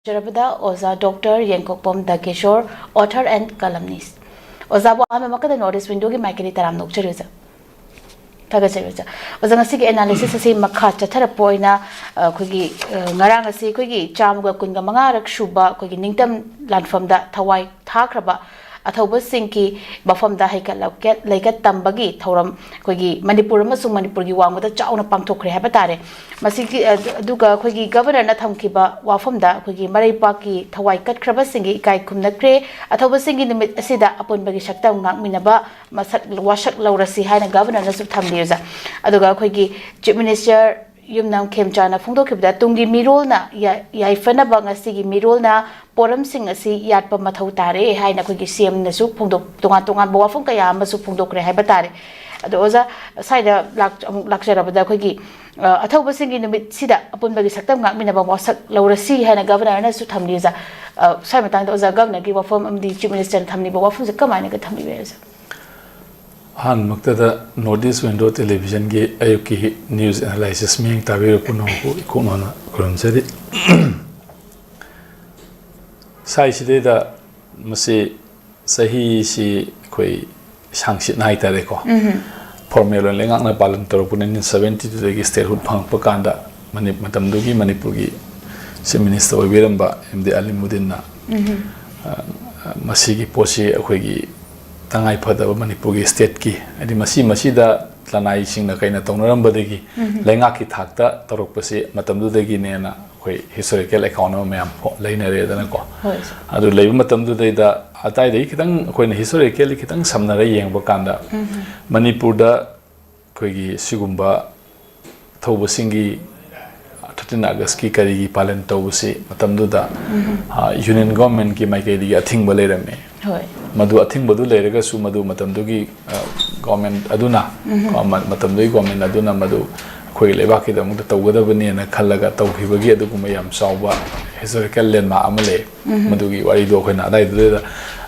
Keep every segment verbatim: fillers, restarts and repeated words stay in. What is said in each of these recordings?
ꯖꯔꯕꯗ ꯑꯣꯖꯥ doctor Yengkokpam Dhakeshor, author and columnist꯫ ꯑꯣꯖꯥꯕꯨ ꯑꯍꯥꯟꯕꯃꯛꯇꯗ North East Windowꯒꯤ ꯃꯥꯏꯀꯩꯗꯒꯤ ꯇꯔꯥꯝꯅ ꯑꯣꯛꯆꯔꯤ ꯑꯣꯖꯥ꯫ ꯊꯥꯒꯠꯆꯔꯤ ꯑꯣꯖꯥ꯫ ꯑꯣꯖꯥ, ꯉꯁꯤꯒꯤ analysis ꯑꯁꯤ ꯃꯈꯥ ꯆꯠꯊꯔꯛꯄ ꯑꯣꯏꯅ, ꯑ, ꯑꯩꯈꯣꯏꯒꯤ, ꯑ, ꯉꯔꯥꯡ ꯑꯁꯤ ꯑꯩꯈꯣꯏꯒꯤ ꯆꯥꯝꯃꯒ ꯀꯨꯟꯒ ꯃꯉꯥꯔꯛ ꯁꯨꯕ ꯑꯩꯈꯣꯏꯒꯤ ꯅꯤꯡꯇꯝ ꯂꯥꯟꯐꯝꯗ ꯊꯋꯥꯏ ꯊꯥꯈ꯭ꯔꯕ ꯑꯊꯧꯕꯁꯤꯡꯒꯤ ꯃꯐꯝꯗ ꯍꯩꯀꯠ ꯂꯧꯀꯠ, ꯂꯩꯀꯠ ꯇꯝꯕꯒꯤ ꯊꯧꯔꯝ ꯑꯩꯈꯣꯏꯒꯤ ꯃꯅꯤꯄꯨꯔ ꯑꯃꯁꯨꯡ ꯃꯅꯤꯄꯨꯔꯒꯤ ꯋꯥꯡꯃꯗ ꯆꯥꯎꯅ ꯄꯥꯡꯊꯣꯛꯈ꯭ꯔꯦ ꯍꯥꯏꯕ ꯇꯥꯔꯦ꯫ ꯃꯁꯤꯒꯤ, ꯑ, ꯑꯗꯨꯒ ꯑꯩꯈꯣꯏꯒꯤ Governorꯅ ꯊꯝꯈꯤꯕ ꯋꯥꯐꯝꯗ ꯑꯩꯈꯣꯏꯒꯤ ꯃꯔꯩꯄꯥꯛꯀꯤ ꯊꯋꯥꯏ ꯀꯠꯈ꯭ꯔꯕꯁꯤꯡꯒꯤ ꯏꯀꯥꯏ ꯈꯨꯝꯅꯈ꯭ꯔꯦ꯫ ꯑꯊꯧꯕꯁꯤꯡꯒꯤ ꯅꯨꯃꯤꯠ ꯑꯁꯤꯗ ꯑꯄꯨꯟꯕꯒꯤ ꯁꯛꯇꯝ ꯉꯥꯛꯃꯤꯟꯅꯕ ꯃꯁꯛ, ꯋꯥꯁꯛ ꯂꯧꯔꯁꯤ ꯍꯥꯏꯅ Governorꯅꯁꯨ ꯊꯝꯂꯤ ꯑꯣꯖꯥ꯫ ꯑꯗꯨꯒ ꯑꯩꯈꯣꯏꯒꯤ Chief Minister ꯌꯨꯝꯅꯥꯝ ꯈꯦꯝꯆꯥꯅ ꯐꯣꯡꯗꯣꯛꯈꯤꯕꯗ, ꯇꯨꯡꯒꯤ ꯃꯤꯔꯣꯜꯅ ꯌꯥ-, ꯌꯥꯏꯐꯅꯕ ꯉꯁꯤꯒꯤ ꯃꯤꯔꯣꯜꯅ ꯄꯣꯔꯝꯁꯤꯡ ꯑꯁꯤ ꯌꯥꯠꯄ ꯃꯊꯧ ꯇꯥꯔꯦ ꯍꯥꯏꯅ ꯑꯩꯈꯣꯏꯒꯤ CMꯅꯁꯨ ꯐꯣꯡꯗꯣꯛ-, ꯇꯣꯉꯥꯟ ꯇꯣꯉꯥꯟꯕ ꯋꯥꯐꯝ ꯀꯌꯥ ꯑꯃꯁꯨ ꯐꯣꯡꯗꯣꯛꯈ꯭ꯔꯦ ꯍꯥꯏꯕ ꯇꯥꯔꯦ꯫ ꯑꯗꯣ ꯑꯣꯖꯥ, ꯁ꯭ꯋꯥꯏꯗ ꯂꯥꯛ-, ꯑꯃꯨꯛ ꯂꯥꯛꯆꯔꯕꯗ ꯑꯩꯈꯣꯏꯒꯤ, ꯑ, ꯑꯊꯧꯕꯁꯤꯡꯒꯤ ꯅꯨꯃꯤꯠꯁꯤꯗ ꯑꯄꯨꯟꯕꯒꯤ ꯁꯛꯇꯝ ꯉꯥꯛꯃꯤꯟꯅꯕ ꯋꯥꯁꯛ ꯂꯧꯔꯁꯤ ꯍꯥꯏꯅ Governorꯅꯁꯨ ꯊꯝꯂꯤ ꯑꯣꯖꯥ꯫ ꯑ, ꯁ꯭ꯋꯥꯏ ꯃꯇꯥꯡꯗ ꯑꯣꯖꯥ, Governorꯒꯤ ꯋꯥꯐꯝ ꯑꯃꯗꯤ Chief Ministerꯅ ꯊꯝꯂꯤꯕ ꯋꯥꯐꯝꯁꯦ ꯀꯃꯥꯏꯅꯒ ꯊꯝꯕꯤꯕ ꯌꯥꯏ ꯑꯣꯖꯥ? ꯑꯍꯥꯟꯕꯃꯛꯇꯗ North East Window Televisionꯒꯤ ꯑꯌꯨꯛꯀꯤ news analysis ꯃꯤꯠꯌꯦꯡ ꯇꯥꯕꯤꯔꯤꯕ ꯄꯨꯝꯅꯃꯛꯄꯨ ꯏꯀꯣꯛ ꯅꯧꯅ ꯈꯨꯔꯨꯝꯖꯔꯤ꯫ ꯁꯥꯏꯁꯤꯗꯩꯗ ꯃꯁꯤ ꯆꯍꯤꯁꯤ ꯑꯩꯈꯣꯏ ꯁꯥꯡꯆꯤꯠꯅ ꯍꯥꯏꯇꯥꯔꯦꯀꯣ, formal ꯑꯣꯏꯅ ꯂꯩꯉꯥꯛꯅ ꯄꯥꯂꯟ ꯇꯧꯔꯛꯄ nineteen seventy twoꯗꯒꯤ statehood ꯐꯪꯉꯛꯄ ꯀꯥꯟꯗ ꯃꯅꯤ-, ꯃꯇꯝꯗꯨꯒꯤ ꯃꯅꯤꯄꯨꯔꯒꯤ Chief Minister ꯑꯣꯏꯕꯤꯔꯝꯕ ꯑꯦꯝ ꯗꯤ ꯑꯂꯤꯃꯨꯗꯤꯟꯅ, ꯑ, ꯃꯁꯤꯒꯤ ꯄꯣꯠꯁꯤ ꯑꯩꯈꯣꯏꯒꯤ ꯇꯉꯥꯏ ꯐꯗꯕ ꯃꯅꯤꯄꯨꯔꯒꯤ stateꯀꯤ, ꯍꯥꯏꯗꯤ ꯃꯁꯤ, ꯃꯁꯤꯗ ꯂꯅꯥꯏꯁꯤꯡꯅ ꯀꯩꯅ ꯇꯧꯅꯔꯝꯕꯗꯒꯤ ꯂꯩꯉꯥꯛꯀꯤ ꯊꯥꯛꯇ ꯇꯧꯔꯛꯄꯁꯤ ꯃꯇꯝꯗꯨꯗꯒꯤꯅꯦꯅ ꯑꯩꯈꯣꯏ historical account ꯑꯃ ꯃꯌꯥꯝ ꯐꯣ-, ꯂꯩꯅꯔꯦꯗꯅꯀꯣ꯫ ꯍꯣꯏ, ꯁꯔ꯫ ꯑꯗꯨ ꯂꯩꯕ ꯃꯇꯝꯗꯨꯗꯩꯗ ꯑꯗꯥꯏꯗꯒꯤ ꯈꯤꯇꯪ ꯑꯩꯈꯣꯏꯅ historically ꯈꯤꯇꯪ ꯁꯝꯅꯔ ꯌꯦꯡꯕ ꯀꯥꯟꯗ, ꯃꯅꯤꯄꯨꯔꯗ ꯑꯩꯈꯣꯏꯒꯤ ꯁꯤꯒꯨꯝꯕ ꯊꯧꯕꯁꯤꯡꯒꯤ thirteen Augustꯀꯤ ꯀꯔꯤꯒꯤ ꯄꯥꯂꯟ ꯇꯧꯕꯁꯤ ꯃꯇꯝꯗꯨꯗ, ꯑ, Union Governmentꯀꯤ ꯃꯥꯏꯀꯩꯗꯒꯤ ꯑꯊꯤꯡꯕ ꯂꯩꯔꯝꯃꯦ꯫ ꯍꯣꯏ꯫ ꯃꯗꯨ ꯑꯊꯤꯡꯕꯗꯨ ꯂꯩꯔꯒꯁꯨ ꯃꯗꯨ ꯃꯇꯝꯗꯨꯒꯤ, ꯑ, government ꯑꯗꯨꯅ, ꯀꯣ, ꯃ-, ꯃꯇꯝꯗꯨꯒꯤ government ꯑꯗꯨꯅ ꯃꯗꯨ ꯑꯩꯈꯣꯏꯒꯤ ꯂꯩꯕꯥꯛꯀꯤꯗꯃꯛꯇ ꯇꯧꯒꯗꯕꯅꯦꯅ ꯈꯜꯂꯒ ꯇꯧꯈꯤꯕꯒꯤ ꯑꯗꯨꯒꯨꯝꯕ ꯌꯥꯝ ꯆꯥꯎꯕ historical landmark ꯑꯃ ꯂꯩ꯫ ꯃꯗꯨꯒꯤ ꯋꯥꯔꯤꯗꯣ ꯑꯩꯈꯣꯏꯅ ꯑꯗꯥꯏꯗꯨꯗ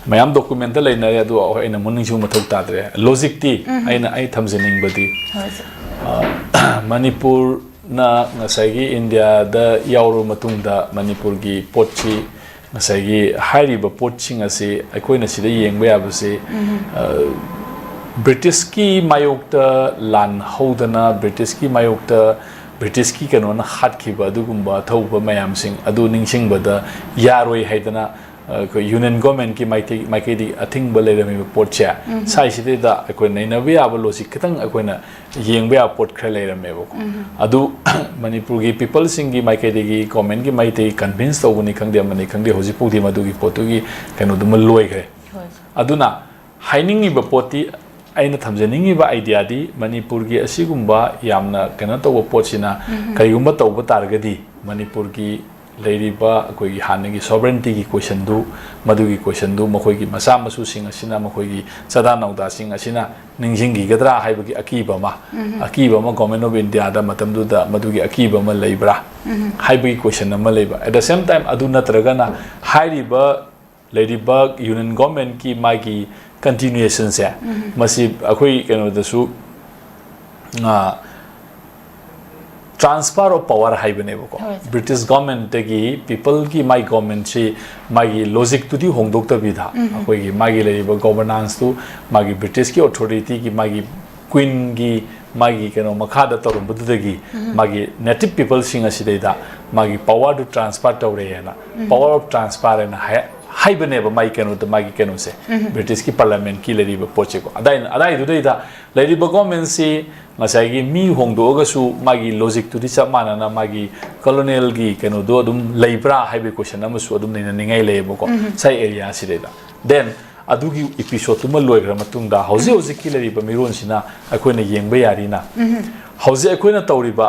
ꯃꯌꯥꯝ documentꯇ ꯂꯩꯅꯔꯦ, ꯑꯗꯣ ꯑꯩꯅ ꯑꯃꯨꯛ ꯅꯤꯡꯁꯤꯡꯕ ꯃꯊꯧ ꯇꯥꯗ꯭ꯔꯦ꯫ Logicꯇꯤ ꯑꯩꯅ, ꯑꯩ ꯊꯝꯖꯅꯤꯡꯕꯗꯤ, ꯍꯣꯏ, ꯁꯔ꯫ ꯑ, ꯃꯅꯤꯄꯨꯔ ꯅ ꯉꯁꯥꯏꯒꯤ ꯏꯟꯗꯤꯌꯥꯗ ꯌꯥꯎꯔꯕ ꯃꯇꯨꯡꯗ ꯃꯅꯤꯄꯨꯔꯒꯤ ꯄꯣꯠꯁꯤ, ꯉꯁꯥꯏꯒꯤ ꯍꯥꯏꯔꯤꯕ ꯄꯣꯠꯁꯤꯡ ꯑꯁꯤ ꯑꯩꯈꯣꯏꯅ ꯁꯤꯗ ꯌꯦꯡꯕ ꯌꯥꯕꯁꯤ, ꯑ, ꯕ꯭ꯔꯤꯇꯤꯁꯀꯤ ꯃꯥꯌꯣꯛꯇ ꯂꯥꯟ ꯍꯧꯗꯅ, ꯕ꯭ꯔꯤꯇꯤꯁꯀꯤ ꯃꯥꯌꯣꯛꯇ, ꯕ꯭ꯔꯤꯇꯤꯁꯀꯤ ꯀꯩꯅꯣꯅ ꯍꯥꯠꯈꯤꯕ ꯑꯗꯨꯒꯨꯝꯕ ꯑꯊꯧꯕ ꯃꯌꯥꯝꯁꯤꯡ ꯑꯗꯨ ꯅꯤꯡꯁꯤꯡꯕꯗ ꯌꯥꯔꯣꯏ ꯍꯥꯏꯗꯅ, ꯑ, ꯑꯩꯈꯣꯏ ꯌꯨꯅꯤꯌꯟ ꯒꯣꯔꯃꯦꯟꯒꯤ ꯃꯥꯏꯊꯩ-, ꯃꯥꯏꯀꯩꯗꯒꯤ ꯑꯊꯤꯡꯕ ꯂꯩꯔꯝꯃꯤꯕ ꯄꯣꯠꯁꯦ, ꯁꯥꯏꯁꯤꯗꯩꯗ ꯑꯩꯈꯣꯏ ꯅꯩꯅꯕ ꯌꯥꯕ ꯂꯣꯖꯤꯛ ꯈꯤꯇꯪ ꯑꯩꯈꯣꯏꯅ ꯌꯦꯡꯕ ꯌꯥꯕ ꯄꯣꯠ ꯈꯔ ꯂꯩꯔꯝꯃꯦꯕꯀꯣ꯫ ꯑꯗꯨ ꯃꯅꯤꯄꯨꯔꯒꯤ ꯄꯤꯄꯜꯁꯤꯡꯒꯤ ꯃꯥꯏꯀꯩꯗꯒꯤ, ꯒꯣꯔꯃꯦꯟꯒꯤ ꯃꯥꯏꯀꯩꯗꯒꯤ ꯀꯟꯚꯤꯟꯁ ꯇꯧꯕꯅꯤ ꯈꯪꯗꯦ, ꯑꯃꯅꯤ ꯈꯪꯗꯦ, ꯍꯧꯖꯤꯛꯐꯥꯎꯗꯤ ꯃꯗꯨꯒꯤ ꯄꯣꯠꯇꯨꯒꯤ ꯀꯩꯅꯣꯗꯨꯃ ꯂꯣꯏꯈ꯭ꯔꯦ꯫ ꯍꯣꯏ꯫ ꯑꯗꯨꯅ ꯍꯥꯏꯅꯤꯡꯉꯤꯕ ꯄꯣꯠꯇꯤ, ꯑꯩꯅ ꯊꯝꯖꯅꯤꯡꯉꯤꯕ ꯑꯥꯏꯗꯤꯌꯥꯗꯤ, ꯃꯅꯤꯄꯨꯔꯒꯤ ꯑꯁꯤꯒꯨꯝꯕ ꯌꯥꯝꯅ ꯀꯩꯅꯣ ꯇꯧꯕ ꯄꯣꯠꯁꯤꯅ ꯀꯔꯤꯒꯨꯝꯕ ꯇꯧꯕ ꯇꯥꯔꯒꯗꯤ, ꯃꯅꯤꯄꯨꯔꯒꯤ ꯂꯩꯔꯤꯕ ꯑꯩꯈꯣꯏꯒꯤ ꯍꯥꯟꯅꯒꯤ ꯁꯣꯚꯔꯦꯟꯇꯤꯒꯤ ꯀꯣꯏꯁꯟꯗꯨ, ꯃꯗꯨꯒꯤ ꯀꯣꯏꯁꯟꯗꯨ ꯃꯈꯣꯏꯒꯤ ꯃꯆꯥ ꯃꯁꯨꯁꯤꯡ ꯑꯁꯤꯅ, ꯃꯈꯣꯏꯒꯤ ꯆꯥꯗꯥ ꯅꯧꯗꯥꯁꯤꯡ ꯑꯁꯤꯅ ꯅꯤꯡꯁꯤꯡꯈꯤꯒꯗ꯭ꯔꯥ ꯍꯥꯏꯕꯒꯤ ꯑꯀꯤꯕ ꯑꯃ, ꯑꯀꯤꯕ ꯑꯃ ꯒꯣꯔꯃꯦꯟ ꯑꯣꯐ ꯏꯟꯗꯤꯌꯥꯗ ꯃꯇꯝꯗꯨꯗ ꯃꯗꯨꯒꯤ ꯑꯀꯤꯕ ꯑꯃ ꯂꯩꯕ꯭ꯔꯥ ꯍꯥꯏꯕꯒꯤ ꯀꯣꯏꯁꯟ ꯑꯃ ꯂꯩꯕ꯫ At the same time, ꯑꯗꯨ ꯅꯠꯇ꯭ꯔꯒꯅ ꯍꯥꯏꯔꯤꯕ ꯂꯩꯔꯤꯕ ꯌꯨꯅꯤꯌꯟ ꯒꯣꯔꯃꯦꯟꯀꯤ ꯃꯥꯒꯤ ꯀꯟꯇꯤꯅ꯭ꯌꯨꯌꯦꯁꯟꯁꯦ, ꯃꯁꯤ ꯑꯩꯈꯣꯏ ꯀꯩꯅꯣꯗꯁꯨ, ꯑ, transfer of power ꯍꯥꯏꯕꯅꯦꯕꯀꯣ꯫ ꯍꯣꯏ, sir꯫ ꯕ꯭ꯔꯤꯇꯤꯁ ꯒꯣꯔꯃꯦꯟꯇꯒꯤ ꯄꯤꯄꯜꯒꯤ ꯃꯥꯏ ꯒꯣꯔꯃꯦꯟꯁꯤ, ꯃꯥꯒꯤ ꯂꯣꯖꯤꯛꯇꯨꯗꯤ ꯍꯣꯡꯗꯣꯛꯇꯕꯤꯗ, ꯑꯩꯈꯣꯏꯒꯤ ꯃꯥꯒꯤ ꯂꯩꯔꯤꯕ ꯒꯣꯕꯔꯅꯥꯟꯁꯇꯨ ꯃꯥꯒꯤ ꯕ꯭ꯔꯤꯇꯤꯁꯀꯤ ꯑꯣꯊꯣꯔꯤꯇꯤꯒꯤ, ꯃꯥꯒꯤ ꯀ꯭ꯋꯤꯟꯒꯤ ꯃꯥꯒꯤ ꯀꯩꯅꯣ ꯃꯈꯥꯗ ꯇꯧꯔꯝꯕꯗꯨꯗꯒꯤ ꯃꯥꯒꯤ ꯅꯦꯇꯤꯚ ꯄꯤꯄꯜꯁꯤꯡ ꯑꯁꯤꯗꯩꯗ ꯃꯥꯒꯤ ꯄꯋꯥꯔꯗꯨ ꯇ꯭ꯔꯥꯟꯁꯐꯔ ꯇꯧꯔꯦꯅ, power of transfer ꯍꯥꯏꯅ ꯍꯥꯏ-, ꯍꯥꯏꯕꯅꯦꯕ ꯃꯥꯒꯤ ꯀꯩꯅꯣꯗ, ꯃꯥꯒꯤ ꯀꯩꯅꯣꯁꯦ, ꯕ꯭ꯔꯤꯇꯤꯁꯀꯤ ꯄꯥꯔꯂꯤꯌꯥꯃꯦꯟꯠꯀꯤ ꯂꯩꯔꯤꯕ ꯄꯣꯠꯁꯦꯀꯣ꯫ ꯑꯗꯥꯏ-, ꯑꯗꯥꯏꯗꯨꯗꯩꯗ ꯂꯩꯔꯤꯕ ꯒꯣꯔꯃꯦꯟꯁꯤ ꯉꯁꯥꯏꯒꯤ ꯃꯤ ꯍꯣꯡꯗꯣꯛꯑꯒꯁꯨ ꯃꯥꯒꯤ ꯂꯣꯖꯤꯛꯇꯨꯗꯤ ꯆꯞ ꯃꯥꯟꯅꯅ ꯃꯥꯒꯤ ꯀꯣꯂꯣꯅꯤꯌꯦꯜꯒꯤ ꯀꯩꯅꯣꯗꯣ ꯑꯗꯨꯝ ꯂꯩꯕ꯭ꯔꯥ ꯍꯥꯏꯕꯒꯤ ꯀꯣꯏꯁꯟ ꯑꯃꯁꯨ ꯑꯗꯨꯝ ꯅꯩꯅꯅꯤꯡꯉꯥꯏ ꯂꯩꯌꯦꯕꯀꯣ, ꯉꯁꯥꯏ ꯑꯦꯔꯤꯌꯥꯁꯤꯗꯩꯗ꯫ Then ꯑꯗꯨꯒꯤ ꯏꯄꯤꯁꯣꯠꯇꯨꯃ ꯂꯣꯏꯈ꯭ꯔ ꯃꯇꯨꯡꯗ ꯍꯧꯖꯤꯛ ꯍꯧꯖꯤꯛꯀꯤ ꯂꯩꯔꯤꯕ ꯃꯤꯔꯣꯟꯁꯤꯅ ꯑꯩꯈꯣꯏꯅ ꯌꯦꯡꯕ ꯌꯥꯔꯤꯅ, ꯍꯧꯖꯤꯛ ꯑꯩꯈꯣꯏꯅ ꯇꯧꯔꯤꯕ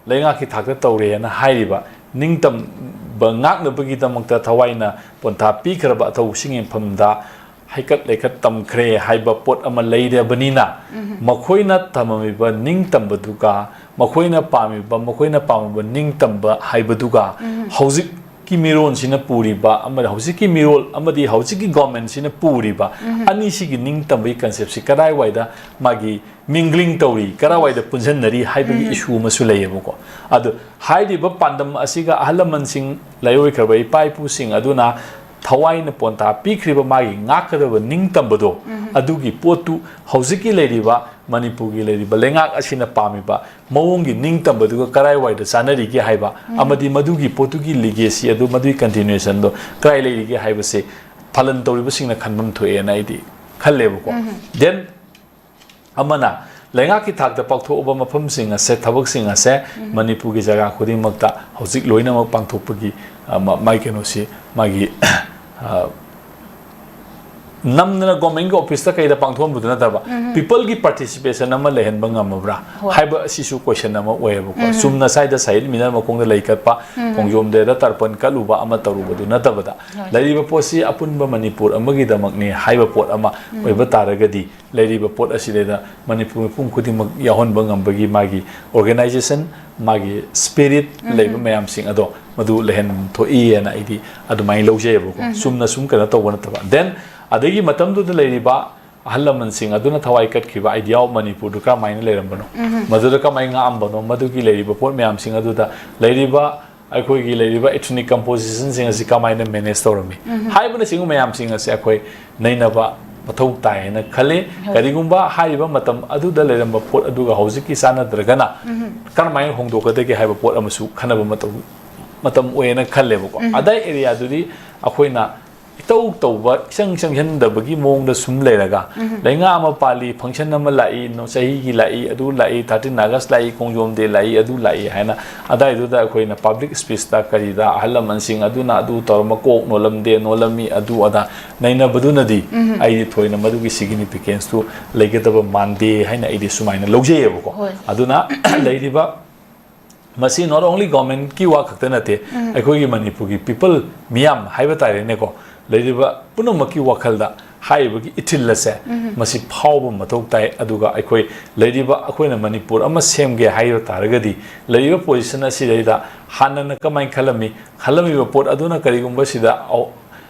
ꯂꯩꯉꯥꯛꯀꯤ ꯊꯥꯛꯇ ꯇꯧꯔꯦꯅ ꯍꯥꯏꯔꯤꯕ ꯅꯤꯡꯇꯝꯕ ꯉꯥꯛꯅꯕꯒꯤꯗꯃꯛꯇ ꯊꯋꯥꯏꯅ ꯄꯣꯟꯊꯥ ꯄꯤꯈ꯭ꯔꯕ ꯑꯊꯧꯕꯁꯤꯡꯒꯤ ꯃꯐꯝꯗ ꯍꯩꯀꯠ ꯂꯩꯀꯠ ꯇꯝꯈ꯭ꯔꯦ ꯍꯥꯏꯕ ꯄꯣꯠ ꯑꯃ ꯂꯩꯔꯕꯅꯤꯅ, ꯃꯈꯣꯏꯅ ꯇꯝꯃꯝꯃꯤꯕ ꯅꯤꯡꯇꯝꯕꯗꯨꯒ, ꯃꯈꯣꯏꯅ ꯄꯥꯝꯃꯤꯕ, ꯃꯈꯣꯏꯅ ꯄꯥꯝꯃꯤꯕ ꯅꯤꯡꯇꯝꯕ ꯍꯥꯏꯕꯗꯨꯒ ꯍꯧꯖꯤꯛ ꯀꯤ ꯃꯤꯔꯣꯟꯁꯤꯅ ꯄꯨꯔꯤꯕ ꯑꯃꯗꯤ ꯍꯧꯖꯤꯛꯀꯤ ꯃꯤꯔꯣꯜ ꯑꯃꯗꯤ ꯍꯧꯖꯤꯛꯀꯤ ꯒꯣꯔꯃꯦꯟꯁꯤꯅ ꯄꯨꯔꯤꯕ ꯑꯅꯤꯁꯤꯒꯤ ꯅꯤꯡꯇꯝꯕꯒꯤ ꯀꯟꯁꯦꯞꯁꯤ ꯀꯗꯥꯏꯋꯥꯏꯗ ꯃꯥꯒꯤ ꯃꯤꯡꯒ꯭ꯂꯤꯡ ꯇꯧꯔꯤ, ꯀꯗꯥꯏꯋꯥꯏꯗ ꯄꯨꯟꯁꯤꯟꯅꯔꯤ ꯍꯥꯏꯕꯒꯤ ꯏꯁꯨ ꯑꯃꯁꯨ ꯂꯩꯌꯦꯕꯀꯣ꯫ ꯑꯗꯨ ꯍꯥꯏꯔꯤꯕ ꯄꯥꯟꯗꯝ ꯑꯁꯤꯒ ꯑꯍꯜ ꯂꯃꯟꯁꯤꯡ, ꯂꯩꯔꯣꯏꯈ꯭ꯔꯕ ꯏꯄꯥ ꯏꯄꯨꯁꯤꯡ ꯑꯗꯨꯅ ꯊꯋꯥꯏꯅ ꯄꯣꯟꯊꯥ ꯄꯤꯈ꯭ꯔꯤꯕ ꯃꯥꯒꯤ ꯉꯥꯛꯀꯗꯕ ꯅꯤꯡꯇꯝꯕꯗꯣ, ꯑꯗꯨꯒꯤ ꯄꯣꯠꯇꯨ ꯍꯧꯖꯤꯛꯀꯤ ꯂꯩꯔꯤꯕ ꯃꯅꯤꯄꯨꯔꯒꯤ ꯂꯩꯔꯤꯕ ꯂꯩꯉꯥꯛ ꯑꯁꯤꯅ ꯄꯥꯝꯃꯤꯕ ꯃꯑꯣꯡꯒꯤ ꯅꯤꯡꯇꯝꯕꯗꯨꯒ ꯀꯔꯥꯏꯋꯥꯏꯗ ꯆꯥꯟꯅꯔꯤꯒꯦ ꯍꯥꯏꯕ, ꯑꯃꯗꯤ ꯃꯗꯨꯒꯤ ꯄꯣꯠꯇꯨꯒꯤ ꯂꯤꯒꯦꯁꯤ ꯑꯗꯨ, ꯃꯗꯨꯒꯤ ꯀꯟꯇꯤꯅ꯭ꯌꯨꯑꯦꯁꯟꯗꯣ ꯀꯗꯥꯏ ꯂꯩꯔꯤꯒꯦ ꯍꯥꯏꯕꯁꯦ ꯐꯥꯂꯟ ꯇꯧꯔꯤꯕꯁꯤꯡꯅ ꯈꯟꯐꯝ ꯊꯣꯛꯑꯦꯅ ꯑꯩꯗꯤ ꯈꯜꯂꯦꯕꯀꯣ꯫ ꯗꯦꯟ ꯑꯃꯅ ꯂꯩꯉꯥꯛꯀꯤ ꯊꯥꯛꯇ ꯄꯥꯡꯊꯣꯛꯑꯕ ꯃꯐꯝꯁꯤꯡ ꯑꯁꯦ, ꯊꯕꯛꯁꯤꯡ ꯑꯁꯦ ꯃꯅꯤꯄꯨꯔꯒꯤ ꯖꯒꯥ ꯈꯨꯗꯤꯡꯃꯛꯇ ꯍꯧꯖꯤꯛ ꯂꯣꯏꯅꯃꯛ ꯄꯥꯡꯊꯣꯛꯄꯒꯤ, ꯑ, ꯃ-, ꯃꯥꯒꯤ ꯀꯩꯅꯣꯁꯤ, ꯃꯥꯒꯤ, ꯑ, ꯅꯝꯗꯅ ꯒꯣꯔꯃꯦꯟꯒꯤ ꯑꯣꯐꯤꯁꯇ ꯀꯩꯗ ꯄꯥꯡꯊꯣꯛꯍꯟꯕꯗꯨ ꯅꯠꯇꯕ, ꯄꯤꯄꯜꯒꯤ ꯄꯥꯔꯇꯤꯁꯤꯄꯦꯁꯟ ꯑꯃ ꯂꯩꯍꯟꯕ ꯉꯝꯃꯕ꯭ꯔꯥ ꯍꯥꯏꯕ ꯑꯁꯤꯁꯨ ꯀꯣꯏꯁꯟ ꯑꯃ ꯑꯣꯏꯌꯦꯕꯀꯣ꯫ ꯆꯨꯝꯅ ꯁ꯭ꯋꯥꯏꯗ ꯁꯍꯤꯗ ꯃꯤꯅꯔ ꯃꯈꯣꯡꯗ ꯂꯩ ꯀꯠꯄ, ꯈꯣꯡꯖꯣꯝ ꯗꯦꯗ ꯇꯔꯄꯟ ꯀꯠꯂꯨꯕ ꯑꯃ ꯇꯧꯔꯨꯕꯗꯨ ꯅꯠꯇꯕꯗ, ꯂꯩꯔꯤꯕ ꯄꯣꯠꯁꯤ ꯑꯄꯨꯟꯕ ꯃꯅꯤꯄꯨꯔ ꯑꯃꯒꯤꯗꯃꯛꯅꯤ ꯍꯥꯏꯕ ꯄꯣꯠ ꯑꯃ ꯑꯣꯏꯕ ꯇꯥꯔꯒꯗꯤ, ꯂꯩꯔꯤꯕ ꯄꯣꯠ ꯑꯁꯤꯗꯩꯗ ꯃꯅꯤꯄꯨꯔ ꯃꯤꯄꯨꯝ ꯈꯨꯗꯤꯡꯃꯛ ꯌꯥꯎꯍꯟꯕ ꯉꯝꯕꯒꯤ ꯃꯥꯒꯤ ꯑꯣꯔꯒꯅꯥꯏꯖꯦꯁꯟ, ꯃꯥꯒꯤ ꯁ꯭ꯄꯤꯔꯤꯠ ꯂꯩꯕ ꯃꯌꯥꯝꯁꯤꯡ ꯑꯗꯣ ꯃꯗꯨ ꯂꯩꯍꯟ ꯊꯣꯛꯏ ꯍꯥꯏꯅ ꯑꯩꯗꯤ ꯑꯗꯨꯃꯥꯏꯅ ꯂꯧꯖꯩꯑꯕꯀꯣ꯫ ꯆꯨꯝꯅ ꯁꯨꯝ ꯀꯩꯅꯣ ꯇꯧꯕ ꯅꯠꯇꯕ꯫ ꯗꯦꯟ ꯑꯗꯒꯤ ꯃꯇꯝꯗꯨꯗ ꯂꯩꯔꯤꯕ ꯑꯍꯜ ꯂꯃꯟꯁꯤꯡ ꯑꯗꯨꯅ ꯊꯋꯥꯏ ꯀꯠꯈꯤꯕ idea of ꯃꯅꯤꯄꯨꯔꯗꯨ ꯀꯔꯝꯍꯥꯏꯅ ꯂꯩꯔꯝꯕꯅꯣ, ꯃꯗꯨꯗ ꯀꯔꯝꯍꯥꯏꯅ ꯉꯥꯛꯑꯝꯕꯅꯣ, ꯃꯗꯨꯒꯤ ꯂꯩꯔꯤꯕ ꯄꯣꯠ ꯃꯌꯥꯝꯁꯤꯡ ꯑꯗꯨꯗ ꯂꯩꯔꯤꯕ ꯑꯩꯈꯣꯏꯒꯤ ꯂꯩꯔꯤꯕ ethnic compositionꯁꯤꯡ ꯑꯁꯤ ꯀꯃꯥꯏꯅ manage ꯇꯧꯔꯝꯃꯤ ꯍꯥꯏꯕꯅꯆꯤꯡꯕ ꯃꯌꯥꯝꯁꯤꯡ ꯑꯁꯤ ꯑꯩꯈꯣꯏ ꯅꯩꯅꯕ ꯃꯊꯧ ꯇꯥꯏ ꯍꯥꯏꯅ ꯈꯜꯂꯤ꯫ ꯀꯔꯤꯒꯨꯝꯕ ꯍꯥꯏꯔꯤꯕ ꯃꯇꯝ ꯑꯗꯨꯗ ꯂꯩꯔꯝꯕ ꯄꯣꯠ ꯑꯗꯨꯒ ꯍꯧꯖꯤꯛꯀꯤ ꯆꯥꯟꯅꯗ꯭ꯔꯒꯅ ꯀꯔꯝꯍꯥꯏꯅ ꯍꯣꯡꯗꯣꯛꯀꯗꯒꯦ ꯍꯥꯏꯕ ꯄꯣꯠ ꯑꯃꯁꯨ ꯈꯟꯅꯕ ꯃꯇꯝ, ꯃꯇꯝ ꯑꯣꯏꯌꯦꯅ ꯈꯜꯂꯦꯕꯀꯣ꯫ ꯑꯗꯥꯏ areaꯗꯨꯗꯤ ꯑꯩꯈꯣꯏꯅ ꯏꯇꯧ ꯇꯧꯕ, ꯏꯆꯪ ꯆꯪꯁꯤꯟꯗꯕꯒꯤ ꯃꯑꯣꯡꯗ ꯁꯨꯝ ꯂꯩꯔꯒ, ꯂꯩꯉꯥꯛ ꯑꯃ ꯄꯥꯜꯂꯤ, function ꯑꯃ ꯂꯥꯛꯏ, ꯅꯣ-, ꯆꯍꯤꯒꯤ ꯂꯥꯛꯏ, ꯑꯗꯨ ꯂꯥꯛꯏ, thirteen August ꯂꯥꯛꯏ, ꯈꯣꯡꯖꯣꯝ day ꯂꯥꯛꯏ, ꯑꯗꯨ ꯂꯥꯛꯏ ꯍꯥꯏꯅ ꯑꯗꯥꯏꯗꯨꯗ ꯑꯩꯈꯣꯏꯅ public speechꯇ ꯀꯔꯤꯗ ꯑꯍꯜ ꯂꯃꯟꯁꯤꯡ ꯑꯗꯨꯅ ꯑꯗꯨ ꯇꯧꯔꯝꯕ, ꯀꯣꯛ ꯅꯣꯜꯂꯝꯗꯦ, ꯅꯣꯜꯂꯝꯃꯤ, ꯑꯗꯨ ꯑꯗꯥ ꯅꯩꯅꯕꯗꯨꯅꯗꯤ ꯑꯩꯗꯤ ꯊꯣꯏꯅ ꯃꯗꯨꯒꯤ significanceꯇꯨ ꯂꯩꯒꯗꯕ ꯃꯥꯟꯗꯦ ꯍꯥꯏꯅ ꯑꯩꯗꯤ ꯁꯨꯃꯥꯏꯅ ꯂꯧꯖꯩꯌꯦꯕꯀꯣ꯫ ꯑꯗꯨꯅ ꯂꯩꯔꯤꯕ ꯃꯁꯤ not only governmentꯀꯤ ꯋꯥ ꯈꯛꯇ ꯅꯠꯇꯦ, ꯑꯩꯈꯣꯏꯒꯤ ꯃꯅꯤꯄꯨꯔꯒꯤ people ꯃꯤꯌꯥꯝ ꯍꯥꯏꯕ ꯇꯥꯔꯦꯅꯦꯀꯣ, ꯂꯩꯔꯤꯕ ꯄꯨꯝꯅꯃꯛꯀꯤ ꯋꯥꯈꯜꯗ ꯍꯥꯏꯔꯤꯕꯒꯤ ꯏꯊꯤꯜ ꯑꯁꯦ ꯃꯁꯤ ꯐꯥꯎꯕ ꯃꯊꯧ ꯇꯥꯏ꯫ ꯑꯗꯨꯒ ꯑꯩꯈꯣꯏ ꯂꯩꯔꯤꯕ, ꯑꯩꯈꯣꯏꯅ ꯃꯅꯤꯄꯨꯔ ꯑꯃ ꯁꯦꯝꯒꯦ ꯍꯥꯏꯕ ꯇꯥꯔꯒꯗꯤ, ꯂꯩꯔꯤꯕ ꯄꯣꯖꯤꯁꯟ ꯑꯁꯤꯗꯩꯗ ꯍꯥꯟꯅꯅ ꯀꯃꯥꯏꯅ ꯈꯜꯂꯝꯃꯤ, ꯈꯜꯂꯝꯃꯤꯕ ꯄꯣꯠ ꯑꯗꯨꯅ ꯀꯔꯤꯒꯨꯝꯕ ꯁꯤꯗ ꯑ-,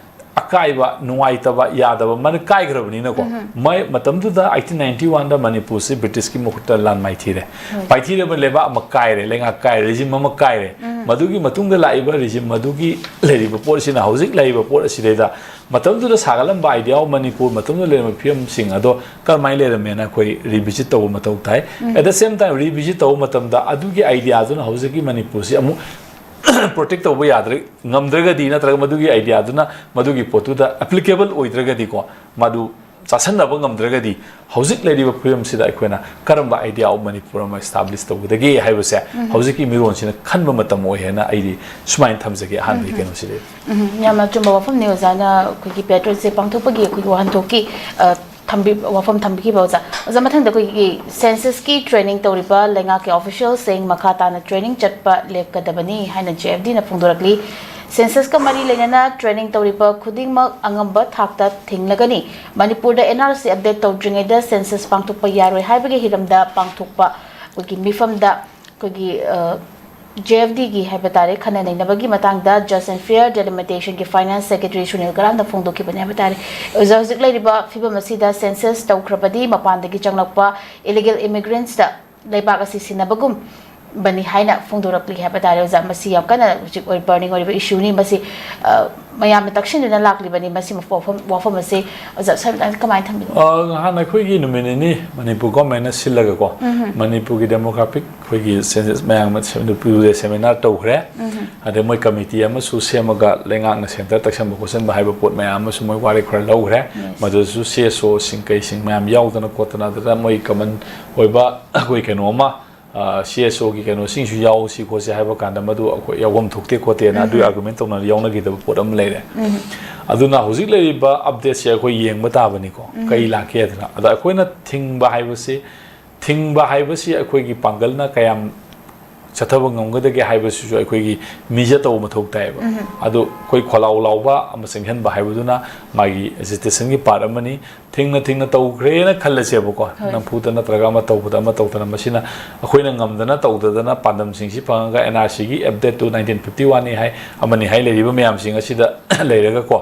ꯑꯀꯥꯏꯕ, ꯅꯨꯡꯉꯥꯏꯇꯕ, ꯌꯥꯗꯕ ꯃꯔꯝ ꯀꯥꯏꯈ꯭ꯔꯕꯅꯤꯅꯀꯣ꯫ ꯃꯥꯏ ꯃꯇꯝꯗꯨꯗ, ꯑꯩꯠꯇꯤꯟ ꯅꯥꯏꯟꯇꯤ ꯋꯥꯟꯗ ꯃꯅꯤꯄꯨꯔꯁꯤ ꯕ꯭ꯔꯤꯇꯤꯁꯀꯤ ꯃꯈꯨꯠꯇ ꯂꯥꯟ ꯃꯥꯏꯊꯤꯔꯦ꯫ ꯄꯥꯏꯊꯤꯔꯕ ꯂꯩꯕꯥꯛ ꯑꯃ ꯀꯥꯏꯔꯦ, ꯂꯩꯉꯥꯛ ꯀꯥꯏꯔꯦ, ꯔꯤꯖꯤꯝ ꯑꯃ ꯀꯥꯏꯔꯦ꯫ ꯃꯗꯨꯒꯤ ꯃꯇꯨꯡꯗ ꯂꯥꯛꯏꯕ ꯔꯤꯖꯤꯝ ꯑꯗꯨꯒꯤ ꯂꯩꯔꯤꯕ ꯄꯣꯠ ꯑꯁꯤꯅ ꯍꯧꯖꯤꯛ ꯂꯩꯔꯤꯕ ꯄꯣꯠ ꯑꯁꯤꯗꯩꯗ ꯃꯇꯝꯗꯨꯗ ꯁꯥꯒꯠꯂꯝꯕ idea of ꯃꯅꯤꯄꯨꯔ, ꯃꯇꯝꯗꯨꯗ ꯂꯩꯔꯝꯕ ꯐꯤꯕꯝꯁꯤꯡ ꯑꯗꯣ ꯀꯔꯝꯍꯥꯏꯅ ꯂꯩꯔꯝꯃꯦꯅ ꯑꯩꯈꯣꯏ revisit ꯇꯧꯕ ꯃꯊꯧ ꯇꯥꯏ꯫ At the same time, revisit ꯇꯧꯕ ꯃꯇꯝꯗ ꯑꯗꯨꯒꯤ idea ꯗꯨꯅ ꯍꯧꯖꯤꯛꯀꯤ ꯃꯅꯤꯄꯨꯔꯁꯤ ꯑꯃꯨꯛ protect ꯇꯧꯕ ꯌꯥꯗ꯭ꯔ-, ꯉꯝꯗ꯭ꯔꯒꯗꯤ, ꯅꯠꯇ꯭ꯔꯒ ꯃꯗꯨꯒꯤ idea ꯗꯨꯅ ꯃꯗꯨꯒꯤ ꯄꯣꯠꯇꯨꯗ applicable ꯑꯣꯏꯗ꯭ꯔꯒꯗꯤꯀꯣ, ꯃꯗꯨ ꯆꯥꯁꯟꯅꯕ ꯉꯝꯗ꯭ꯔꯒꯗꯤ, ꯍꯧꯖꯤꯛ ꯂꯩꯔꯤꯕ ꯐꯤꯕꯝꯁꯤꯗ ꯑꯩꯈꯣꯏꯅ ꯀꯔꯝꯕ idea of ꯃꯅꯤꯄꯨꯔ ꯑꯃ establish ꯇꯧꯒꯗꯒꯦ ꯍꯥꯏꯕꯁꯦ ꯍꯧꯖꯤꯛꯀꯤ ꯃꯤꯔꯣꯟꯁꯤꯅ ꯈꯟꯕ ꯃꯇꯝ ꯑꯣꯏ ꯍꯥꯏꯅ ꯑꯩꯗꯤ ꯁꯨꯃꯥꯏꯅ ꯊꯝꯖꯒꯦ ꯑꯍꯥꯟꯕꯒꯤ ꯀꯩꯅꯣꯁꯤꯗꯤ꯫ ꯎꯝ, ꯌꯥꯝꯅ ꯑꯆꯨꯝꯕ ꯋꯥꯐꯝꯅꯤ ꯑꯣꯖꯥꯅ ꯑꯩꯈꯣꯏꯒꯤ patriot day ꯄꯥꯡꯊꯣꯛꯄꯒꯤ ꯑꯩꯈꯣꯏꯒꯤ ꯋꯥꯍꯟꯊꯣꯛꯀꯤ, ꯑ, ꯊꯝꯕꯤ-, ꯋꯥꯐꯝ ꯊꯝꯕꯤꯈꯤꯕ ꯑꯣꯖꯥ꯫ ꯑꯣꯖꯥ, ꯃꯊꯪꯗ ꯑꯩꯈꯣꯏꯒꯤ census ꯀꯤ training ꯇꯧꯔꯤꯕ ꯂꯩꯉꯥꯛꯀꯤ official ꯁꯤꯡ ꯃꯈꯥ ꯇꯥꯅ training ꯆꯠꯄ ꯂꯦꯞꯀꯗꯕꯅꯤ ꯍꯥꯏꯅ J F D ꯅ ꯐꯣꯡꯗꯣꯔꯛꯂꯤ꯫ Census ꯀ ꯃꯔꯤ ꯂꯩꯅꯅ training ꯇꯧꯔꯤꯕ ꯈꯨꯗꯤꯡꯃꯛ ꯑꯉꯝꯕ ꯊꯥꯛꯇ ꯊꯤꯡꯂꯒꯅꯤ꯫ ꯃꯅꯤꯄꯨꯔꯗ N R C update ꯇꯧꯗ꯭ꯔꯤꯉꯩꯗ census ꯄꯥꯡꯊꯣꯛꯄ ꯌꯥꯔꯣꯏ ꯍꯥꯏꯕꯒꯤ ꯍꯤꯔꯝꯗ ꯄꯥꯡꯊꯣꯛꯄ ꯑꯩꯈꯣꯏꯒꯤ ꯃꯤꯐꯝꯗ ꯑꯩꯈꯣꯏꯒꯤ, ꯑ, J F D ꯒꯤ ꯍꯥꯏꯕ ꯇꯥꯔꯦ, ꯈꯟꯅ ꯅꯩꯅꯕꯒꯤ ꯃꯇꯥꯡꯗ Just and Fair Delimitation ꯒꯤ Finance Secretary ꯁꯨꯅꯤꯜ ꯒꯔꯥꯝꯅ ꯐꯣꯡꯗꯣꯛꯈꯤꯕꯅꯤ ꯍꯥꯏꯕ ꯇꯥꯔꯦ꯫ ꯑꯣꯖꯥ, ꯍꯧꯖꯤꯛ ꯂꯩꯔꯤꯕ ꯐꯤꯕꯝ ꯑꯁꯤꯗ census ꯇꯧꯈ꯭ꯔꯕꯗꯤ ꯃꯄꯥꯟꯗꯒꯤ ꯆꯪꯂꯛꯄ illegal immigrants ꯇ ꯂꯩꯕꯥꯛ ꯑꯁꯤ ꯁꯤꯟꯅꯕꯒꯨꯝꯕꯅꯤ ꯍꯥꯏꯅ ꯐꯣꯡꯗꯣꯔꯛꯂꯤ ꯍꯥꯏꯕ ꯇꯥꯔꯦ꯫ ꯑꯣꯖꯥ, ꯃꯁꯤ ꯌꯥꯝ ꯀꯟꯅ ꯍꯧꯖꯤꯛ ꯑꯣꯏ-, burning ꯑꯣꯏꯔꯤꯕ issue ꯅꯤ꯫ ꯃꯁꯤ, ꯑ, ꯃꯌꯥꯝꯅ ꯇꯛꯁꯤꯟꯗꯨꯅ ꯂꯥꯛꯂꯤꯕꯅꯤ꯫ ꯃꯁꯤ ꯋꯥꯐꯝ, ꯋꯥꯐꯝ ꯑꯁꯤ ꯑꯣꯖꯥ ꯁꯔꯃꯤꯂꯥꯅ ꯀꯃꯥꯏꯅ ꯊꯝꯕꯤꯅꯤ? ꯑ, ꯉꯍꯥꯟ ꯑꯩꯈꯣꯏꯒꯤ ꯅꯨꯃꯤꯠ ꯅꯤꯅꯤ ꯃꯅꯤꯄꯨꯔ government ꯅ ꯁꯤꯜꯂꯒꯀꯣ, ꯃꯅꯤꯄꯨꯔꯒꯤ demographic ꯑꯩꯈꯣꯏꯒꯤ census ꯃꯌꯥꯝ ꯑꯃ ꯁꯦꯝ-, ꯅꯨꯄꯤꯗ seminar ꯇꯧꯈ꯭ꯔꯦ꯫ ꯑꯗꯩ ꯃꯣꯏ committee ꯑꯃꯁꯨ ꯁꯦꯝꯃꯒ ꯂꯩꯉꯥꯛꯅ centre ꯇꯛꯁꯟꯕ ꯈꯣꯠꯆꯟꯕ ꯍꯥꯏꯕ ꯄꯣꯠ ꯃꯌꯥꯝ ꯑꯃꯁꯨ ꯃꯣꯏ ꯋꯥꯔꯦꯞ ꯈꯔ ꯂꯧꯈ꯭ꯔꯦ꯫ ꯃꯗꯨꯗꯁꯨ C S O ꯁꯤꯡ ꯀꯩꯁꯤꯡ ꯃꯌꯥꯝ ꯌꯥꯎꯗꯅ ꯈꯣꯠꯇꯅ, ꯑꯗꯨꯗ ꯃꯣꯏ common ꯑꯣꯏꯕ ꯑꯩꯈꯣꯏ ꯀꯩꯅꯣ ꯑꯃ, ꯑ, C S O ꯒꯤ ꯀꯩꯅꯣꯁꯤꯡꯁꯨ ꯌꯥꯎꯁꯤ ꯈꯣꯠꯁꯤ ꯍꯥꯏꯕ ꯀꯥꯟꯗ ꯃꯗꯨ ꯑꯩꯈꯣꯏ ꯌꯥꯎꯐꯝ ꯊꯣꯛꯇꯦ ꯈꯣꯠꯇꯦꯅ ꯑꯗꯨꯒꯤ argument ꯇꯧꯅ ꯌꯥꯎꯅꯈꯤꯗꯕ ꯄꯣꯠ ꯑꯃ ꯂꯩꯔꯦ꯫ ꯑꯗꯨꯅ ꯍꯧꯖꯤꯛ ꯂꯩꯔꯤꯕ update ꯁꯦ ꯑꯩꯈꯣꯏ ꯌꯦꯡꯕ ꯇꯥꯕꯅꯤꯀꯣ, ꯀꯩ ꯂꯥꯛꯀꯦ ꯍꯥꯏꯗꯅ꯫ ꯑꯗ ꯑꯩꯈꯣꯏꯅ ꯊꯤꯡꯕ ꯍꯥꯏꯕꯁꯤ, ꯊꯤꯡꯕ ꯍꯥꯏꯕꯁꯤ ꯑꯩꯈꯣꯏꯒꯤ ꯄꯥꯡꯒꯜꯅ ꯀꯌꯥꯝ ꯆꯠꯊꯕ ꯉꯝꯒꯗꯒꯦ ꯍꯥꯏꯕꯁꯤꯁꯨ ꯑꯩꯈꯣꯏꯒꯤ ꯃꯤꯖ ꯇꯧꯕ ꯃꯊꯧ ꯇꯥꯏꯌꯦꯕ꯫ ꯑꯗꯨ ꯑꯩꯈꯣꯏ ꯈꯣꯜꯂꯥꯎ ꯂꯥꯎꯕ ꯑꯃ ꯆꯪꯁꯤꯟꯕ ꯍꯥꯏꯕꯗꯨꯅ ꯃꯥꯒꯤ ꯑꯦꯖꯤꯇꯦꯁꯟꯒꯤ ꯄꯥꯔꯠ ꯑꯃꯅꯤ꯫ ꯊꯤꯡꯅ ꯊꯤꯡꯅ ꯇꯧꯈ꯭ꯔꯦꯅ ꯈꯜꯂꯁꯦꯕꯀꯣ꯫ ꯍꯣꯏ꯫ ꯅꯝꯐꯨꯗ ꯅꯠꯇ꯭ꯔꯒ ꯑꯃ ꯇꯧꯕꯗ, ꯑꯃ ꯇꯧꯗꯅ, ꯃꯁꯤꯅ ꯑꯩꯈꯣꯏꯅ ꯉꯝꯗꯅ ꯇꯧꯗꯗꯅ ꯄꯥꯟꯗꯝꯁꯤꯡꯁꯤ ꯐꯪꯉꯒ ꯑꯦꯟ ꯑꯥꯔ ꯁꯤꯒꯤ ꯑꯞꯗꯦꯠꯇꯨ ꯅꯥꯏꯟꯇꯤꯟ ꯐꯤꯐꯇꯤ ꯋꯥꯟꯅꯤ ꯍꯥꯏ, ꯑꯃꯅꯤ ꯍꯥꯏ, ꯂꯩꯔꯤꯕ ꯃꯌꯥꯝꯁꯤꯡ ꯑꯁꯤꯗ ꯂꯩꯔꯒꯀꯣ,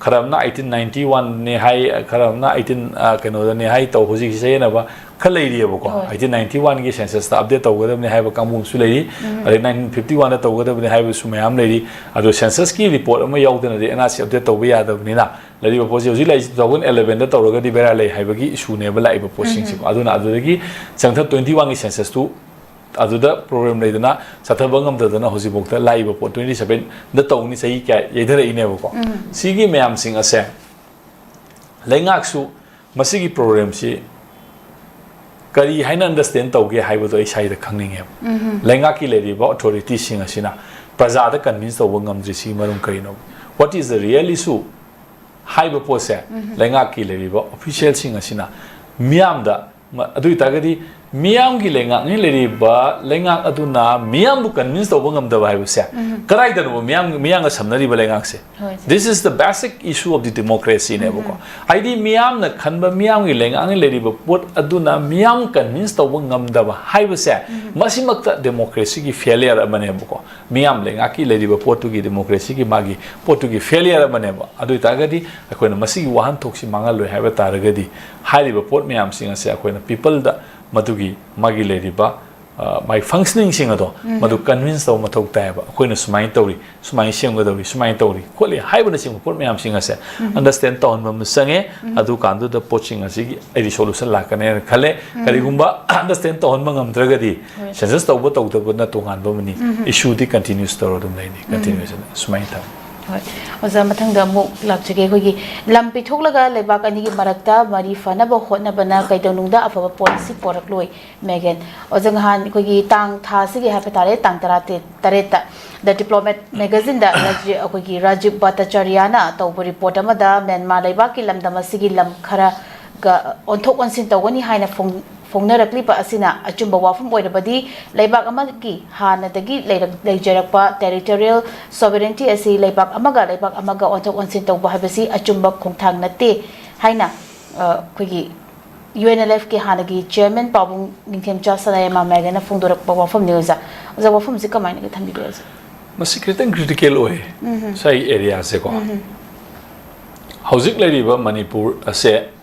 ꯈꯔ ꯑꯃꯅ ꯑꯩꯇꯤꯟ ꯅꯥꯏꯟꯇꯤ ꯋꯥꯟꯅꯤ ꯍꯥꯏ, ꯈꯔ ꯑꯃꯅ ꯑꯩꯇꯤꯟ, ꯑ, ꯀꯩꯅꯣꯗꯅꯤ ꯍꯥꯏ, ꯇꯧ, ꯍꯧꯖꯤꯛ ꯆꯌꯦꯠꯅꯕ ꯈꯔ ꯂꯩꯔꯤꯑꯕꯀꯣ꯫ ꯍꯣꯏ꯫ ꯑꯩꯇꯤꯟ ꯅꯥꯏꯟꯇꯤ ꯋꯥꯟꯒꯤ ꯁꯦꯟꯁꯁꯇ ꯑꯞꯗꯦꯠ ꯇꯧꯒꯗꯕꯅꯤ ꯍꯥꯏꯕ ꯀꯥꯡꯕꯨ ꯑꯃꯁꯨ ꯂꯩꯔꯤ꯫ ꯑꯗꯩ ꯅꯥꯏꯟꯇꯤꯟ ꯐꯤꯐꯇꯤ ꯋꯥꯟꯗ ꯇꯧꯒꯗꯕꯅꯤ ꯍꯥꯏꯕꯁꯨ ꯃꯌꯥꯝ ꯂꯩꯔꯤ꯫ ꯑꯗꯣ ꯁꯦꯟꯁꯁꯀꯤ ꯔꯤꯄꯣꯔꯠ ꯑꯃ ꯌꯥꯎꯗꯅꯗꯤ ꯑꯦꯟ ꯑꯥꯔ ꯁꯤ ꯑꯞꯗꯦꯠ ꯇꯧꯕ ꯌꯥꯗꯕꯅꯤꯅ, ꯂꯩꯔꯤꯕ ꯄꯣꯠꯁꯤ ꯍꯧꯖꯤꯛ ꯂꯩꯔꯤꯁꯤ ꯇꯨ ꯊꯥꯎꯖꯟ ꯑꯦꯂꯚꯦꯟꯗ ꯇꯧꯔꯒꯗꯤ ꯕꯦꯔꯥ ꯂꯩ ꯍꯥꯏꯕꯒꯤ ꯏꯁꯨꯅꯦꯕ ꯂꯥꯛꯏꯕ ꯄꯣꯠꯁꯤꯡꯁꯤꯀꯣ꯫ ꯑꯗꯨꯅ ꯑꯗꯨꯗꯒꯤ ꯆꯪꯊ ꯇ꯭ꯋꯦꯟꯇꯤ ꯋꯥꯟꯒꯤ ꯁꯦꯟꯁꯁꯇꯨ ꯑꯗꯨꯗ ꯄ꯭ꯔꯣꯕ꯭ꯂꯦꯝ ꯂꯩꯗꯅ ꯆꯠꯊꯕ ꯉꯝꯗꯗꯅ ꯍꯧꯖꯤꯛꯐꯥꯎꯗ ꯂꯥꯛꯏꯕ ꯄꯣꯠ ꯇ꯭ꯋꯦꯟꯇꯤ ꯁꯚꯦꯟꯗ ꯇꯧꯅꯤ ꯆꯍꯤ ꯀꯌꯥ ꯌꯩꯊꯔꯛꯏꯅꯦꯕꯀꯣ꯫ ꯁꯤꯒꯤ ꯃꯌꯥꯝꯁꯤꯡ ꯑꯁꯦ ꯂꯩꯉꯥꯛꯁꯨ ꯃꯁꯤꯒꯤ ꯄ꯭ꯔꯣꯕ꯭ꯂꯦꯝꯁꯤ ꯀꯔꯤ ꯍꯥꯏꯅ ꯑꯟꯗꯔꯁꯇꯦꯟ ꯇꯧꯒꯦ ꯍꯥꯏꯕꯗꯣ ꯑꯩ ꯁ꯭ꯋꯥꯏꯗ ꯈꯪꯅꯤꯡꯉꯦꯕ꯫ ꯂꯩꯉꯥꯛꯀꯤ ꯂꯩꯔꯤꯕ ꯑꯣꯊꯣꯔꯤꯇꯤꯁꯤꯡ ꯑꯁꯤꯅ ꯄ꯭ꯔꯖꯥꯗ ꯀꯟꯚꯤꯟꯁ ꯇꯧꯕ ꯉꯝꯗ꯭ꯔꯤꯁꯤ ꯃꯔꯝ ꯀꯔꯤꯅꯣ? What is the real issue? ꯍꯥꯏꯕ ꯄꯣꯠꯁꯦ ꯂꯩꯉꯥꯛꯀꯤ ꯂꯩꯔꯤꯕ ꯑꯣꯐꯤꯁꯤꯌꯦꯜꯁꯤꯡ ꯑꯁꯤꯅ ꯃꯤꯌꯥꯝꯗ ꯃ-, ꯑꯗꯨ ꯑꯣꯏꯇꯥꯔꯒꯗꯤ ꯃꯤꯌꯥꯝꯒꯤ ꯂꯩꯉꯥꯛꯅꯤ ꯂꯩꯔꯤꯕ ꯂꯩꯉꯥꯛ ꯑꯗꯨꯅ ꯃꯤꯌꯥꯝꯕꯨ ꯀꯟꯚꯤꯟꯁ ꯇꯧꯕ ꯉꯝꯗꯕ ꯍꯥꯏꯕꯁꯦ ꯀꯗꯥꯏꯗꯅꯣꯕ ꯃꯤꯌꯥꯝ, ꯃꯤꯌꯥꯝꯒ ꯁꯝꯅꯔꯤꯕ ꯂꯩꯉꯥꯛꯁꯦ? ꯍꯣꯏ꯫ This is the basic issue of the democracy ꯅꯦꯕꯀꯣ꯫ ꯍꯥꯏꯗꯤ ꯃꯤꯌꯥꯝꯅ ꯈꯟꯕ ꯃꯤꯌꯥꯝꯒꯤ ꯂꯩꯉꯥꯛꯅꯤ ꯂꯩꯔꯤꯕ ꯄꯣꯠ ꯑꯗꯨꯅ ꯃꯤꯌꯥꯝ ꯀꯟꯚꯤꯟꯁ ꯇꯧꯕ ꯉꯝꯗꯕ ꯍꯥꯏꯕꯁꯦ ꯃꯁꯤꯃꯛꯇ ꯗꯦꯃꯣꯀ꯭ꯔꯦꯁꯤꯒꯤ ꯐꯦꯂꯤꯌꯔ ꯑꯃꯅꯦꯕꯀꯣ꯫ ꯃꯤꯌꯥꯝ ꯂꯩꯉꯥꯛꯀꯤ ꯂꯩꯔꯤꯕ ꯄꯣꯠꯇꯨꯒꯤ, ꯗꯦꯃꯣꯀ꯭ꯔꯦꯁꯤꯒꯤ ꯃꯥꯒꯤ ꯄꯣꯠꯇꯨꯒꯤ ꯐꯦꯂꯤꯌꯔ ꯑꯃꯅꯦꯕ꯫ ꯑꯗꯨ ꯑꯣꯏꯇꯥꯔꯒꯗꯤ ꯑꯩꯈꯣꯏꯅ ꯃꯁꯤꯒꯤ ꯋꯥꯍꯟꯊꯣꯛꯁꯤ ꯃꯥꯡꯍꯜꯂꯣꯏ ꯍꯥꯏꯕ ꯇꯥꯔꯒꯗꯤ ꯍꯥꯏꯔꯤꯕ ꯄꯣꯠ ꯃꯌꯥꯝꯁꯤꯡ ꯑꯁꯦ ꯑꯩꯈꯣꯏꯅ ꯄꯤꯄꯜꯗ ꯃꯗꯨꯒꯤ ꯃꯥꯒꯤ ꯂꯩꯔꯤꯕ, ꯑ, ꯃꯥꯒꯤ ꯐꯪꯁꯅꯤꯡꯁꯤꯡ ꯑꯗꯣ ꯃꯗꯨ ꯀꯟꯚꯤꯟꯁ ꯇꯧꯕ ꯃꯊꯧ ꯇꯥꯏꯌꯦꯕ꯫ ꯑꯩꯈꯣꯏꯅ ꯁꯨꯃꯥꯏꯅ ꯇꯧꯔꯤ, ꯁꯨꯃꯥꯏꯅ ꯁꯦꯝꯒꯗꯧꯔꯤ, ꯁꯨꯃꯥꯏꯅ ꯇꯧꯔꯤ ꯈꯣꯠꯂꯤ ꯍꯥꯏꯕꯅꯆꯤꯡꯕ ꯄꯣꯠ ꯃꯌꯥꯝꯁꯤꯡ ꯑꯁꯦ ꯑꯟꯗꯔꯁꯇꯦꯟ ꯇꯧꯍꯟꯕ ꯑꯃ ꯆꯪꯉꯦ꯫ ꯑꯗꯨꯀꯥꯟꯗꯨꯗ ꯄꯣꯠꯁꯤꯡ ꯑꯁꯤꯒꯤ ꯑꯩꯗꯤ ꯁꯣꯂꯨꯁꯟ ꯂꯥꯛꯀꯅꯦꯅ ꯈꯜꯂꯦ꯫ ꯀꯔꯤꯒꯨꯝꯕ ꯑꯟꯗꯔꯁꯇꯦꯟ ꯇꯧꯍꯟꯕ ꯉꯝꯗ꯭ꯔꯒꯗꯤ ꯁꯦꯟꯁꯁ ꯇꯧꯕ ꯇꯧꯗꯕꯅ ꯇꯣꯉꯥꯟꯕ ꯑꯃꯅꯤ꯫ ꯏꯁꯨꯗꯤ ꯀꯟꯇꯤꯅ꯭ꯌꯨꯁ ꯇꯧꯔ ꯑꯗꯨꯝ ꯂꯩꯅꯤ꯫ ꯀꯟꯇꯤꯅ꯭ꯌꯨꯁ ꯑꯁꯨꯃꯥꯏꯅ ꯇꯧ꯫ ꯍꯣꯏ꯫ ꯑꯣꯖꯥ, ꯃꯊꯪꯗ ꯑꯃꯨꯛ ꯂꯥꯛꯆꯒꯦ꯫ ꯑꯩꯈꯣꯏꯒꯤ ꯂꯝ ꯄꯤꯊꯣꯛꯂꯒ ꯂꯩꯕꯥꯛ ꯑꯅꯤꯒꯤ ꯃꯔꯛꯇ ꯃꯔꯤ ꯐꯅꯕ ꯍꯣꯠꯅꯕꯅ ꯀꯩꯗꯧꯅꯨꯡꯗ ꯑꯐꯕ ꯄꯣꯠ ꯑꯁꯤ ꯄꯣꯔꯛꯂꯣꯏ꯫ ꯃꯦꯒꯟ, ꯑꯣꯖꯥ, ꯉꯍꯥꯟ ꯑꯩꯈꯣꯏꯒꯤ ꯇꯥꯡ ꯊꯥ ꯑꯁꯤꯒꯤ ꯍꯥꯏꯕ ꯇꯥꯔꯦ, ꯇꯥꯡ ꯇꯔꯥ ꯇꯔꯦꯠꯇ The Diplomat magazineꯗ ꯔꯥꯖꯤ-, ꯑꯩꯈꯣꯏꯒꯤ ꯔꯥꯖꯤꯕ ꯚꯠꯇꯥꯆꯥꯔꯌꯥꯅ ꯇꯧꯕ ꯔꯤꯄꯣꯔꯠ ꯑꯃꯗ ꯃ꯭ꯌꯥꯟꯃꯥꯔ ꯂꯩꯕꯥꯛꯀꯤ ꯂꯝꯗꯝ ꯑꯁꯤꯒꯤ ꯂꯝ ꯈꯔꯒ ꯑꯣꯟꯊꯣꯛ ꯑꯣꯟꯁꯤꯟ ꯇꯧꯒꯅꯤ ꯍꯥꯏꯅ ꯐꯣꯡ-, ꯐꯣꯡꯅꯔꯛꯂꯤꯕ ꯑꯁꯤꯅ ꯑꯆꯨꯝꯕ ꯋꯥꯐꯝ ꯑꯣꯏꯔꯕꯗꯤ, ꯂꯩꯕꯥꯛ ꯑꯃꯒꯤ ꯍꯥꯟꯅꯗꯒꯤ ꯂꯩꯔꯛ-, ꯂꯩꯖꯔꯛꯄ territorial sovereignty ꯑꯁꯤ ꯂꯩꯕꯥꯛ ꯑꯃꯒ ꯂꯩꯕꯥꯛ ꯑꯃꯒ ꯑꯣꯟꯊꯣꯛ ꯑꯣꯟꯁꯤꯟ ꯇꯧꯕ ꯍꯥꯏꯕꯁꯤ ꯑꯆꯨꯝꯕ ꯈꯣꯡꯊꯥꯡ ꯅꯠꯇꯦ ꯍꯥꯏꯅ, ꯑ, ꯑꯩꯈꯣꯏꯒꯤ ꯌꯨ ꯑꯦꯟ ꯑꯦꯜ ꯑꯦꯐꯀꯤ ꯍꯥꯟꯅꯒꯤ chairman ꯄꯥꯎꯕꯨꯡ ꯅꯤꯡꯊꯦꯝꯆꯥ ꯁꯅꯥꯌꯥꯏꯃ ꯃꯌꯥꯏꯗꯅ ꯐꯣꯡꯗꯣꯔꯛꯄ ꯋꯥꯐꯝꯅꯤ, ꯑꯣꯖꯥ꯫ ꯑꯣꯖꯥ, ꯋꯥꯐꯝꯁꯤ ꯀꯃꯥꯏꯅꯒ ꯊꯝꯕꯤꯒꯦ, ꯑꯣꯖꯥ? ꯃꯁꯤ ꯈꯤꯇꯪ critical ꯑꯣꯏ꯫ ꯉꯁꯥꯏ areaꯁꯦꯀꯣ, ꯍꯧꯖꯤꯛ ꯂꯩꯔꯤꯕ ꯃꯅꯤꯄꯨꯔ ꯑꯁꯦ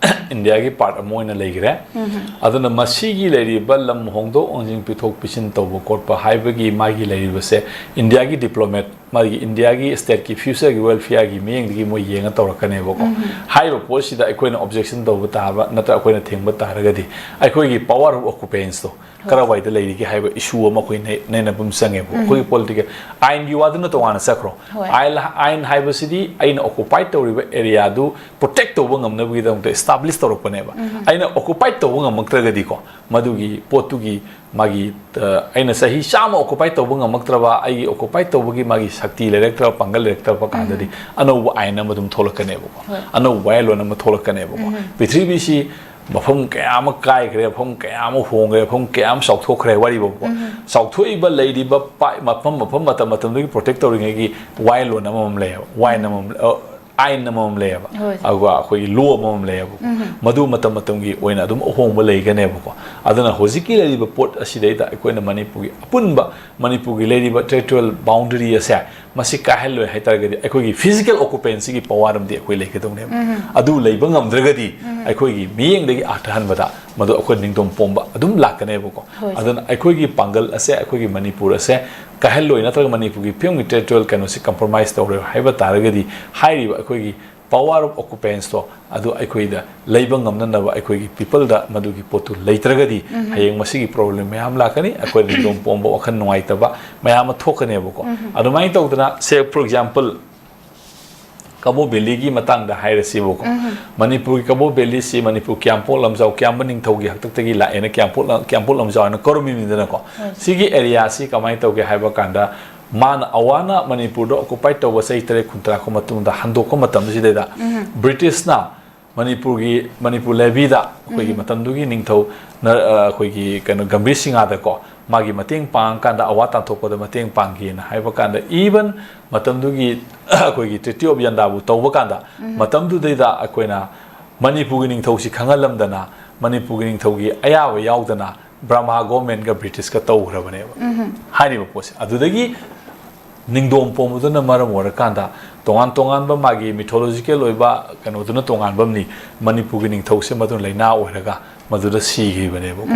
ꯏꯟꯗꯤꯌꯥꯒꯤ part ꯑꯃ ꯑꯣꯏꯅ ꯂꯩꯈ꯭ꯔꯦ꯫ ꯑꯗꯨꯅ ꯃꯁꯤꯒꯤ ꯂꯩꯔꯤꯕ ꯂꯝ ꯍꯣꯡꯗꯣꯛ ꯍꯣꯡꯖꯤꯟ, ꯄꯤꯊꯣꯛ ꯄꯤꯁꯤꯟ ꯇꯧꯕ ꯈꯣꯠꯄ ꯍꯥꯏꯕꯒꯤ ꯃꯥꯒꯤ ꯂꯩꯔꯤꯕꯁꯦ ꯏꯟꯗꯤꯌꯥꯒꯤ diplomat, ꯃꯥꯒꯤ ꯏꯟꯗꯤꯌꯥꯒꯤ stateꯀꯤ futureꯒꯤ welfareꯒꯤ ꯃꯤꯠꯌꯦꯡꯗꯒꯤ ꯃꯣꯏ ꯌꯦꯡꯉ ꯇꯧꯔꯛꯀꯅꯦꯕꯀꯣ꯫ ꯍꯥꯏꯔꯤꯕ ꯄꯣꯠꯁꯤꯗ ꯑꯩꯈꯣꯏꯅ objection ꯇꯧꯕ ꯇꯥꯕ ꯅꯠꯇ꯭ꯔꯒ ꯑꯩꯈꯣꯏꯅ ꯊꯤꯡꯕ ꯇꯥꯔꯒꯗꯤ, ꯑꯩꯈꯣꯏꯒꯤ power of occupanceꯇꯣ ꯀꯔꯥꯏꯋꯥꯏꯗ ꯂꯩꯔꯤꯒꯦ ꯍꯥꯏꯕ issue ꯑꯃ ꯑꯩꯈꯣꯏ ꯅꯩ-, ꯅꯩꯅꯕ ꯑꯃ ꯆꯪꯉꯦꯕꯀꯣ꯫ ꯑꯩꯈꯣꯏꯒꯤ political, ꯑꯥꯏꯟꯒꯤ ꯋꯥꯗꯨꯅ ꯇꯣꯉꯥꯟꯅ ꯆꯠꯈ꯭ꯔꯣ꯫ ꯍꯣꯏ꯫ ꯑꯥꯏꯟ, ꯑꯥꯏꯟ ꯍꯥꯏꯕꯁꯤꯗꯤ ꯑꯩꯅ occupy ꯇꯧꯔꯤꯕ areaꯗꯨ protect ꯇꯧꯕ ꯉꯝꯅꯕꯒꯤꯗꯃꯛꯇ establish ꯇꯧꯔꯛꯄꯅꯦꯕ꯫ ꯑꯩꯅ occupy ꯇꯧꯕ ꯉꯝꯃꯛꯇ꯭ꯔꯒꯗꯤꯀꯣ, ꯃꯗꯨꯒꯤ ꯄꯣꯠꯇꯨꯒꯤ ꯃꯥꯒꯤ, ꯑ, ꯑꯩꯅ ꯆꯍꯤ ꯆꯥꯝꯃ occupy ꯇꯧꯕ ꯉꯝꯃꯛꯇ꯭ꯔꯕ, ꯑꯩꯒꯤ occupy ꯇꯧꯕꯒꯤ ꯃꯥꯒꯤ ꯁꯛꯇꯤ ꯂꯩꯔꯛꯇ꯭ꯔꯕ, ꯄꯥꯡꯒꯜ ꯂꯩꯔꯛꯇ꯭ꯔꯕ ꯀꯥꯟꯗꯗꯤ ꯑꯅꯧꯕ ꯑꯥꯏꯟ ꯑꯃ ꯑꯗꯨꯝ ꯊꯣꯛꯂꯛꯀꯅꯦꯕꯀꯣ꯫ ꯍꯣꯏ꯫ ꯑꯅꯧꯕ ꯋꯥꯌꯦꯜꯂꯣꯟ ꯑꯃ ꯊꯣꯛꯂꯛꯀꯅꯦꯕꯀꯣ꯫ ꯄ꯭ꯔꯤꯊꯤꯕꯤꯁꯤ ꯃꯐꯝ ꯀꯌꯥ ꯑꯃ ꯀꯥꯏꯈ꯭ꯔꯦ, ꯃꯐꯝ ꯀꯌꯥ ꯑꯃ ꯍꯣꯡꯈ꯭ꯔꯦ, ꯃꯐꯝ ꯀꯌꯥ ꯑꯃ ꯆꯥꯎꯊꯣꯛꯈ꯭ꯔꯦ ꯋꯥꯔꯤꯕꯀꯣ꯫ ꯆꯥꯎꯊꯣꯛꯏꯕ ꯂꯩꯔꯤꯕ ꯄꯥ-, ꯃꯐꯝ, ꯃꯐꯝ ꯃꯇꯝ ꯃꯇꯝꯗꯨꯒꯤ protect ꯇꯧꯔꯤꯉꯩꯒꯤ ꯋꯥꯌꯦꯜꯂꯣꯟ ꯑꯃꯃꯝ ꯂꯩꯌꯦꯕ, ꯋꯥꯌꯦꯜ ꯑꯃꯃꯝ, ꯑ, ꯑꯥꯏꯟ ꯑꯃꯃꯝ ꯂꯩꯌꯦꯕ꯫ ꯍꯣꯏ꯫ ꯑꯗꯨꯒ ꯑꯩꯈꯣꯏꯒꯤ law ꯑꯃꯃꯝ ꯂꯩꯌꯦꯕ꯫ ꯃꯗꯨ ꯃꯇꯝ ꯃꯇꯝꯒꯤ ꯑꯣꯏꯅ ꯑꯗꯨꯝ ꯑꯍꯣꯡꯕ ꯂꯩꯒꯅꯦꯕꯀꯣ꯫ ꯑꯗꯨꯅ ꯍꯧꯖꯤꯛꯀꯤ ꯂꯩꯔꯤꯕ ꯄꯣꯠ ꯑꯁꯤꯗꯩꯗ ꯑꯩꯈꯣꯏꯅ ꯃꯅꯤꯄꯨꯔꯒꯤ ꯑꯄꯨꯟꯕ, ꯃꯅꯤꯄꯨꯔꯒꯤ ꯂꯩꯔꯤꯕ territorial boundary ꯑꯁꯦ ꯃꯁꯤ ꯀꯥꯏꯍꯜꯂꯣꯏ ꯍꯥꯏꯇꯥꯔꯒꯗꯤ ꯑꯩꯈꯣꯏꯒꯤ physical occupancyꯒꯤ power ꯑꯃꯗꯤ ꯑꯩꯈꯣꯏ ꯂꯩꯒꯗꯧꯅꯦꯕ꯫ ꯑꯗꯨ ꯂꯩꯕ ꯉꯝꯗ꯭ꯔꯒꯗꯤ ꯑꯩꯈꯣꯏꯒꯤ ꯃꯤꯠꯌꯦꯡꯗꯒꯤ ꯑꯥꯔꯊ ꯍꯟꯕꯗ ꯃꯗꯨ ꯑꯩꯈꯣꯏ ꯅꯤꯡꯇꯝ ꯄꯣꯝꯕ ꯑꯗꯨꯝ ꯂꯥꯛꯀꯅꯦꯕꯀꯣ꯫ ꯍꯣꯏ꯫ ꯑꯗꯨꯅ ꯑꯩꯈꯣꯏꯒꯤ ꯄꯥꯡꯒꯜ ꯑꯁꯦ, ꯑꯩꯈꯣꯏꯒꯤ ꯃꯅꯤꯄꯨꯔ ꯑꯁꯦ ꯀꯥꯏꯍꯜꯂꯣꯏ ꯅꯠꯇ꯭ꯔꯒ ꯃꯅꯤꯄꯨꯔꯒꯤ ꯐꯤꯕꯝꯒꯤ territorial ꯀꯩꯅꯣꯁꯤ compromise ꯇꯧꯔꯣꯏ ꯍꯥꯏꯕ ꯇꯥꯔꯒꯗꯤ, ꯍꯥꯏꯔꯤꯕ ꯑꯩꯈꯣꯏꯒꯤ power of occupanceꯇꯣ ꯑꯗꯨ ꯑꯩꯈꯣꯏꯗ ꯂꯩꯕ ꯉꯝꯅꯅꯕ ꯑꯩꯈꯣꯏꯒꯤ peopleꯗ ꯃꯗꯨꯒꯤ ꯄꯣꯠꯇꯨ ꯂꯩꯇ꯭ꯔꯒꯗꯤ, ꯍꯌꯦꯡ ꯃꯁꯤꯒꯤ problem ꯃꯌꯥꯝ ꯂꯥꯛꯀꯅꯤ, ꯑꯩꯈꯣꯏ ꯅꯤꯡꯇꯝ ꯄꯣꯝꯕ, ꯋꯥꯈꯜ ꯅꯨꯡꯉꯥꯏꯇꯕ ꯃꯌꯥꯝ ꯑꯃ ꯊꯣꯛꯀꯅꯦꯕꯀꯣ꯫ ꯑꯗꯨꯃꯥꯏꯅ ꯇꯧꯗꯅ, say for example, ꯀꯕꯣ ꯚꯦꯂꯤꯒꯤ ꯃꯇꯥꯡꯗ ꯍꯥꯏꯔꯁꯤꯕꯀꯣ꯫ ꯃꯅꯤꯄꯨꯔꯒꯤ ꯀꯕꯣ ꯚꯦꯂꯤꯁꯤ ꯃꯅꯤꯄꯨꯔ ꯀ꯭ꯌꯥꯝꯄꯣꯛ ꯂꯝꯖꯥꯎ, ꯀ꯭ꯌꯥꯝꯕ ꯅꯤꯡꯊꯧꯒꯤ ꯍꯥꯛꯇꯛꯇꯒꯤ ꯂꯥꯛꯑꯦꯅ ꯀ꯭ꯌꯥꯝꯄꯣꯛ ꯂꯝ-, ꯀ꯭ꯌꯥꯝꯄꯣꯛ ꯂꯝꯖꯥꯎ ꯍꯥꯏꯅ ꯀꯧꯔꯝꯃꯤꯕꯅꯤꯗꯅꯀꯣ꯫ ꯁꯤꯒꯤ areaꯁꯤ ꯀꯃꯥꯏꯅ ꯇꯧꯒꯦ ꯍꯥꯏꯕ ꯀꯥꯟꯗ, ꯃꯥꯅ, ꯑꯋꯥꯅ ꯃꯅꯤꯄꯨꯔꯗ occupy ꯇꯧꯕ ꯆꯍꯤ ꯇꯔꯦꯠ ꯈꯨꯟꯇꯔꯥ ꯃꯇꯨꯡꯗ ꯍꯟꯗꯣꯛꯄ ꯃꯇꯝꯁꯤꯗꯩꯗ, Britishꯅ ꯃꯅꯤꯄꯨꯔꯒꯤ ꯃꯅꯤꯄꯨꯔ ꯂꯦꯕꯤꯗ ꯑꯩꯈꯣꯏꯒꯤ ꯃꯇꯝꯗꯨꯒꯤ ꯅꯤꯡꯊꯧ ꯅ-, ꯑ, ꯑꯩꯈꯣꯏꯒꯤ ꯀꯩꯅꯣ ꯒꯝꯚꯤꯔ ꯁꯤꯡꯍꯗꯀꯣ, ꯃꯥꯒꯤ ꯃꯇꯦꯡ ꯄꯥꯡꯉꯀꯥꯟꯗ, ꯑꯋꯥ ꯇꯥꯟꯊꯣꯛꯄꯗ ꯃꯇꯦꯡ ꯄꯥꯡꯒꯦꯅ ꯍꯥꯏꯕ ꯀꯥꯟꯗ, even ꯃꯇꯝꯗꯨꯒꯤ ꯑꯩꯈꯣꯏꯒꯤ Treaty of Yandabo ꯇꯧꯕ ꯀꯥꯟꯗ, ꯃꯇꯝꯗꯨꯗꯩꯗ ꯑꯩꯈꯣꯏꯅ ꯃꯅꯤꯄꯨꯔꯒꯤ ꯅꯤꯡꯊꯧꯁꯤ ꯈꯪꯍꯜꯂꯝꯗꯅ, ꯃꯅꯤꯄꯨꯔꯒꯤ ꯅꯤꯡꯊꯧꯒꯤ ꯑꯌꯥꯕ ꯌꯥꯎꯗꯅ ꯕ꯭ꯔꯃꯥ ꯒꯣꯔꯃꯦꯟꯒ ꯕ꯭ꯔꯤꯇꯤꯁꯀ ꯇꯧꯈ꯭ꯔꯕꯅꯦꯕ ꯍꯥꯏꯔꯤꯕ ꯄꯣꯠꯁꯦ꯫ ꯑꯗꯨꯗꯒꯤ ꯅꯤꯡꯗꯣꯝ ꯄꯣꯝꯕꯗꯨꯅ ꯃꯔꯝ ꯑꯣꯏꯔꯀꯥꯟꯗ ꯇꯣꯉꯥꯟ ꯇꯣꯉꯥꯟꯕ ꯃꯥꯒꯤ ꯃꯤꯊꯣꯂꯣꯖꯤꯀꯦꯜ ꯑꯣꯏꯕ ꯀꯩꯅꯣꯗꯨꯅ ꯇꯣꯉꯥꯟꯕ ꯑꯃꯅꯤ, ꯃꯅꯤꯄꯨꯔꯒꯤ ꯅꯤꯡꯊꯧꯁꯦ ꯃꯗꯨꯅ ꯂꯥꯏꯅꯥ ꯑꯣꯏꯔꯒ ꯃꯗꯨꯗ ꯁꯤꯈꯤꯕꯅꯦꯕꯀꯣ꯫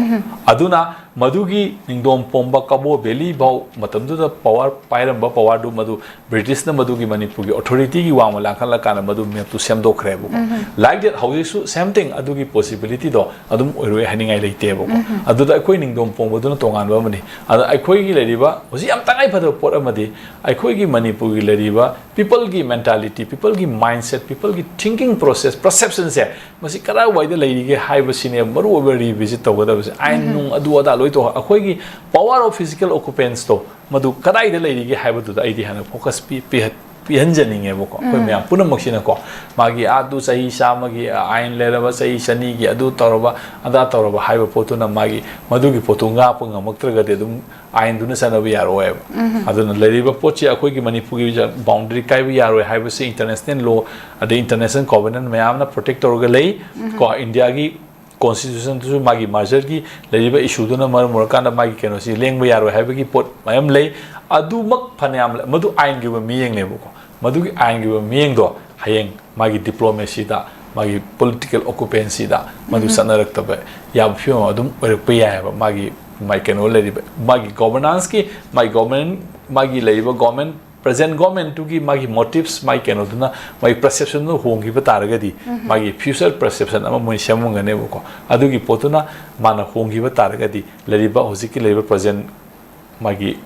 ꯑꯗꯨꯅ ꯃꯗꯨꯒꯤ ꯅꯤꯡꯗꯣꯝ ꯄꯣꯝꯕ ꯀꯕꯣ ꯚꯦꯂꯤ ꯐꯥꯎ ꯃꯇꯝꯗꯨꯗ ꯄꯋꯥꯔ ꯄꯥꯏꯔꯝꯕ ꯄꯋꯥꯔꯗꯨ ꯃꯗꯨ ꯕ꯭ꯔꯤꯇꯤꯁꯅ ꯃꯗꯨꯒꯤ ꯃꯅꯤꯄꯨꯔꯒꯤ ꯑꯣꯊꯣꯔꯤꯇꯤꯒꯤ ꯋꯥꯡꯃ ꯂꯥꯡꯈꯠꯂꯀꯥꯟꯗ ꯃꯗꯨ ꯃꯦꯞꯇꯨ ꯁꯦꯝꯗꯣꯛꯈ꯭ꯔꯦꯕꯀꯣ꯫ Like that, ꯍꯧꯖꯤꯛꯁꯨ same thing, ꯑꯗꯨꯒꯤ ꯄꯣꯁꯤꯕꯤꯂꯤꯇꯤꯗꯣ ꯑꯗꯨꯝ ꯑꯣꯏꯔꯣꯏ ꯍꯥꯏꯅꯤꯡꯉꯥꯏ ꯂꯩꯇꯦꯕꯀꯣ꯫ ꯑꯗꯨꯗ ꯑꯩꯈꯣꯏ ꯅꯤꯡꯗꯣꯝ ꯄꯣꯡꯕꯗꯨꯅ ꯇꯣꯉꯥꯟꯕ ꯑꯃꯅꯤ꯫ ꯑꯗ ꯑꯩꯈꯣꯏꯒꯤ ꯂꯩꯔꯤꯕ ꯍꯧꯖꯤꯛ ꯌꯥꯝ ꯇꯉꯥꯏ ꯐꯗꯕ ꯄꯣꯠ ꯑꯃꯗꯤ, ꯑꯩꯈꯣꯏꯒꯤ ꯃꯅꯤꯄꯨꯔꯒꯤ ꯂꯩꯔꯤꯕ ꯄꯤꯄꯜꯒꯤ ꯃꯦꯟꯇꯥꯂꯤꯇꯤ, ꯄꯤꯄꯜꯒꯤ ꯃꯥꯏꯟꯁꯦꯠ, ꯄꯤꯄꯜꯒꯤ ꯊꯤꯡꯀꯤꯡ ꯄ꯭ꯔꯣꯁꯦꯁ, ꯄꯔꯁꯦꯞꯁꯟꯁꯦ, ꯃꯁꯤ ꯀꯗꯥꯏꯋꯥꯏꯗ ꯂꯩꯔꯤꯒꯦ ꯍꯥꯏꯕꯁꯤꯅꯦ ꯃꯔꯨꯑꯣꯏꯕ ꯔꯤꯚꯤꯖꯤꯠ ꯇꯧꯒꯗꯕꯁꯦ꯫ ꯑꯥꯏꯟ ꯅꯨꯡ ꯑꯗꯨ ꯑꯗꯥ ꯂꯣꯏ ꯇꯧ, ꯑꯩꯈꯣꯏꯒꯤ ꯄꯋꯥꯔ ꯑꯣꯐ ꯐꯤꯖꯤꯀꯦꯜ ꯑꯣꯀꯨꯄꯦꯟꯁꯇꯣ ꯃꯗꯨ ꯀꯗꯥꯏꯗ ꯂꯩꯔꯤꯒꯦ ꯍꯥꯏꯕꯗꯨꯗ ꯑꯩꯗꯤ ꯍꯦꯟꯅ ꯐꯣꯀꯁ ꯄꯤ-, ꯄꯤꯍꯟ-, ꯄꯤꯍꯟꯖꯅꯤꯡꯉꯦꯕꯀꯣ꯫ ꯑꯩꯈꯣꯏ ꯃꯌꯥꯝ ꯄꯨꯝꯅꯃꯛꯁꯤꯅꯀꯣ, ꯃꯥꯒꯤ ꯑꯗꯨ ꯆꯍꯤ ꯆꯥꯝꯃꯒꯤ ꯑꯥꯏꯟ ꯂꯩꯔꯕ, ꯆꯍꯤ ꯆꯅꯤꯒꯤ ꯑꯗꯨ ꯇꯧꯔꯕ, ꯑꯗꯥ ꯇꯧꯔꯕ ꯍꯥꯏꯕ ꯄꯣꯠꯇꯨꯅ ꯃꯥꯒꯤ ꯃꯗꯨꯒꯤ ꯄꯣꯠꯇꯨ ꯉꯥꯛꯄ ꯉꯝꯃꯛꯇ꯭ꯔꯒꯗꯤ ꯑꯗꯨꯝ ꯑꯥꯏꯟꯗꯨꯅ ꯆꯠꯅꯕ ꯌꯥꯔꯣꯏꯕ꯫ ꯑꯗꯨꯅ ꯂꯩꯔꯤꯕ ꯄꯣꯠꯁꯤ ꯑꯩꯈꯣꯏꯒꯤ ꯃꯅꯤꯄꯨꯔꯒꯤ ꯕꯥꯎꯟꯗꯔꯤ ꯀꯥꯏꯕ ꯌꯥꯔꯣꯏ ꯍꯥꯏꯕꯁꯤ ꯏꯟꯇꯔꯅꯦꯁꯅꯦꯜ ꯂꯣ, ꯑꯗꯩ ꯏꯟꯇꯔꯅꯦꯁꯅꯦꯜ ꯀꯣꯚꯦꯅꯦꯟꯠ ꯃꯌꯥꯝꯅ ꯄ꯭ꯔꯣꯇꯦꯛ ꯇꯧꯔꯒ ꯂꯩ꯫ ꯀꯣ, ꯏꯟꯗꯤꯌꯥꯒꯤ ꯀꯣꯟꯁꯇꯤꯇ꯭ꯌꯨꯁꯟꯗꯨꯁꯨ ꯃꯥꯒꯤ ꯃꯥꯔꯖꯔꯒꯤ ꯂꯩꯔꯤꯕ ꯏꯁꯨꯗꯨꯅ ꯃꯔꯝ ꯑꯣꯏꯔꯀꯥꯟꯗ ꯃꯥꯒꯤ ꯀꯩꯅꯣꯁꯤ ꯂꯦꯡꯕ ꯌꯥꯔꯣꯏ ꯍꯥꯏꯕꯒꯤ ꯄꯣꯠ ꯃꯌꯥꯝ ꯂꯩ꯫ ꯑꯗꯨꯃꯛ ꯐꯅꯌꯥꯝ ꯂꯩ, ꯃꯗꯨ ꯑꯥꯏꯟꯒꯤ ꯑꯣꯏꯕ ꯃꯤꯠꯌꯦꯡꯅꯦꯕꯀꯣ꯫ ꯃꯗꯨꯒꯤ ꯑꯥꯏꯟꯒꯤ ꯑꯣꯏꯕ ꯃꯤꯠꯌꯦꯡꯗꯣ ꯍꯌꯦꯡ ꯃꯥꯒꯤ ꯗꯤꯄ꯭ꯂꯣꯃꯦꯁꯤꯗ, ꯃꯥꯒꯤ ꯄꯣꯂꯤꯇꯤꯀꯦꯜ ꯑꯣꯀꯨꯄꯦꯟꯁꯤꯗ ꯃꯗꯨ ꯆꯠꯅꯔꯛꯇꯕ ꯌꯥꯕ ꯐꯤꯕꯝ ꯑꯗꯨꯝ ꯑꯣꯏꯔꯛꯄ ꯌꯥꯏꯑꯕ꯫ ꯃꯥꯒꯤ, ꯃꯥꯒꯤ ꯀꯩꯅꯣ ꯂꯩꯔꯤꯕ, ꯃꯥꯒꯤ ꯒꯣꯕꯔꯅꯥꯟꯁꯀꯤ, ꯃꯥꯒꯤ ꯒꯣꯕꯔꯅꯦꯟ, ꯃꯥꯒꯤ ꯂꯩꯔꯤꯕ ꯒꯣꯕꯔꯃꯦꯟ, ꯄ꯭ꯔꯖꯦꯟ ꯒꯣꯔꯃꯦꯟꯇꯨꯒꯤ ꯃꯥꯒꯤ ꯃꯣꯇꯤꯞꯁ, ꯃꯥꯒꯤ ꯀꯩꯅꯣꯗꯨꯅ, ꯃꯥꯒꯤ ꯄꯔꯁꯦꯞꯁꯟꯗꯨ ꯍꯣꯡꯈꯤꯕ ꯇꯥꯔꯒꯗꯤ, ꯃꯥꯒꯤ ꯐ꯭ꯌꯨꯆꯔ ꯄꯔꯁꯦꯞꯁꯟ ꯑꯃ ꯃꯣꯏ ꯁꯦꯝꯃꯝꯒꯅꯦꯕꯀꯣ꯫ ꯑꯗꯨꯒꯤ ꯄꯣꯠꯇꯨꯅ ꯃꯥꯅ ꯍꯣꯡꯈꯤꯕ ꯇꯥꯔꯒꯗꯤ, ꯂꯩꯔꯤꯕ ꯍꯧꯖꯤꯛꯀꯤ ꯂꯩꯔꯤꯕ ꯄ꯭ꯔꯖꯦꯟ, ꯃꯥꯒꯤ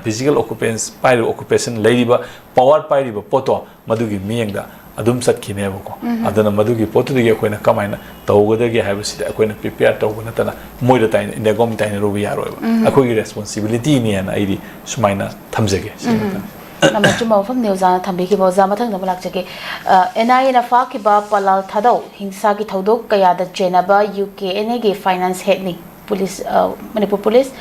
ꯐꯤꯖꯤꯀꯦꯜ ꯑꯣꯀꯨꯄꯦꯟꯁ, ꯄꯥꯏꯔꯤꯕ ꯑꯣꯀꯨꯄꯦꯁꯟ, ꯂꯩꯔꯤꯕ ꯄꯋꯥꯔ ꯄꯥꯏꯔꯤꯕ ꯄꯣꯠꯇꯣ, ꯃꯗꯨꯒꯤ ꯃꯤꯠꯌꯦꯡꯗ ꯑꯗꯨꯝ ꯆꯠꯈꯤꯅꯦꯕꯀꯣ꯫ ꯑꯗꯨꯅ ꯃꯗꯨꯒꯤ ꯄꯣꯠꯇꯨꯗꯒꯤ ꯑꯩꯈꯣꯏꯅ ꯀꯃꯥꯏꯅ ꯇꯧꯒꯗꯒꯦ ꯍꯥꯏꯕꯁꯤꯗꯤ ꯑꯩꯈꯣꯏꯅ ꯄ꯭ꯔꯤꯄꯦꯌꯔ ꯇꯧꯕ ꯅꯠꯇꯅ ꯃꯣꯏꯗ ꯇꯥꯏꯅ, ꯏꯟꯗꯤꯌꯥ ꯒꯣꯔꯃꯦꯟ ꯇꯥꯏꯅꯔꯨꯕ ꯌꯥꯔꯣꯏꯕ꯫ ꯑꯩꯈꯣꯏꯒꯤ ꯔꯦꯁꯄꯣꯟꯁꯤꯕꯤꯂꯤꯇꯤꯅꯦꯅ ꯑꯩꯗꯤ ꯁꯨꯃꯥꯏꯅ ꯊꯝꯖꯒꯦ ꯁꯤ ꯃꯇꯥꯡꯁꯤꯗ꯫ ꯌꯥꯝꯅ ꯑꯆꯨꯝꯕ ꯋꯥꯐꯝꯅꯤ ꯑꯣꯖꯥꯅ ꯊꯝꯕꯤꯈꯤꯕ꯫ ꯑꯣꯖꯥ, ꯃꯊꯪꯗ ꯑꯃ ꯂꯥꯛꯆꯒꯦ꯫ ꯑ, NIA ꯅ ꯐꯥꯈꯤꯕ ꯄꯂꯥꯜ ꯊꯥꯗꯧ ꯍꯤꯡꯁꯥꯒꯤ ꯊꯧꯗꯣꯛ ꯀꯌꯥꯗ ꯆꯦꯟꯅꯕ UKNA ꯒꯤ finance head ꯅꯤ꯫ Police, ꯑ, ꯃꯅꯤꯄꯨꯔ police,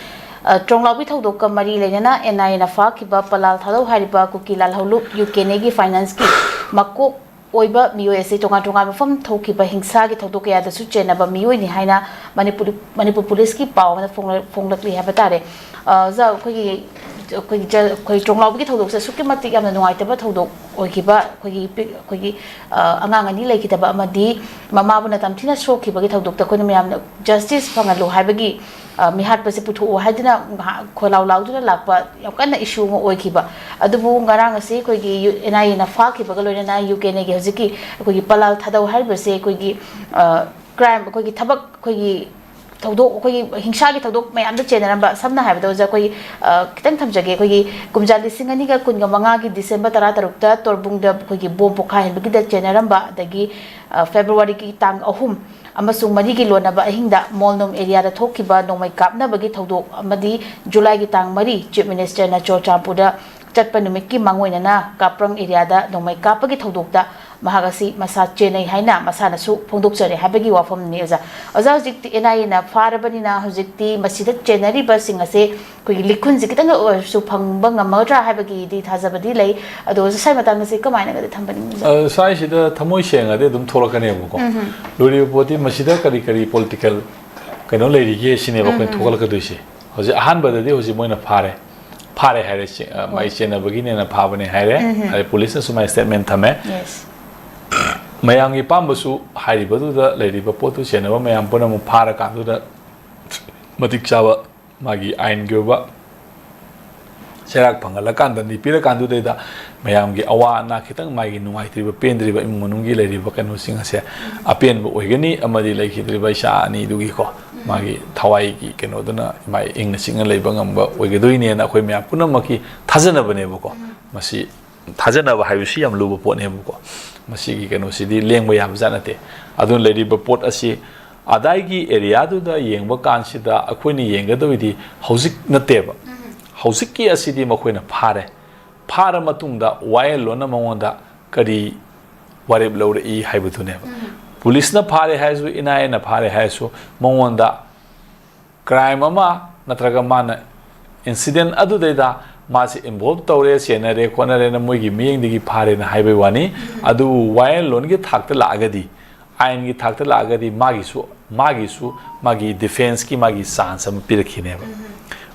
ꯑ, ꯇ꯭ꯔꯣꯡꯂꯥꯎꯕꯤ ꯊꯧꯗꯣꯛꯀ ꯃꯔꯤ ꯂꯩꯅꯅ NIA ꯅ ꯐꯥꯈꯤꯕ ꯄꯂꯥꯜ ꯊꯥꯗꯧ ꯍꯥꯏꯔꯤꯕ ꯀꯨꯀꯤ ꯂꯥꯜꯍꯧꯂꯨꯞ UKNA ꯒꯤ finance ꯀꯤ ꯃꯀꯣꯛ ꯑꯣꯏꯕ ꯃꯤꯑꯣꯏ ꯑꯁꯤ ꯇꯣꯉꯥꯟ ꯇꯣꯉꯥꯟꯕ ꯃꯐꯝ ꯊꯣꯛꯈꯤꯕ ꯍꯤꯡꯁꯥꯒꯤ ꯊꯧꯗꯣꯛ ꯀꯌꯥꯗꯁꯨ ꯆꯦꯟꯅꯕ ꯃꯤꯑꯣꯏꯅꯤ ꯍꯥꯏꯅ ꯃꯅꯤꯄꯨꯔ, ꯃꯅꯤꯄꯨꯔ police ꯀꯤ ꯄꯥꯎ ꯑꯃꯅ ꯐꯣꯡꯂ-, ꯐꯣꯡꯂꯛꯂꯤ ꯍꯥꯏꯕ ꯇꯥꯔꯦ꯫ ꯑ, ꯑꯣꯖꯥ, ꯑꯩꯈꯣꯏꯒꯤ, ꯑꯩꯈꯣꯏꯒꯤ ꯖ-, ꯑꯩꯈꯣꯏ ꯇ꯭ꯔꯣꯡꯂꯥꯎꯕꯤꯒꯤ ꯊꯧꯗꯣꯛꯁꯦ ꯑꯁꯨꯛꯀꯤ ꯃꯇꯤꯛ ꯌꯥꯝꯅ ꯅꯨꯡꯉꯥꯏꯇꯕ ꯊꯧꯗꯣꯛ ꯑꯣꯏꯈꯤꯕ, ꯑꯩꯈꯣꯏꯒꯤ ꯄꯤ-, ꯑꯩꯈꯣꯏꯒꯤ, ꯑ, ꯑꯉꯥꯡ ꯑꯅꯤ ꯂꯩꯈꯤꯗꯕ ꯑꯃꯗꯤ ꯃꯃꯥꯕꯨꯅ ꯇꯝꯊꯤꯅ ꯁꯣꯛꯈꯤꯕꯒꯤ ꯊꯧꯗꯣꯛꯇ ꯑꯩꯈꯣꯏꯅ ꯃꯌꯥꯝꯅ justice ꯐꯪꯍꯜꯂꯨ ꯍꯥꯏꯕꯒꯤ, ꯑ, ꯃꯤꯍꯥꯠꯄꯁꯦ ꯄꯨꯊꯣꯛꯎ ꯍꯥꯏꯗꯨꯅ ꯉꯥꯏꯍꯥꯛ ꯈꯣꯏꯂꯥꯎ ꯂꯥꯎꯗꯨꯅ ꯂꯥꯛꯄ ꯌꯥꯝ ꯀꯟꯅ issue ꯑꯃ ꯑꯣꯏꯈꯤꯕ꯫ ꯑꯗꯨꯕꯨ ꯉꯔꯥꯡ ꯑꯁꯤ ꯑꯩꯈꯣꯏꯒꯤ ꯌꯨ-, NIA ꯅ ꯐꯥꯈꯤꯕꯒ ꯂꯣꯏꯅꯅ UKNA ꯒꯤ ꯍꯧꯖꯤꯛꯀꯤ ꯑꯩꯈꯣꯏꯒꯤ ꯄꯂꯥꯜ ꯊꯥꯗꯧ ꯍꯥꯏꯔꯤꯕꯁꯦ ꯑꯩꯈꯣꯏꯒꯤ, ꯑ, crime, ꯑꯩꯈꯣꯏꯒꯤ ꯊꯕꯛ, ꯑꯩꯈꯣꯏꯒꯤ ꯊꯧꯗꯣꯛ, ꯑꯩꯈꯣꯏꯒꯤ ꯍꯤꯡꯁꯥꯒꯤ ꯊꯧꯗꯣꯛ ꯃꯌꯥꯝꯗ ꯆꯦꯟꯅꯔꯝꯕ, ꯁꯝꯅ ꯍꯥꯏꯔꯕꯗ ꯑꯣꯖꯥ, ꯑꯩꯈꯣꯏꯒꯤ, ꯑ, ꯈꯤꯇꯪ ꯊꯝꯖꯒꯦ, ꯑꯩꯈꯣꯏꯒꯤ ꯀꯨꯝꯖꯥ ꯂꯤꯁꯤꯡ ꯑꯅꯤꯒ ꯀꯨꯟꯒ ꯃꯉꯥꯒꯤ December ꯇꯔꯥꯇꯔꯨꯛꯇ ꯇꯣꯔꯕꯨꯡꯗ ꯑꯩꯈꯣꯏꯒꯤ bomb ꯄꯣꯈꯥꯏꯍꯟꯕꯒꯤꯗ ꯆꯦꯟꯅꯔꯝꯕ, ꯑꯗꯒꯤ, ꯑ, February ꯒꯤ ꯇꯥꯡ ꯑꯍꯨꯝ ꯑꯃꯁꯨꯡ ꯃꯔꯤꯒꯤ ꯂꯣꯟꯅꯕ ꯑꯍꯤꯡꯗ ꯃꯣꯜꯅꯨꯝ area ꯗ ꯊꯣꯛꯈꯤꯕ ꯅꯣꯡꯃꯩ ꯀꯥꯞꯅꯕꯒꯤ ꯊꯧꯗꯣꯛ ꯑꯃꯗꯤ July ꯒꯤ ꯇꯥꯡ ꯃꯔꯤ Chief Minister ꯅ ꯆꯨꯔꯆꯥꯟꯄꯨꯔꯗ ꯆꯠꯄ ꯅꯨꯃꯤꯠꯀꯤ ꯃꯥꯡꯑꯣꯏꯅꯅ ꯀꯥꯞꯄ꯭ꯔꯪ area ꯗ ꯅꯣꯡꯃꯩ ꯀꯥꯞꯄꯒꯤ ꯊꯧꯗꯣꯛꯇ ꯃꯍꯥꯛ ꯑꯁꯤ ꯃꯁꯥ ꯆꯦꯟꯅꯩ ꯍꯥꯏꯅ ꯃꯁꯥꯅꯁꯨ ꯐꯣꯡꯗꯣꯛꯆꯔꯦ ꯍꯥꯏꯕꯒꯤ ꯋꯥꯐꯝꯅꯤ ꯑꯣꯖꯥ꯫ ꯑꯣꯖꯥ, ꯍꯧꯖꯤꯛꯇꯤ NIA ꯅ ꯐꯥꯔꯕꯅꯤꯅ ꯍꯧꯖꯤꯛꯇꯤ ꯃꯁꯤꯗ ꯆꯦꯟꯅꯔꯤꯕꯁꯤꯡ ꯑꯁꯦ ꯑꯩꯈꯣꯏꯒꯤ ꯂꯤꯈꯨꯟꯁꯦ ꯈꯤꯇꯪ ꯑꯣꯏꯔꯁꯨ ꯐꯪꯕ ꯉꯝꯃꯒꯗ꯭ꯔꯥ ꯍꯥꯏꯕꯒꯤꯗꯤ ꯊꯥꯖꯕꯗꯤ ꯂꯩ꯫ ꯑꯗꯣ ꯑꯣꯖꯥ, ꯁ꯭ꯋꯥꯏ ꯃꯇꯥꯡꯗꯁꯦ ꯀꯃꯥꯏꯅꯒꯗꯤ ꯊꯝꯕꯅꯤ ꯑꯣꯖꯥ? ꯑ, ꯁ꯭ꯋꯥꯏꯁꯤꯗ ꯊꯃꯣꯏ ꯁꯦꯡꯉꯗꯤ ꯑꯗꯨꯝ ꯊꯣꯛꯂꯛꯀꯅꯦꯕꯀꯣ꯫ ꯎꯝ ꯍꯝ꯫ ꯂꯣꯏꯔꯤꯕ ꯄꯣꯠꯇꯤ ꯃꯁꯤꯗ ꯀꯔꯤ ꯀꯔꯤ political ꯀꯩꯅꯣ ꯂꯩꯔꯤꯒꯦ ꯁꯤꯅꯦꯕ ꯑꯩꯈꯣꯏꯅ ꯎꯝ ꯍꯝ꯫ ꯊꯣꯛꯂꯛꯀꯗꯣꯏꯁꯦ꯫ ꯍꯧꯖꯤꯛ ꯑꯍꯥꯟꯕꯗꯗꯤ ꯍꯧꯖꯤꯛ ꯃꯣꯏꯅ ꯐꯥꯔꯦ, ꯐꯥꯔꯦ ꯍꯥꯏꯔꯦ, ꯆꯦ-, ꯑ, ꯃꯥꯏ ꯍꯣꯏ꯫ ꯆꯦꯟꯅꯕꯒꯤꯅꯦꯅ ꯐꯥꯕꯅꯦ ꯍꯥꯏꯔꯦ꯫ ꯎꯝ ꯍꯝ꯫ ꯑꯗꯩ police ꯅꯁꯨ ꯃꯥꯏ statement ꯊꯝꯃꯦ꯫ Yes꯫ ꯃꯌꯥꯝꯒꯤ ꯑꯄꯥꯝꯕꯁꯨ ꯍꯥꯏꯔꯤꯕꯗꯨꯗ ꯂꯩꯔꯤꯕ ꯄꯣꯠꯇꯨ ꯆꯦꯟꯅꯕ ꯃꯌꯥꯝ ꯄꯨꯝꯅꯃꯛ ꯐꯥꯔꯀꯥꯟꯗꯨꯗ ꯃꯇꯤꯛ ꯆꯥꯕ ꯃꯥꯒꯤ ꯑꯥꯏꯟꯒꯤ ꯑꯣꯏꯕ ꯆꯩꯔꯥꯛ ꯐꯪꯍꯜꯂꯀꯥꯟꯗ, ꯅꯤꯄꯤꯔꯀꯥꯟꯗꯨꯗꯩꯗ ꯃꯌꯥꯝꯒꯤ ꯑꯋꯥ ꯑꯅꯥ, ꯈꯤꯇꯪ ꯃꯥꯒꯤ ꯅꯨꯡꯉꯥꯏꯇ꯭ꯔꯤꯕ, ꯄꯦꯟꯗ꯭ꯔꯤꯕ ꯏꯃꯨꯡ ꯃꯅꯨꯡꯒꯤ ꯂꯩꯔꯤꯕ ꯀꯩꯅꯣꯁꯤꯡ ꯑꯁꯦ ꯑꯄꯦꯟꯕ ꯑꯣꯏꯒꯅꯤ, ꯑꯃꯗꯤ ꯂꯩꯈꯤꯗ꯭ꯔꯤꯕ ꯏꯆꯥ ꯑꯅꯤꯗꯨꯒꯤꯀꯣ, ꯃꯥꯒꯤ ꯊꯋꯥꯏꯒꯤ ꯀꯩꯅꯣꯗꯨꯅ ꯃꯥꯏ ꯏꯪꯅ ꯆꯤꯛꯅ ꯂꯩꯕ ꯉꯝꯕ ꯑꯣꯏꯒꯗꯣꯏꯅꯦꯅ ꯑꯩꯈꯣꯏ ꯃꯌꯥꯝ ꯄꯨꯝꯅꯃꯛꯀꯤ ꯊꯥꯖꯅꯕꯅꯦꯕꯀꯣ꯫ ꯃꯁꯤ ꯊꯥꯖꯅꯕ ꯍꯥꯏꯕꯁꯤ ꯌꯥꯝ ꯂꯨꯕ ꯄꯣꯠꯅꯦꯕꯀꯣ꯫ ꯃꯁꯤꯒꯤ ꯀꯩꯅꯣꯁꯤꯗꯤ ꯂꯦꯡꯕ ꯌꯥꯕ ꯖꯥꯠ ꯅꯠꯇꯦ꯫ ꯑꯗꯨꯅ ꯂꯩꯔꯤꯕ ꯄꯣꯠ ꯑꯁꯤ ꯑꯗꯥꯏꯒꯤ area ꯗꯨꯗ ꯌꯦꯡꯕ ꯀꯥꯟꯁꯤꯗ ꯑꯩꯈꯣꯏꯅ ꯌꯦꯡꯒꯗꯧꯔꯤꯗꯤ ꯍꯧꯖꯤꯛ ꯅꯠꯇꯦꯕ꯫ ꯍꯧꯖꯤꯛꯀꯤ ꯑꯁꯤꯗꯤ ꯃꯈꯣꯏꯅ ꯐꯥꯔꯦ꯫ ꯐꯥꯔ ꯃꯇꯨꯡꯗ ꯋꯥꯌꯦꯜꯂꯣꯟꯅ ꯃꯉꯣꯟꯗ ꯀꯔꯤ ꯋꯥꯔꯦꯞ ꯂꯧꯔꯛꯏ ꯍꯥꯏꯕꯗꯨꯅꯦꯕ꯫ ꯄꯨꯂꯤꯁꯅ ꯐꯥꯔꯦ ꯍꯥꯏꯔꯁꯨ, ꯏꯟ ꯑꯥꯏ ꯑꯦꯅ ꯐꯥꯔꯦ ꯍꯥꯏꯔꯁꯨ, ꯃꯉꯣꯟꯗ ꯀ꯭ꯔꯥꯏꯝ ꯑꯃ ꯅꯠꯇ꯭ꯔꯒ ꯃꯥꯅ ꯏꯟꯁꯤꯗꯦꯟ ꯑꯗꯨꯗꯩꯗ ꯃꯥꯁꯦ ꯏꯟꯚꯣꯜꯕ ꯇꯧꯔꯦ, ꯆꯦꯟꯅꯔꯦ, ꯈꯣꯠꯅꯔꯦꯅ ꯃꯣꯏꯒꯤ ꯃꯤꯠꯌꯦꯡꯗꯒꯤ ꯐꯥꯔꯦꯅ ꯍꯥꯏꯕꯩ ꯋꯥꯅꯤ꯫ ꯑꯗꯨꯕꯨ ꯋꯥꯌꯦꯜꯂꯣꯟꯒꯤ ꯊꯥꯛꯇ ꯂꯥꯛꯑꯒꯗꯤ, ꯑꯥꯏꯟꯒꯤ ꯊꯥꯛꯇ ꯂꯥꯛꯑꯒꯗꯤ ꯃꯥꯒꯤꯁꯨ, ꯃꯥꯒꯤꯁꯨ ꯃꯥꯒꯤ ꯗꯤꯐꯦꯟꯁꯀꯤ ꯃꯥꯒꯤ ꯆꯥꯟꯁ ꯑꯃ ꯄꯤꯔꯛꯈꯤꯅꯦꯕ꯫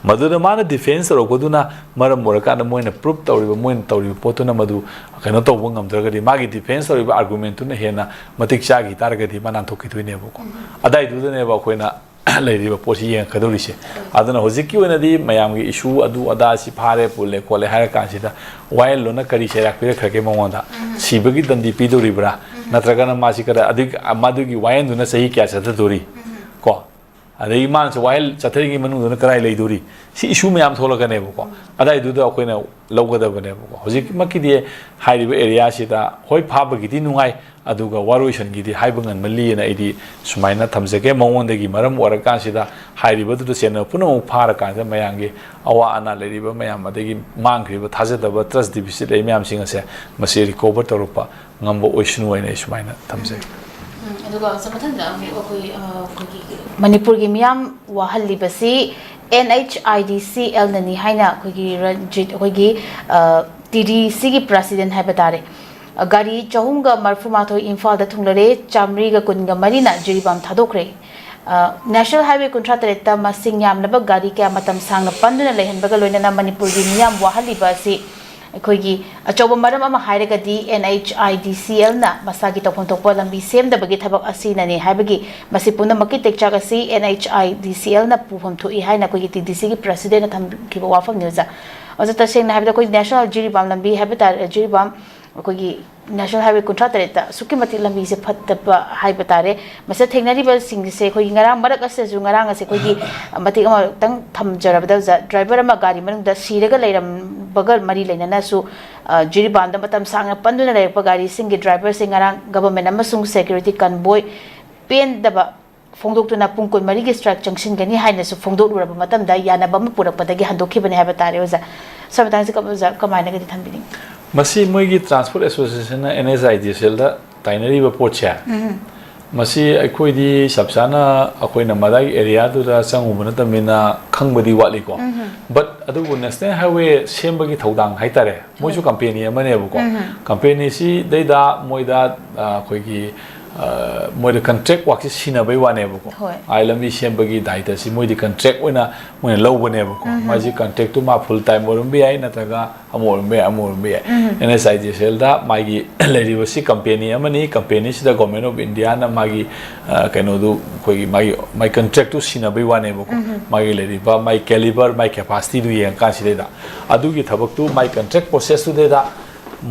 ꯃꯗꯨꯗ ꯃꯥꯅ ꯗꯤꯐꯦꯟꯁ ꯇꯧꯔꯛꯄꯗꯨꯅ ꯃꯔꯝ ꯑꯣꯏꯔꯀꯥꯟꯗ ꯃꯣꯏꯅ ꯄ꯭ꯔꯨꯞ ꯇꯧꯔꯤꯕ, ꯃꯣꯏꯅ ꯇꯧꯔꯤꯕ ꯄꯣꯠꯇꯨꯅ ꯃꯗꯨ ꯀꯩꯅꯣ ꯇꯧꯕ ꯉꯝꯗ꯭ꯔꯒꯗꯤ, ꯃꯥꯒꯤ ꯗꯤꯐꯦꯟꯁ ꯇꯧꯔꯤꯕ ꯑꯥꯔꯒꯨꯃꯦꯟꯇꯨꯅ ꯍꯦꯟꯅ ꯃꯇꯤꯛ ꯆꯥꯈꯤ ꯇꯥꯔꯒꯗꯤ ꯃꯥ ꯅꯥꯟꯊꯣꯛꯈꯤꯗꯣꯏꯅꯦꯕꯀꯣ꯫ ꯑꯗꯥꯏꯗꯨꯗꯅꯦꯕ ꯑꯩꯈꯣꯏꯅ ꯂꯩꯔꯤꯕ ꯄꯣꯠꯁꯤ ꯌꯦꯡꯉꯛꯀꯗꯧꯔꯤꯁꯦ꯫ ꯑꯗꯨꯅ ꯍꯧꯖꯤꯛꯀꯤ ꯑꯣꯏꯅꯗꯤ ꯃꯌꯥꯝꯒꯤ ꯏꯁꯨ ꯑꯗꯨ ꯑꯗꯥ ꯁꯤ ꯐꯥꯔꯦ, ꯄꯨꯜꯂꯦ, ꯈꯣꯠꯂꯦ ꯍꯥꯏꯔ ꯀꯥꯟꯁꯤꯗ ꯋꯥꯌꯦꯜꯂꯣꯟꯅ ꯀꯔꯤ ꯆꯩꯔꯥꯛ ꯄꯤꯔꯛꯈ꯭ꯔꯒꯦ ꯃꯉꯣꯟꯗ? ꯁꯤꯕꯒꯤ ꯗꯟꯗꯤ ꯄꯤꯗꯣꯔꯤꯕ꯭ꯔꯥ? ꯅꯠꯇ꯭ꯔꯒꯅ ꯃꯥꯁꯤ ꯀꯗꯥꯏ, ꯑꯗꯨꯒꯤ, ꯃꯗꯨꯒꯤ ꯋꯥꯌꯦꯜꯗꯨꯅ ꯆꯍꯤ ꯀꯌꯥ ꯆꯠꯊꯗꯣꯔꯤ? ꯀꯣ? ꯑꯗꯒꯤ ꯃꯥꯅꯁꯨ ꯋꯥꯌꯦꯜ ꯆꯠꯊꯔꯤꯉꯩ ꯃꯅꯨꯡꯗꯨꯅ ꯀꯗꯥꯏ ꯂꯩꯗꯣꯔꯤ? ꯁꯤ ꯏꯁꯨ ꯃꯌꯥꯝ ꯊꯣꯛꯂꯛꯀꯅꯦꯕꯀꯣ꯫ ꯑꯗꯥꯏꯗꯨꯗ ꯑꯩꯈꯣꯏꯅ ꯂꯧꯒꯗꯕꯅꯦꯕꯀꯣ꯫ ꯍꯧꯖꯤꯛꯃꯛꯀꯤꯗꯤ ꯍꯥꯏꯔꯤꯕ ꯑꯦꯔꯤꯌꯥꯁꯤꯗ ꯍꯣꯏ ꯐꯥꯕꯒꯤꯗꯤ ꯅꯨꯡꯉꯥꯏ, ꯑꯗꯨꯒ ꯋꯥꯔꯣꯏꯁꯤꯟꯒꯤꯗꯤ ꯍꯥꯏꯕ ꯉꯝꯃꯜꯂꯤꯅ ꯑꯩꯗꯤ ꯁꯨꯃꯥꯏꯅ ꯊꯝꯖꯒꯦ꯫ ꯃꯉꯣꯟꯗꯒꯤ ꯃꯔꯝ ꯑꯣꯏꯔꯀꯥꯟꯁꯤꯗ ꯍꯥꯏꯔꯤꯕꯗꯨꯗ ꯆꯦꯟꯅꯕ ꯄꯨꯝꯅꯃꯛ ꯐꯥꯔꯀꯥꯟꯗ ꯃꯌꯥꯝꯒꯤ ꯑꯋꯥ ꯑꯅꯥ ꯂꯩꯔꯤꯕ ꯃꯌꯥꯝ, ꯑꯗꯒꯤ ꯃꯥꯡꯈ꯭ꯔꯤꯕ ꯊꯥꯖꯗꯕ ꯇ꯭ꯔꯁ ꯗꯤꯐꯤꯁꯤꯠ ꯂꯩ ꯃꯌꯥꯝꯁꯤꯡ ꯑꯁꯦ ꯃꯁꯤ ꯔꯤꯀꯣꯚꯔ ꯇꯧꯔꯛꯄ ꯉꯝꯕ ꯑꯣꯏꯁꯅꯨ ꯍꯥꯏꯅ ꯑꯩ ꯁꯨꯃꯥꯏꯅ ꯊꯝꯖꯩ꯫ ꯎꯝ, ꯑꯗꯨꯒ ꯑꯣꯖꯥ, ꯃꯊꯪꯗ ꯑꯃꯨꯛ ꯑꯩꯈꯣꯏ, ꯑ, ꯑꯩꯈꯣꯏꯒꯤ ꯃꯅꯤꯄꯨꯔꯒꯤ ꯃꯤꯌꯥꯝ ꯋꯥꯍꯜꯂꯤꯕꯁꯤ ꯑꯦꯟ ꯑꯩꯆ ꯑꯥꯏ ꯗꯤ ꯁꯤ ꯑꯦꯜꯅꯅꯤ ꯍꯥꯏꯅ ꯑꯩꯈꯣꯏꯒꯤ ꯔꯟꯖꯤꯠ, ꯑꯩꯈꯣꯏꯒꯤ, ꯑ, ꯇꯤ ꯗꯤ ꯁꯤꯒꯤ ꯄ꯭ꯔꯁꯤꯗꯦꯟ ꯍꯥꯏꯕ ꯇꯥꯔꯦ꯫ ꯑ, ꯒꯥꯔꯤ ꯆꯍꯨꯝꯒ ꯃꯔꯐꯨ ꯃꯥꯊꯣꯏ ꯏꯝꯐꯥꯜꯗ ꯊꯨꯡꯂꯔꯦ, ꯆꯥꯃꯔꯤꯒ ꯀꯨꯟꯒ ꯃꯔꯤꯅ ꯖꯤꯔꯤꯕꯥꯝ ꯊꯥꯗꯣꯛꯈ꯭ꯔꯦ꯫ ꯑ, ꯅꯦꯁꯅꯦꯜ ꯍꯥꯏꯋꯦ ꯀꯨꯟꯊ꯭ꯔꯥ ꯇꯔꯦꯠꯇ ꯃꯁꯤꯡ ꯌꯥꯝꯂꯕ ꯒꯥꯔꯤ ꯀꯌꯥ ꯃꯇꯝ ꯁꯥꯡꯅ ꯄꯟꯗꯨꯅ ꯂꯩꯍꯟꯕꯒ ꯂꯣꯏꯅꯅ ꯃꯅꯤꯄꯨꯔꯒꯤ ꯃꯤꯌꯥꯝ ꯋꯥꯍꯜꯂꯤꯕ ꯑꯁꯤ ꯑꯩꯈꯣꯏꯒꯤ ꯑꯆꯧꯕ ꯃꯔꯝ ꯑꯃ ꯍꯥꯏꯔꯒꯗꯤ ꯑꯦꯟ ꯑꯩꯆ ꯑꯥꯏ ꯗꯤ ꯁꯤ ꯑꯦꯜꯅ ꯃꯁꯥꯒꯤ ꯇꯧꯐꯝ ꯊꯣꯛꯄ ꯂꯝꯕꯤ ꯁꯦꯝꯗꯕꯒꯤ ꯊꯕꯛ ꯑꯁꯤꯅꯅꯤ ꯍꯥꯏꯕꯒꯤ ꯃꯁꯤ ꯄꯨꯝꯅꯃꯛꯀꯤ ꯇꯦꯛꯆꯥꯛ ꯑꯁꯤ ꯑꯦꯟ ꯑꯩꯆ ꯑꯥꯏ ꯗꯤ ꯁꯤ ꯑꯦꯜꯅ ꯄꯨꯐꯝ ꯊꯣꯛꯏ ꯍꯥꯏꯅ ꯑꯩꯈꯣꯏꯒꯤ ꯇꯤ ꯗꯤ ꯁꯤꯒꯤ ꯄ꯭ꯔꯁꯤꯗꯦꯟꯅ ꯊꯝꯈꯤꯕ ꯋꯥꯐꯝꯅꯤ ꯑꯣꯖꯥ꯫ ꯑꯣꯖꯥ, ꯇꯁꯦꯡꯅ ꯍꯥꯏꯕꯗ ꯑꯩꯈꯣꯏ ꯅꯦꯁꯅꯦꯜ ꯖꯤꯔꯤꯕꯥꯝ ꯂꯝꯕꯤ ꯍꯥꯏꯕ ꯇꯥꯔꯦ, ꯖꯤꯔꯤꯕꯥꯝ ꯑꯩꯈꯣꯏꯒꯤ ꯅꯦꯁꯅꯦꯜ ꯍꯥꯏꯋꯦ ꯀꯨꯟꯊ꯭ꯔꯥ ꯇꯔꯦꯠꯇ ꯑꯁꯨꯛꯀꯤ ꯃꯇꯤꯛ ꯂꯝꯕꯤꯁꯦ ꯐꯠꯇꯕ ꯍꯥꯏꯕ ꯇꯥꯔꯦ꯫ ꯃꯁꯤꯗ ꯊꯦꯡꯅꯔꯤꯕꯁꯤꯡꯁꯦ ꯑꯩꯈꯣꯏꯒꯤ ꯉꯔꯥꯡ ꯃꯔꯛ ꯑꯁꯤꯗꯁꯨ, ꯉꯔꯥꯡ ꯑꯁꯦ ꯑꯩꯈꯣꯏꯒꯤ ꯃꯇꯦꯛ ꯑꯃꯇꯪ ꯊꯝꯖꯔꯕꯗ ꯑꯣꯖꯥ, ꯗ꯭ꯔꯥꯏꯚꯔ ꯑꯃ ꯒꯥꯔꯤ ꯃꯅꯨꯡꯗ ꯁꯤꯔꯒ ꯂꯩꯔꯝꯕꯒ ꯃꯔꯤ ꯂꯩꯅꯅꯁꯨ, ꯑ, ꯖꯤꯔꯤꯕꯥꯝꯗ ꯃꯇꯝ ꯁꯥꯡꯅ ꯄꯟꯗꯨꯅ ꯂꯩꯔꯛꯄ ꯒꯥꯔꯤꯁꯤꯡꯒꯤ ꯗ꯭ꯔꯥꯏꯚꯔꯁꯤꯡ ꯉꯔꯥꯡ ꯒꯚꯔꯟꯃꯦꯟꯠ ꯑꯃꯁꯨꯡ ꯁꯦꯀ꯭ꯌꯨꯔꯤꯇꯤ ꯀꯟꯚꯣꯏ ꯄꯦꯟꯗꯕ ꯐꯣꯡꯗꯣꯛꯇꯨꯅ ꯄꯨꯡ ꯀꯨꯟꯃꯔꯤꯒꯤ ꯁ꯭ꯇ꯭ꯔꯥꯏꯛ ꯆꯪꯁꯤꯟꯒꯅꯤ ꯍꯥꯏꯅꯁꯨ ꯐꯣꯡꯗꯣꯛꯂꯨꯔꯕ ꯃꯇꯝꯗ ꯌꯥꯅꯕ ꯑꯃ ꯄꯨꯔꯛꯄꯗꯒꯤ ꯍꯟꯗꯣꯛꯈꯤꯕꯅꯤ ꯍꯥꯏꯕ ꯇꯥꯔꯦ ꯑꯣꯖꯥ꯫ ꯁꯕꯇꯥꯏꯁꯦ ꯀꯃꯥꯏꯅꯒꯗꯤ ꯊꯝꯕꯤꯅꯤꯡꯉꯤ? ꯃꯁꯤ ꯃꯣꯏꯒꯤ transport ꯑꯦꯁꯣꯁꯤꯌꯦꯁꯟꯅ and S I D ꯁꯤ ꯑꯦꯜꯗ ꯇꯥꯏꯅꯔꯤꯕ ꯄꯣꯠꯁꯦ, ꯃꯁꯤ ꯑꯩꯈꯣꯏꯗꯤ ꯆꯞ ꯆꯥꯅ ꯑꯩꯈꯣꯏꯅ ꯃꯗꯥꯏꯒꯤ ꯑꯦꯔꯤꯌꯥꯗꯨꯗ ꯆꯪꯉꯨꯕ ꯅꯠꯇꯕꯅꯤꯅ ꯈꯪꯕꯗꯤ ꯋꯥꯠꯂꯤꯀꯣ꯫ ꯕꯠ ꯑꯗꯨꯕꯨ ꯅꯦꯁꯅꯦꯜ ꯍꯥꯏꯋꯦ ꯁꯦꯝꯕꯒꯤ ꯊꯧꯗꯥꯡ ꯍꯥꯏꯇꯥꯔꯦ, ꯃꯣꯏꯁꯨ ꯀꯝꯄꯦꯅꯤ ꯑꯃꯅꯦꯕꯀꯣ꯫ ꯀꯝꯄꯦꯅꯤꯁꯤꯗꯩꯗ ꯃꯣꯏꯗ ꯑꯩꯈꯣꯏꯒꯤ ꯃꯣꯏꯗ ꯀꯟꯇ꯭ꯔꯦꯛ ꯋꯥꯛꯁꯤ ꯁꯤꯟꯅꯕꯩ ꯋꯥꯅꯦꯕꯀꯣ꯫ ꯍꯣꯏ꯫ ꯑꯥꯏ ꯂꯝꯕꯤ ꯁꯦꯝꯕꯒꯤ ꯗꯥꯏꯇꯁꯤ ꯃꯣꯏꯗꯤ ꯀꯟꯇ꯭ꯔꯦꯛ ꯑꯣꯏꯅ ꯃꯣꯏꯅ ꯂꯧꯕꯅꯦꯕꯀꯣ꯫ ꯃꯥꯁꯤ ꯀꯟꯇ꯭ꯔꯦꯛꯇꯨ ꯃꯥ ꯐꯨꯜ ꯇꯥꯏꯝ ꯑꯣꯏꯔꯝꯕ ꯌꯥꯏ, ꯅꯠꯇ꯭ꯔꯒ ꯑꯃ ꯑꯣꯏꯔꯝꯕ ꯌꯥꯏ, ꯑꯃ ꯑꯣꯏꯔꯝꯕ ꯌꯥꯏ꯫ ꯑꯦꯟ ꯑꯦꯁ ꯑꯥꯏ ꯗꯤ ꯁꯤ ꯑꯦꯜꯗ ꯃꯥꯒꯤ ꯂꯩꯔꯤꯕꯁꯤ ꯀꯝꯄꯦꯅꯤ ꯑꯃꯅꯤ꯫ ꯀꯝꯄꯦꯅꯤꯁꯤꯗ ꯒꯣꯔꯃꯦꯟ ꯑꯣꯐ ꯏꯟꯗꯤꯌꯥꯅ ꯃꯥꯒꯤ ꯀꯩꯅꯣꯗꯨ, ꯑꯩꯈꯣꯏꯒꯤ ꯃꯥꯒꯤ ꯃꯥꯏ ꯀꯟꯇ꯭ꯔꯦꯛꯇꯨ ꯁꯤꯟꯅꯕꯩ ꯋꯥꯅꯦꯕꯀꯣ꯫ ꯃꯥꯒꯤ ꯂꯩꯔꯤꯕ ꯃꯥꯏ ꯀꯦꯂꯤꯕꯔ, ꯃꯥꯏ ꯀꯦꯄꯥꯁꯤꯇꯤꯗꯨ ꯌꯦꯡꯉꯀꯥꯟꯁꯤꯗꯩꯗ ꯑꯗꯨꯒꯤ ꯊꯕꯛꯇꯨ ꯃꯥꯏ ꯀꯟꯇ꯭ꯔꯦꯛ ꯄ꯭ꯔꯣꯁꯦꯁꯇꯨꯗꯩꯗ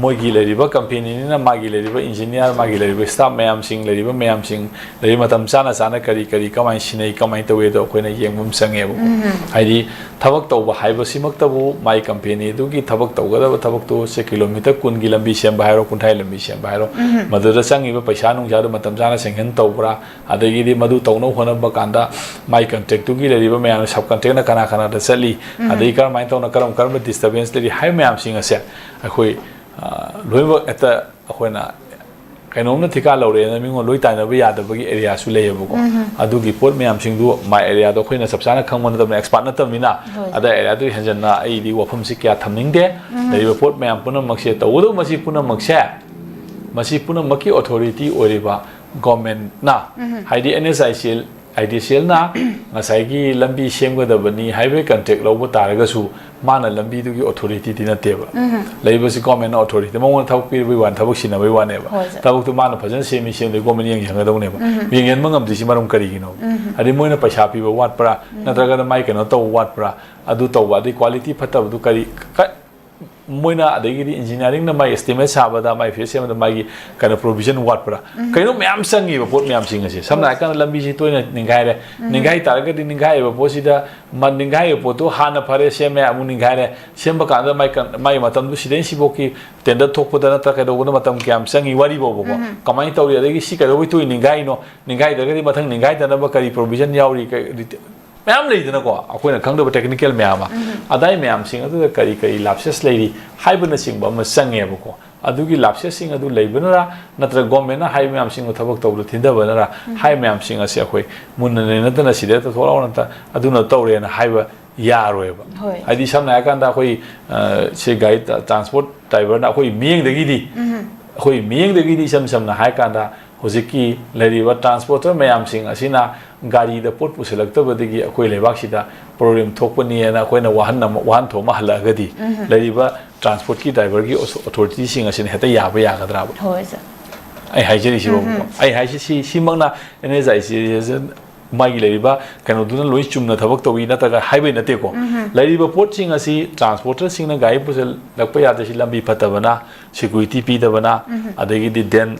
ꯃꯣꯏꯒꯤ ꯂꯩꯔꯤꯕ ꯀꯝꯄꯦꯅꯤꯅꯤꯅ ꯃꯥꯒꯤ ꯂꯩꯔꯤꯕ ꯏꯟꯖꯤꯅꯤꯌꯥꯔ, ꯃꯥꯒꯤ ꯂꯩꯔꯤꯕ ꯁ꯭ꯇꯥꯐ ꯃꯌꯥꯝꯁꯤꯡ, ꯂꯩꯔꯤꯕ ꯃꯌꯥꯝꯁꯤꯡ, ꯂꯩꯔꯤꯕ ꯃꯇꯝ ꯆꯥꯅ ꯆꯥꯅ ꯀꯔꯤ ꯀꯔꯤ ꯀꯃꯥꯏꯅ ꯁꯤꯟꯅꯩ, ꯀꯃꯥꯏꯅ ꯇꯧꯏ ꯑꯗꯣ ꯑꯩꯈꯣꯏꯅ ꯌꯦꯡꯕ ꯑꯃ ꯆꯪꯉꯦꯕꯀꯣ꯫ ꯍꯥꯏꯗꯤ ꯊꯕꯛ ꯇꯧꯕ ꯍꯥꯏꯕꯁꯤꯃꯛꯇꯕꯨ ꯃꯥꯏ ꯀꯝꯄꯦꯅꯤꯗꯨꯒꯤ ꯊꯕꯛ ꯇꯧꯒꯗꯕ ꯊꯕꯛꯇꯨ ꯁꯦ ꯀꯤꯂꯣꯃꯤꯇꯔ ꯀꯨꯟꯒꯤ ꯂꯝꯕꯤ ꯁꯦꯝꯕ ꯍꯥꯏꯔꯣ, ꯀꯨꯟꯊ꯭ꯔꯥꯒꯤ ꯂꯝꯕꯤ ꯁꯦꯝꯕ ꯍꯥꯏꯔꯣ, ꯃꯗꯨꯗ ꯆꯪꯉꯤꯕ ꯄꯩꯁꯥ ꯅꯨꯡꯁꯥꯗꯨ ꯃꯇꯝ ꯆꯥꯅ ꯁꯦꯡꯁꯟ ꯇꯧꯕ꯭ꯔꯥ, ꯑꯗꯒꯤꯗꯤ ꯃꯗꯨ ꯇꯧꯅꯕ ꯍꯣꯠꯅꯕ ꯀꯥꯟꯗ ꯃꯥꯏ ꯀꯟꯇ꯭ꯔꯦꯛꯇꯨꯒꯤ ꯂꯩꯔꯤꯕ ꯃꯌꯥꯝ, ꯁꯕ ꯀꯟꯇ꯭ꯔꯦꯛꯅ ꯀꯅꯥ ꯀꯅꯥꯗ ꯆꯠꯂꯤ, ꯑꯗꯒꯤ ꯀꯔꯝꯍꯥꯏꯅ ꯇꯧꯅ ꯀꯔꯝ ꯀꯔꯝꯕ ꯗꯤꯁꯇꯔꯕꯦꯟꯁ ꯂꯩꯔꯤ ꯍꯥꯏꯕ ꯃꯌꯥꯝꯁꯤꯡ ꯑꯁꯦ ꯑꯩꯈꯣꯏ ꯂꯣꯏꯅꯃꯛ ꯍꯦꯛꯇ ꯑꯩꯈꯣꯏꯅ ꯀꯩꯅꯣꯝꯅ ꯊꯤꯀꯥ ꯂꯧꯔꯦꯅ ꯃꯤꯉꯣꯟ ꯂꯣꯏ ꯇꯥꯏꯅꯕ ꯌꯥꯗꯕꯒꯤ ꯑꯦꯔꯤꯌꯥꯁꯨ ꯂꯩꯌꯦꯕꯀꯣ꯫ ꯑꯗꯨꯒꯤ ꯄꯣꯠ ꯃꯌꯥꯝꯁꯤꯡꯗꯨ ꯃꯥꯏ ꯑꯦꯔꯤꯌꯥꯗꯣ ꯑꯩꯈꯣꯏꯅ ꯆꯞ ꯆꯥꯅ ꯈꯪꯕ ꯅꯠꯇꯕꯅꯤꯅ, ꯑꯦꯛꯁꯄꯥꯔꯠ ꯅꯠꯇꯕꯅꯤꯅ, ꯍꯣꯏ꯫ ꯑꯗ ꯑꯦꯔꯤꯌꯥꯗꯨ ꯍꯦꯟꯖꯟꯅ ꯑꯩꯗꯤ ꯋꯥꯐꯝꯁꯤ ꯀꯌꯥ ꯊꯝꯅꯤꯡꯗꯦ꯫ ꯂꯩꯔꯤꯕ ꯄꯣꯠ ꯃꯌꯥꯝ ꯄꯨꯝꯅꯃꯛꯁꯦ, ꯇꯧꯕꯇꯕꯨ ꯃꯁꯤ ꯄꯨꯝꯅꯃꯛꯁꯦ, ꯃꯁꯤ ꯄꯨꯝꯅꯃꯛꯀꯤ ꯑꯣꯊꯣꯔꯤꯇꯤ ꯑꯣꯏꯔꯤꯕ ꯒꯣꯔꯃꯦꯟꯅ, ꯍꯥꯏꯗꯤ and S I C L, I D ꯁꯤ ꯑꯦꯜꯅ ꯉꯁꯥꯏꯒꯤ ꯂꯝꯕꯤ ꯁꯦꯝꯒꯗꯕꯅꯤ, ꯍꯥꯏꯋꯦ ꯀꯟꯇ꯭ꯔꯦꯛ ꯂꯧꯕ ꯇꯥꯔꯒꯁꯨ ꯃꯥꯅ ꯂꯝꯕꯤꯗꯨꯒꯤ ꯑꯣꯊꯣꯔꯤꯇꯤꯗꯤ ꯅꯠꯇꯦꯕ꯫ ꯂꯩꯕꯁꯤ ꯒꯣꯔꯃꯦꯟꯅ ꯑꯣꯊꯣꯔꯤꯇꯤ, ꯃꯉꯣꯟꯗ ꯊꯕꯛ ꯄꯤꯔꯕꯩ ꯋꯥꯅꯤ, ꯊꯕꯛ ꯁꯤꯟꯅꯕꯩ ꯋꯥꯅꯦꯕ꯫ ꯍꯣꯏ, ꯁꯥꯔ꯫ ꯊꯕꯛꯇꯨ ꯃꯥꯅ ꯐꯖꯅ ꯁꯦꯝꯃꯤ ꯁꯦꯝꯗꯦ ꯒꯣꯔꯃꯦꯟ ꯌꯦꯡꯁꯤꯟꯒꯗꯧꯅꯦꯕ꯫ ꯌꯦꯡꯁꯤꯟꯕ ꯉꯝꯗ꯭ꯔꯤꯁꯤ ꯃꯔꯝ ꯀꯔꯤꯒꯤꯅꯣ? ꯑꯗꯩ ꯃꯣꯏꯅ ꯄꯩꯁꯥ ꯄꯤꯕ ꯋꯥꯠꯄ꯭ꯔꯥ, ꯅꯠꯇ꯭ꯔꯒꯅ ꯃꯥꯏ ꯀꯩꯅꯣ ꯇꯧꯕ ꯋꯥꯠꯄ꯭ꯔꯥ, ꯑꯗꯨ ꯇꯧꯕ, ꯑꯗꯩ ꯀ꯭ꯋꯥꯂꯤꯇꯤ ꯐꯠꯇꯕꯗꯨ ꯀꯔꯤ, ꯀ-, ꯃꯣꯏꯅ ꯑꯗꯒꯤꯗꯤ ꯏꯟꯖꯤꯅꯤꯌꯥꯔꯤꯡꯅ ꯃꯥꯏ ꯑꯦꯁꯇꯤꯃꯦꯠ ꯁꯥꯕꯗ, ꯃꯥꯏ ꯐꯦꯁ ꯁꯦꯝꯕꯗ ꯃꯥꯒꯤ ꯀꯩꯅꯣ ꯄ꯭ꯔꯣꯚꯤꯖꯟ ꯋꯥꯠꯄ꯭ꯔꯥ? ꯀꯩꯅꯣ ꯃꯌꯥꯝ ꯆꯪꯉꯤꯕ ꯄꯣꯠ ꯃꯌꯥꯝꯁꯤꯡ ꯑꯁꯦ꯫ ꯁꯝꯅ ꯍꯥꯏꯔꯀꯥꯟꯗ ꯂꯝꯕꯤꯁꯤ ꯇꯣꯏꯅ ꯅꯤꯡꯈꯥꯏꯔꯦ꯫ ꯅꯤꯡꯈꯥꯏ ꯇꯥꯔꯒꯗꯤ ꯅꯤꯡꯈꯥꯏꯔꯤꯕ ꯄꯣꯠꯁꯤꯗ ꯃ-, ꯅꯤꯡꯈꯥꯏꯔꯤꯕ ꯄꯣꯠꯇꯨ ꯍꯥꯟꯅ ꯐꯔꯦ ꯁꯦꯝꯃꯦ, ꯑꯃꯨꯛ ꯅꯤꯡꯈꯥꯏꯔꯦ꯫ ꯁꯦꯝꯕ ꯀꯥꯟꯗ ꯃꯥꯏ ꯀꯟ-, ꯃꯥꯏ ꯃꯇꯝꯗꯨ ꯁꯤꯗꯩ ꯁꯤꯐꯥꯎꯀꯤ ꯇꯦꯟꯗꯔ ꯊꯣꯛꯄꯗ ꯅꯠꯇ꯭ꯔ ꯀꯩꯗꯧꯕꯗ ꯃꯇꯝ ꯀꯌꯥꯝ ꯆꯪꯉꯤ ꯋꯥꯔꯤꯐꯥꯎꯕꯀꯣ꯫ ꯀꯃꯥꯏꯅ ꯇꯧꯔꯤ? ꯑꯗꯒꯤ ꯁꯤ ꯀꯩꯗꯧꯕꯩ ꯇꯣꯏꯅ ꯅꯤꯡꯈꯥꯏꯔꯤꯅꯣ? ꯅꯤꯡꯈꯥꯏꯗ꯭ꯔꯒꯗꯤ ꯃꯊꯪ ꯅꯤꯡꯈꯥꯏꯗꯅꯕ ꯀꯔꯤ ꯄ꯭ꯔꯣꯚꯤꯖꯟ ꯌꯥꯎꯔꯤ? ꯀꯩ, ꯃꯌꯥꯝ ꯂꯩꯗꯅꯀꯣ, ꯑꯩꯈꯣꯏꯅ ꯈꯪꯗꯕ technical ꯃꯌꯥꯝ ꯑꯃ, ꯑꯗꯥꯏ ꯃꯌꯥꯝꯁꯤꯡ ꯑꯗꯨꯗ ꯀꯔꯤ ꯀꯔꯤ lapses ꯂꯩꯔꯤ ꯍꯥꯏꯕꯅꯆꯤꯡꯕ ꯑꯃ ꯆꯪꯉꯦꯕꯀꯣ꯫ ꯑꯗꯨꯒꯤ lapsesꯁꯤꯡ ꯑꯗꯨ ꯂꯩꯕꯅꯔ, ꯅꯠꯇ꯭ꯔꯒ governmentꯅ ꯍꯥꯏꯕ ꯃꯌꯥꯝꯁꯤꯡꯗꯣ ꯊꯕꯛ ꯇꯧꯕꯗ ꯊꯤꯟꯊꯕꯅꯔ, ꯍꯥꯏꯕ ꯃꯌꯥꯝꯁꯤꯡ ꯑꯁꯦ ꯑꯩꯈꯣꯏ ꯃꯨꯟꯅ ꯅꯩꯅꯗꯅ ꯁꯤꯗ ꯍꯦꯛꯇ ꯊꯣꯛꯂꯛꯑꯣ ꯅꯠꯇ ꯑꯗꯨꯅ ꯇꯧꯔꯦꯅ ꯍꯥꯏꯕ ꯌꯥꯔꯣꯏꯕ꯫ ꯍꯣꯏ꯫ ꯍꯥꯏꯗꯤ ꯁꯝꯅ ꯍꯥꯏꯔꯀꯥꯟꯗ ꯑꯩꯈꯣꯏ, ꯑ, ꯁꯤ ꯒꯥꯔꯤ ꯇ-, transport driverꯅ ꯑꯩꯈꯣꯏ ꯃꯤꯠꯌꯦꯡꯗꯒꯤꯗꯤ, ꯑꯩꯈꯣꯏ ꯃꯤꯠꯌꯦꯡꯗꯒꯤꯗꯤ ꯏꯁꯝ ꯁꯝꯅ ꯍꯥꯏꯔꯀꯥꯟꯗ ꯍꯧꯖꯤꯛꯀꯤ ꯂꯩꯔꯤꯕ transporter ꯃꯌꯥꯝꯁꯤꯡ ꯑꯁꯤꯅ ꯒꯥꯔꯤꯗ ꯄꯣꯠ ꯄꯨꯁꯤꯜꯂꯛꯇꯕꯗꯒꯤ ꯑꯩꯈꯣꯏ ꯂꯩꯕꯥꯛꯁꯤꯗ problem ꯊꯣꯛꯄꯅꯦꯅ ꯑꯩꯈꯣꯏꯅ ꯋꯥꯍꯟ ꯑꯃ, ꯋꯥꯍꯟꯊꯣꯛ ꯑꯃ ꯍꯜꯂꯛꯑꯒꯗꯤ, ꯂꯩꯔꯤꯕ transportꯀꯤ driverꯒꯤ ꯑꯣꯁꯣ-, authorityꯁꯤꯡ ꯑꯁꯤꯅ ꯍꯦꯛꯇ ꯌꯥꯕ ꯌꯥꯒꯗ꯭ꯔꯥꯕ? ꯍꯣꯏ, ꯁꯥꯔ꯫ ꯑꯩ ꯍꯥꯏꯖꯔꯤꯁꯤꯕꯨ, ꯑꯩ ꯍꯥꯏꯁꯤ ꯁꯤ, ꯁꯤꯃꯛꯅ NHICꯁ ꯃꯥꯒꯤ ꯂꯩꯔꯤꯕ ꯀꯩꯅꯣꯗꯨꯅ ꯂꯣꯏ ꯆꯨꯝꯅ ꯊꯕꯛ ꯇꯧꯏ ꯅꯠꯇ꯭ꯔꯒ ꯍꯥꯏꯕꯩ ꯅꯠꯇꯦꯀꯣ꯫ ꯂꯩꯔꯤꯕ ꯄꯣꯠꯁꯤꯡ ꯑꯁꯤ transporterꯁꯤꯡꯅ ꯒꯥꯔꯤ ꯄꯨꯁꯤꯜꯂꯛꯄ ꯌꯥꯗ꯭ꯔꯤꯁꯤ ꯂꯝꯕꯤ ꯐꯠꯇꯕꯅ, security ꯄꯤꯗꯕꯅ, ꯑꯗꯒꯤꯗꯤ then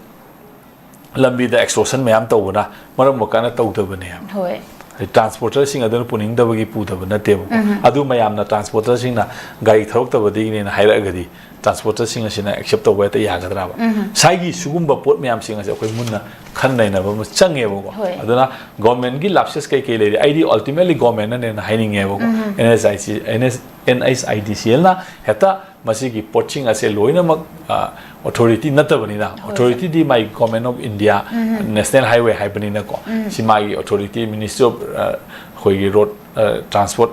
ꯂꯝꯕꯤꯗ extortion ꯃꯌꯥꯝ ꯇꯧꯕꯅ ꯃꯔꯝ ꯑꯣꯏꯔꯀꯥꯟꯗ ꯇꯧꯗꯕꯅꯦ꯫ ꯍꯣꯏ꯫ ꯍꯥꯏꯗꯤ transporterꯁꯤꯡ ꯑꯗꯨꯅ ꯄꯨꯅꯤꯡꯗꯕꯒꯤ ꯄꯨꯗꯕ ꯅꯠꯇꯦꯕꯀꯣ꯫ ꯑꯗꯨ ꯃꯌꯥꯝꯅ transporterꯁꯤꯡꯅ ꯒꯥꯔꯤ ꯊꯧꯔꯛꯇꯕꯗꯒꯤꯅꯦꯅ ꯍꯥꯏꯔꯛꯑꯒꯗꯤ transporterꯁꯤꯡ ꯑꯁꯤꯅ accept ꯇꯧꯕ ꯍꯦꯛꯇ ꯌꯥꯒꯗ꯭ꯔꯕ? ꯉꯁꯥꯏꯒꯤ ꯁꯤꯒꯨꯝꯕ ꯄꯣꯠ ꯃꯌꯥꯝꯁꯤꯡ ꯑꯁꯦ ꯑꯩꯈꯣꯏ ꯃꯨꯟꯅ ꯈꯟ ꯅꯩꯅꯕ ꯑꯃ ꯆꯪꯉꯦꯕꯀꯣ꯫ ꯍꯣꯏ꯫ ꯑꯗꯨꯅ governmentꯀꯤ lapses ꯀꯩꯀꯩ ꯂꯩꯔꯤ? ꯑꯩꯗꯤ ultimately governmentꯅꯅꯦꯅ ꯍꯥꯏꯅꯤꯡꯉꯦꯕꯀꯣ꯫ NHIC, NH-, NHIDCLꯅ ꯍꯦꯛꯇ ꯃꯁꯤꯒꯤ ꯄꯣꯠꯁꯤꯡ ꯑꯁꯦ ꯂꯣꯏꯅꯃꯛ, ꯑ, authority ꯅꯠꯇꯕꯅꯤꯅ, ꯍꯣꯏ, ꯁꯥꯔ꯫ Authorityꯗꯤ ꯃꯥꯒꯤ Government of India, National Highway ꯍꯥꯏꯕꯅꯤꯅꯀꯣ꯫ ꯁꯤ ꯃꯥꯒꯤ authority, Ministry of, ꯑ, ꯑꯩꯈꯣꯏꯒꯤ road, ꯑ, transport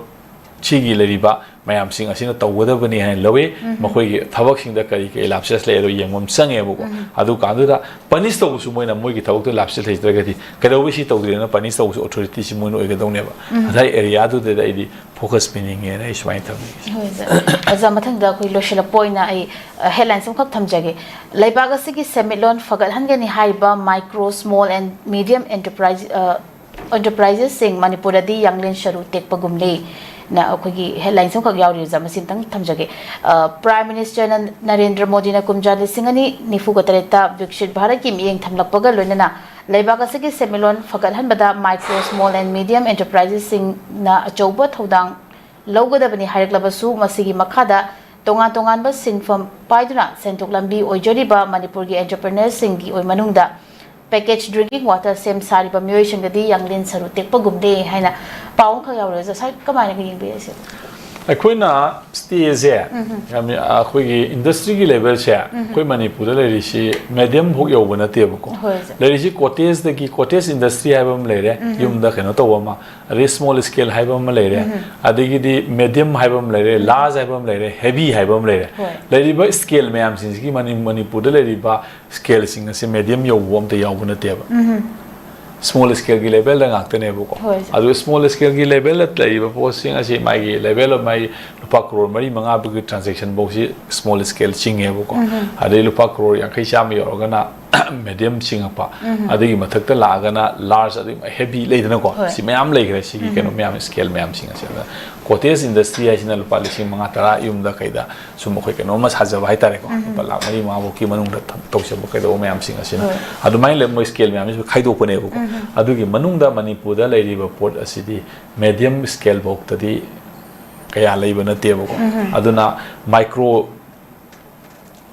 ꯁꯤꯒꯤ ꯂꯩꯔꯤꯕ ꯃꯌꯥꯝꯁꯤꯡ ꯑꯁꯤꯅ ꯇꯧꯒꯗꯕꯅꯤ ꯍꯥꯏꯅ ꯂꯧꯏ꯫ ꯃꯈꯣꯏꯒꯤ ꯊꯕꯛꯁꯤꯡꯗ ꯀꯔꯤ ꯀꯔꯤ lapses ꯂꯩ ꯑꯗꯣ ꯌꯦꯡꯕ ꯑꯃ ꯆꯪꯉꯦꯕꯀꯣ꯫ ꯑꯗꯨ ꯀꯥꯟꯗꯨꯗ punish ꯇꯧꯕꯁꯨ ꯃꯣꯏꯅ ꯃꯣꯏꯒꯤ ꯊꯕꯛꯇꯣ lapses ꯂꯩꯇ꯭ꯔꯒꯗꯤ ꯀꯩꯗꯧꯕꯩ ꯁꯤ ꯇꯧꯗ꯭ꯔꯤꯅ punish ꯇꯧꯕꯁꯨ authorityꯁꯤ ꯃꯣꯏꯅ ꯑꯣꯏꯒꯗꯧꯅꯦꯕ꯫ ꯉꯁꯥꯏ areaꯗꯨꯗ ꯑꯩꯗꯤ focus ꯄꯤꯅꯤꯡꯉꯦꯅ ꯑꯩ ꯁꯨꯃꯥꯏꯅ ꯊꯝꯅꯤꯡꯉꯤ꯫ ꯍꯣꯏ, ꯁꯥꯔ꯫ ꯑꯣꯖꯥ, ꯃꯊꯪꯗ ꯑꯩꯈꯣꯏ ꯂꯣꯏꯁꯤꯜꯂꯛꯄ ꯑꯣꯏꯅ ꯑꯩ, ꯑ, headlines ꯑꯃꯈꯛ ꯊꯝꯖꯒꯦ꯫ ꯂꯩꯕꯥꯛ ꯑꯁꯤꯒꯤ ꯁꯦꯟꯃꯤꯠꯂꯣꯟ ꯐꯒꯠꯍꯟꯒꯅꯤ ꯍꯥꯏꯔꯤꯕ micro, small and medium enterprise, ꯑ, enterpriseꯁꯁꯤꯡ ꯃꯅꯤꯄꯨꯔꯗꯗꯤ ꯌꯥꯡꯂꯦꯟ ꯁꯔꯨ ꯇꯦꯛꯄꯒꯨꯝꯂꯦ ꯅ ꯑꯩꯈꯣꯏꯒꯤ headlines ꯑꯃꯈꯛ ꯌꯥꯎꯔꯤ, ꯑꯣꯖꯥ, ꯃꯁꯤ ꯑꯃꯇꯪ ꯊꯝꯖꯒꯦ꯫ ꯑ, Prime Ministerꯅ ꯅꯔꯦꯟꯗ꯭ꯔ ꯃꯣꯗꯤꯅ ꯀꯨꯝꯖꯥ ꯂꯤꯁꯤꯡ ꯑꯅꯤ ꯅꯤꯐꯨꯒ ꯇꯔꯦꯠꯇ ꯕꯤꯛꯁꯤꯠ ꯚꯥꯔꯠꯀꯤ ꯃꯤꯠꯌꯦꯡ ꯊꯝꯂꯛꯄꯒ ꯂꯣꯏꯅꯅ ꯂꯩꯕꯥꯛ ꯑꯁꯤꯒꯤ ꯁꯦꯟꯃꯤꯠꯂꯣꯟ ꯐꯒꯠꯍꯟꯕꯗ micro, small and medium enterprisesꯁꯤꯡꯅ ꯑꯆꯧꯕ ꯊꯧꯗꯥꯡ ꯂꯧꯒꯗꯕꯅꯤ ꯍꯥꯏꯔꯛꯂꯕꯁꯨ, ꯃꯁꯤꯒꯤ ꯃꯈꯥꯗ ꯇꯣꯉꯥꯟ ꯇꯣꯉꯥꯟꯕ ꯁꯤꯟꯐꯝ ꯄꯥꯏꯗꯨꯅ ꯁꯦꯟꯊꯣꯛ ꯂꯝꯕꯤ ꯑꯣꯏꯖꯔꯤꯕ ꯃꯅꯤꯄꯨꯔꯒꯤ entrepreneurꯁꯤꯡꯒꯤ ꯑꯣꯏ ꯃꯅꯨꯡꯗ package drinking water ꯁꯦꯝ ꯁꯥꯔꯤꯕ ꯃꯤꯑꯣꯏꯁꯤꯡꯗꯗꯤ ꯌꯥꯡꯂꯦꯟ ꯁꯔꯨ ꯇꯦꯛꯄꯒꯨꯝꯗꯦ ꯍꯥꯏꯅ ꯄꯥꯎ ꯑꯃꯈꯛ ꯌꯥꯎꯔꯦ꯫ ꯁꯥꯔ, ꯀꯃꯥꯏꯅ ꯌꯦꯡꯕꯤꯔꯤꯁꯦ? ꯑꯩꯈꯣꯏꯅ ꯁ꯭ꯇꯦꯁꯦ ꯌꯥꯝ ꯑꯩꯈꯣꯏꯒꯤ ꯏꯟꯗꯁꯇ꯭ꯔꯤꯒꯤ ꯂꯦꯚꯦꯜꯁꯦ ꯑꯩꯈꯣꯏ ꯃꯅꯤꯄꯨꯔꯗ ꯂꯩꯔꯤꯁꯤ ꯃꯦꯗꯤꯌꯝ ꯐꯥꯎ ꯌꯧꯕ ꯅꯠꯇꯦꯕꯀꯣ꯫ ꯍꯣꯏ, ꯁꯥꯔ꯫ ꯂꯩꯔꯤꯁꯤ ꯀꯣꯇꯦꯖꯇꯒꯤ, ꯀꯣꯇꯦꯖ ꯏꯟꯗꯁꯇ꯭ꯔꯤ ꯍꯥꯏꯕ ꯑꯃ ꯂꯩꯔꯦ, ꯌꯨꯝꯗ ꯀꯩꯅꯣ ꯇꯧꯕ ꯑꯃ, ꯑꯗꯩ ꯁ꯭ꯃꯣꯜ ꯁ꯭ꯀꯦꯜ ꯍꯥꯏꯕ ꯑꯃ ꯂꯩꯔꯦ, ꯑꯗꯒꯤꯗꯤ ꯃꯦꯗꯤꯌꯝ ꯍꯥꯏꯕ ꯑꯃ ꯂꯩꯔꯦ, ꯂꯥꯔꯖ ꯍꯥꯏꯕ ꯑꯃ ꯂꯩꯔꯦ, ꯍꯦꯚꯤ ꯍꯥꯏꯕ ꯑꯃ ꯂꯩꯔꯦ꯫ ꯍꯣꯏ꯫ ꯂꯩꯔꯤꯕ ꯁ꯭ꯀꯦꯜ ꯃꯌꯥꯝꯁꯤꯡꯁꯤꯒꯤ ꯃꯅꯤ-, ꯃꯅꯤꯄꯨꯔꯗ ꯂꯩꯔꯤꯕ ꯁ꯭ꯀꯦꯜꯁꯤꯡ ꯑꯁꯤ ꯃꯦꯗꯤꯌꯝ ꯌꯧꯕ ꯑꯝꯇ ꯌꯥꯎꯕ ꯅꯠꯇꯦꯕ꯫ ꯁ꯭ꯃꯣꯜ ꯁ꯭ꯀꯦꯜꯒꯤ ꯂꯦꯚꯦꯜꯗ ꯉꯥꯛꯇꯅꯦꯕꯀꯣ꯫ ꯍꯣꯏ, ꯁꯥꯔ꯫ ꯑꯗꯨ ꯁ꯭ꯃꯣꯜ ꯁ꯭ꯀꯦꯜꯒꯤ ꯂꯦꯚꯦꯜꯗ ꯂꯩꯔꯤꯕ ꯄꯣꯠꯁꯤꯡ ꯑꯁꯤ ꯃꯥꯒꯤ ꯂꯦꯚꯦꯜ ꯑꯣꯐ ꯃꯥꯒꯤ ꯂꯨꯄꯥ ꯀ꯭ꯔꯣꯔ ꯃꯔꯤ ꯃꯉꯥ ꯐꯥꯎꯒꯤ ꯇ꯭ꯔꯥꯟꯖꯦꯛꯁꯟ ꯐꯥꯎꯁꯤ ꯁ꯭ꯃꯣꯜ ꯁ꯭ꯀꯦꯜ ꯆꯤꯡꯉꯦꯕꯀꯣ꯫ ꯑꯗꯩ ꯂꯨꯄꯥ ꯀ꯭ꯔꯣꯔ ꯌꯥꯡꯈꯩ ꯆꯥꯝꯃ ꯌꯧꯔꯒꯅ ꯃꯦꯗꯤꯌꯝ ꯆꯤꯡꯉꯛꯄ, ꯑꯗꯨꯒꯤ ꯃꯊꯛꯇ ꯂꯥꯛꯑꯒꯅ ꯂꯥꯔꯖ, ꯑꯗꯨꯒꯤ ꯍꯦꯚꯤ ꯂꯩꯗꯅꯀꯣ꯫ ꯍꯣꯏ꯫ ꯁꯤ ꯃꯌꯥꯝ ꯂꯩꯈ꯭ꯔꯦ, ꯁꯤꯒꯤ ꯀꯩꯅꯣ ꯃꯌꯥꯝ, ꯁ꯭ꯀꯦꯜ ꯃꯌꯥꯝꯁꯤꯡ ꯑꯁꯤ꯫ ꯑꯗ ꯀꯣꯇꯦꯖ ꯏꯟꯗꯁꯇ꯭ꯔꯤ ꯍꯥꯏꯁꯤꯅ ꯂꯨꯄꯥ ꯂꯤꯁꯤꯡ ꯃꯉꯥ ꯇꯔꯥ ꯌꯨꯝꯗ ꯀꯩꯗ ꯁꯨꯝ ꯑꯩꯈꯣꯏ ꯀꯩꯅꯣꯝꯃ ꯁꯥꯖꯕ ꯍꯥꯏꯇꯥꯔꯦꯀꯣ꯫ ꯂꯨꯄꯥ ꯂꯥꯛ ꯃꯔꯤ ꯃꯉꯥ ꯐꯥꯎꯀꯤ ꯃꯅꯨꯡꯗ ꯊꯝ-, ꯇꯧꯖꯕ ꯀꯩꯗꯧꯕ ꯃꯌꯥꯝꯁꯤꯡ ꯑꯁꯤꯅ꯫ ꯍꯣꯏ꯫ ꯑꯗꯨꯃꯥꯏꯅ ꯂꯩ, ꯃꯣꯏ ꯁ꯭ꯀꯦꯜ ꯃꯌꯥꯝꯁꯤꯁꯨ ꯈꯥꯏꯗꯣꯛꯄꯅꯦꯕꯀꯣ꯫ ꯑꯗꯨꯒꯤ ꯃꯅꯨꯡꯗ ꯃꯅꯤꯄꯨꯔꯗ ꯂꯩꯔꯤꯕ ꯄꯣꯠ ꯑꯁꯤꯗꯤ ꯃꯦꯗꯤꯌꯝ ꯁ꯭ꯀꯦꯜ ꯐꯥꯎꯇꯗꯤ ꯀꯌꯥ ꯂꯩꯕ ꯅꯠꯇꯦꯕꯀꯣ꯫ ꯑꯗꯨꯅ ꯃꯥꯏꯀ꯭ꯔꯣ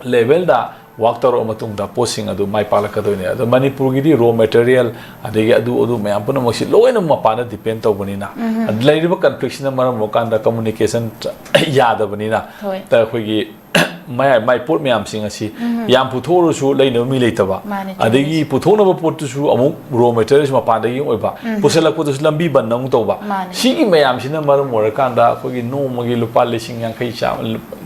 ꯂꯦꯚꯦꯜꯗ ꯋꯥꯛ ꯇꯧꯔꯕ ꯃꯇꯨꯡꯗ ꯄꯣꯠꯁꯤꯡ ꯑꯗꯨ ꯃꯥꯏ ꯄꯥꯛꯂꯛꯀꯗꯣꯏꯅꯦ꯫ ꯑꯗꯣ ꯃꯅꯤꯄꯨꯔꯒꯤꯗꯤ ꯔꯣ ꯃꯦꯇꯔꯤꯌꯦꯜ, ꯑꯗꯒꯤ ꯑꯗꯨ, ꯑꯗꯨ ꯃꯌꯥꯝ ꯄꯨꯝꯅꯃꯛꯁꯤ ꯂꯣꯏꯅ ꯃꯄꯥꯟꯗ ꯗꯤꯄꯦꯟ ꯇꯧꯕꯅꯤꯅ, ꯑꯗ ꯂꯩꯔꯤꯕ ꯀꯟꯐ꯭ꯂꯤꯛꯁꯤꯅ ꯃꯔꯝ ꯑꯣꯏꯔꯀꯥꯟꯗ ꯀꯝꯃꯨꯅꯤꯀꯦꯁꯟ ꯌꯥꯗꯕꯅꯤꯅ, ꯍꯣꯏ꯫ ꯇ-, ꯑꯩꯈꯣꯏꯒꯤ ꯃꯌꯥꯏ, ꯃꯥꯏ ꯄꯣꯠ ꯃꯌꯥꯝꯁꯤꯡ ꯑꯁꯤ ꯌꯥꯝ ꯄꯨꯊꯣꯛꯑꯁꯨ ꯂꯩꯅꯕ ꯃꯤ ꯂꯩꯇꯕ, ꯃꯥꯅꯦ, ꯆꯨꯝꯃꯦ꯫ ꯑꯗꯒꯤ ꯄꯨꯊꯣꯛꯅꯕ ꯄꯣꯠꯇꯨꯁꯨ ꯑꯃꯨꯛ ꯔꯣ ꯃꯦꯇꯔꯤꯌꯦꯜꯁ ꯃꯄꯥꯟꯗꯒꯤ ꯑꯣꯏꯕ, ꯄꯨꯁꯜꯂꯛꯄꯗꯨꯁꯨ ꯂꯝꯕꯤ ꯕꯟ ꯑꯃꯨꯛ ꯇꯧꯕ꯫ ꯃꯥꯅꯦ꯫ ꯁꯤꯒꯤ ꯃꯌꯥꯝꯁꯤꯅ ꯃꯔꯝ ꯑꯣꯏꯔꯀꯥꯟꯗ ꯑꯩꯈꯣꯏꯒꯤ ꯅꯣꯡꯃꯒꯤ ꯂꯨꯄꯥ ꯂꯤꯁꯤꯡ ꯌꯥꯡꯈꯩ ꯆꯥ-,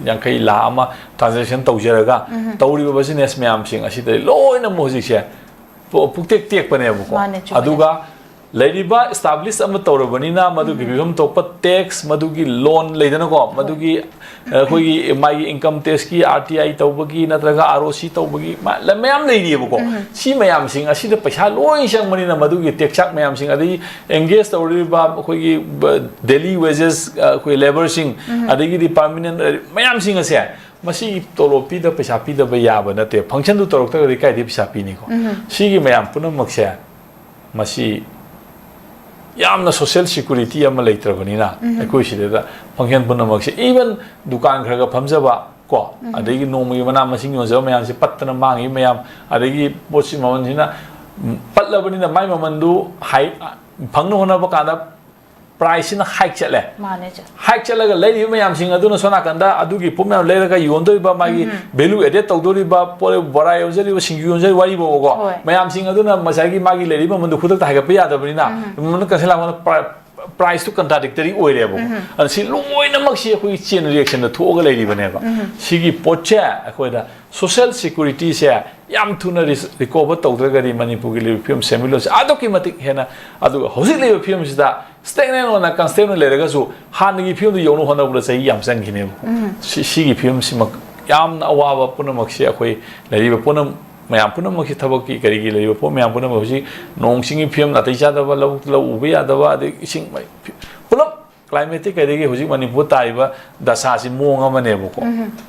ꯌꯥꯡꯈꯩ, ꯂꯥꯈ ꯑꯃ ꯇ꯭ꯔꯥꯟꯖꯦꯛꯁꯟ ꯇꯧꯖꯔꯒ ꯇꯧꯔꯤꯕ ꯕꯤꯖꯤꯅꯦꯁ ꯃꯌꯥꯝꯁꯤꯡ ꯑꯁꯤꯗ ꯂꯣꯏꯅꯃꯛ ꯍꯧꯖꯤꯛꯁꯦ ꯄꯨ-, ꯄꯨꯛꯇꯦꯛ ꯇꯦꯛꯄꯅꯦꯕꯀꯣ꯫ ꯃꯥꯅꯦ, ꯆꯨꯝꯃꯦ꯫ ꯑꯗꯨꯒ ꯂꯩꯔꯤꯕ ꯏꯁꯇꯥꯕ꯭ꯂꯤꯁ ꯑꯃ ꯇꯧꯔꯕꯅꯤꯅ ꯃꯗꯨꯒꯤ ꯐꯤꯕꯝ ꯊꯣꯛꯄ ꯇꯦꯛꯁ, ꯃꯗꯨꯒꯤ ꯂꯣꯟ ꯂꯩꯗꯅꯀꯣ, ꯃꯗꯨꯒꯤ, ꯑ, ꯑꯩꯈꯣꯏꯒꯤ ꯃꯥꯒꯤ ꯏꯟꯀꯝ ꯇꯦꯛꯁꯀꯤ ꯑꯥꯔ ꯇꯤ ꯑꯥꯏ ꯇꯧꯕꯒꯤ ꯅꯠꯇ꯭ꯔꯒ ꯑꯥꯔ ꯑꯣ ꯁꯤ ꯇꯧꯕꯒꯤ ꯃꯥ-, ꯂ-, ꯃꯌꯥꯝ ꯂꯩꯔꯤꯑꯕꯀꯣ꯫ ꯁꯤ ꯃꯌꯥꯝꯁꯤꯡ ꯑꯁꯤꯗ ꯄꯩꯁꯥ ꯂꯣꯏ ꯆꯪꯕꯅꯤꯅ ꯃꯗꯨꯒꯤ ꯇꯦꯛꯁꯥꯛ ꯃꯌꯥꯝꯁꯤꯡ, ꯑꯗꯒꯤ ꯑꯦꯡꯒꯦꯖ ꯇꯧꯔꯤꯕ ꯑꯩꯈꯣꯏꯒꯤ ꯕ-, ꯗꯦꯂꯤ ꯋꯦꯖꯦꯁ, ꯑ, ꯑꯩꯈꯣꯏ ꯂꯦꯕꯔꯁꯤꯡ, ꯑꯗꯒꯤꯗꯤ ꯄꯥꯔꯃꯤꯅꯦꯟ ꯃꯌꯥꯝꯁꯤꯡ ꯑꯁꯦ ꯃꯁꯤ ꯇꯣꯂꯣꯞ ꯄꯤꯗ ꯄꯩꯁꯥ ꯄꯤꯗꯕ ꯌꯥꯕ ꯅꯠꯇꯦ꯫ ꯐꯪꯁꯟꯗꯨ ꯇꯧꯔꯛꯇ꯭ꯔꯒꯗꯤ ꯀꯥꯏꯗꯩ ꯄꯩꯁꯥ ꯄꯤꯅꯤꯀꯣ? ꯁꯤꯒꯤ ꯃꯌꯥꯝ ꯄꯨꯝꯅꯃꯛꯁꯦ ꯃꯁꯤ ꯌꯥꯝꯅ ꯁꯣꯁꯤꯌꯦꯜ ꯁꯦꯀ꯭ꯌꯨꯔꯤꯇꯤ ꯑꯃ ꯂꯩꯇ꯭ꯔꯕꯅꯤꯅ ꯑꯩꯈꯣꯏ ꯁꯤꯗꯩꯗ ꯐꯪꯁꯟ ꯄꯨꯝꯅꯃꯛꯁꯦ, ꯏꯚꯟ ꯗꯨꯀꯥꯟ ꯈꯔ ꯈꯔ ꯐꯝꯖꯕ ꯀꯣ, ꯑꯗꯒꯤ ꯅꯣꯡꯃꯒꯤ ꯃꯅꯥ ꯃꯁꯤꯡ ꯌꯣꯟꯖꯕ ꯃꯌꯥꯝꯁꯦ ꯄꯠꯇꯅ ꯃꯥꯡꯉꯤ ꯃꯌꯥꯝ, ꯑꯗꯒꯤ ꯄꯣꯠꯁꯤ ꯃꯃꯜꯁꯤꯅ ꯄꯠꯂꯕꯅꯤꯅ ꯃꯥꯏ ꯃꯃꯟꯗꯨ ꯍꯥꯏ ꯐꯪꯅ ꯍꯣꯠꯅꯕ ꯀꯥꯟꯗ ꯄ꯭ꯔꯥꯏꯁꯁꯤꯅ ꯍꯥꯏꯛ ꯆꯠꯂꯦ꯫ ꯃꯥꯅꯦ ꯆꯦ꯫ ꯍꯥꯏꯛ ꯆꯠꯂꯒ ꯂꯩꯔꯤꯕ ꯃꯌꯥꯝꯁꯤꯡ ꯑꯗꯨꯅ ꯁꯣꯝ ꯅꯥꯀꯟꯗ ꯑꯗꯨꯒꯤ ꯄꯣꯠ ꯃꯌꯥꯝ ꯂꯩꯔꯒ ꯌꯣꯟꯗꯣꯔꯤꯕ, ꯃꯥꯒꯤ ꯚꯦꯂꯨ ꯑꯦꯗꯦꯠ ꯇꯧꯗꯣꯔꯤꯕ ꯄꯣꯠ, ꯕꯣꯔꯥ ꯌꯣꯟꯖꯔꯤꯕ, ꯁꯤꯡꯖꯨ ꯌꯣꯟꯖꯔꯤꯕ, ꯋꯥꯔꯤꯕꯣꯕꯀꯣ꯫ ꯍꯣꯏ꯫ ꯃꯌꯥꯝꯁꯤꯡ ꯑꯗꯨꯅ ꯉꯁꯥꯏꯒꯤ ꯃꯥꯒꯤ ꯂꯩꯔꯤꯕ ꯃꯃꯜꯗꯨ ꯈꯨꯗꯛꯇ ꯍꯥꯏꯒꯠꯄ ꯌꯥꯗꯕꯅꯤꯅ, ꯃꯃꯜ ꯀꯟꯁꯦꯜ ꯂꯥꯛꯄꯗ ꯄ꯭ꯔꯥꯏꯁꯇꯨ ꯀꯟꯇ꯭ꯔꯥꯗꯤꯛꯇꯔꯤ ꯑꯣꯏꯔꯦꯕꯀꯣ꯫ ꯑꯗꯨꯅ ꯁꯤ ꯂꯣꯏꯅꯃꯛꯁꯤ ꯑꯩꯈꯣꯏꯒꯤ ꯆꯦꯟ ꯔꯤꯌꯦꯛꯁꯟꯗ ꯊꯣꯛꯑꯒ ꯂꯩꯔꯤꯕꯅꯦꯕ꯫ ꯁꯤꯒꯤ ꯄꯣꯠꯁꯦ ꯑꯩꯈꯣꯏꯗ ꯁꯣꯁꯦꯜ ꯁꯦꯀ꯭ꯌꯨꯔꯤꯇꯤꯁꯦ ꯌꯥꯝ ꯊꯨꯅ ꯔꯤꯀꯣꯚꯔ ꯇꯧꯗ꯭ꯔꯒꯗꯤ ꯃꯅꯤꯄꯨꯔꯒꯤ ꯂꯩꯔꯤꯕ ꯐꯤꯕꯝ ꯁꯦꯟꯃꯤꯠꯂꯣꯟꯁꯦ ꯑꯗꯨꯛꯀꯤ ꯃꯇꯤꯛ ꯍꯦꯟꯅ, ꯑꯗꯨꯒ ꯍꯧꯖꯤꯛ ꯂꯩꯔꯤꯕ ꯐꯤꯕꯝꯁꯤꯗ ꯁ꯭ꯇꯦꯒꯅꯦꯟ ꯑꯣꯏꯅ ꯀꯟꯁꯇꯦꯟ ꯑꯣꯏꯅ ꯂꯩꯔꯒꯁꯨ ꯍꯥꯟꯅꯒꯤ ꯐꯤꯕꯝꯗꯨ ꯌꯧꯅ ꯍꯣꯠꯅꯕꯗ ꯆꯍꯤ ꯌꯥꯝ ꯆꯪꯈꯤꯅꯦꯕꯀꯣ꯫ ꯁꯤ, ꯁꯤꯒꯤ ꯐꯤꯕꯝꯁꯤꯃꯛ ꯌꯥꯝꯅ ꯑꯋꯥꯕ ꯄꯨꯝꯅꯃꯛꯁꯦ ꯑꯩꯈꯣꯏ ꯂꯩꯔꯤꯕ ꯄꯨꯝꯅꯃꯛ, ꯃꯌꯥꯝ ꯄꯨꯝꯅꯃꯛꯁꯤ ꯊꯕꯛꯀꯤ ꯀꯔꯤꯒꯤ ꯂꯩꯔꯤꯕ ꯄꯣꯠ ꯃꯌꯥꯝ ꯄꯨꯝꯅꯃꯛ ꯍꯧꯖꯤꯛ ꯅꯣꯡ ꯆꯤꯡꯒꯤ ꯐꯤꯕꯝ ꯅꯥꯇꯩ ꯆꯥꯗꯕ, ꯂꯧꯕꯨꯛꯇ ꯂꯧ ꯎꯕ ꯌꯥꯗꯕ, ꯑꯗꯩ ꯏꯁꯤꯡ ꯃꯩ, ꯐꯤ-, ꯄꯨꯂꯞ ꯀ꯭ꯂꯥꯏꯃꯦꯠꯇꯤ ꯀꯩꯗꯒꯤ ꯍꯧꯖꯤꯛ ꯃꯅꯤꯄꯨꯔ ꯇꯥꯔꯤꯕ ꯗꯁꯥꯁꯤ ꯃꯑꯣꯡ ꯑꯃꯅꯦꯕꯀꯣ꯫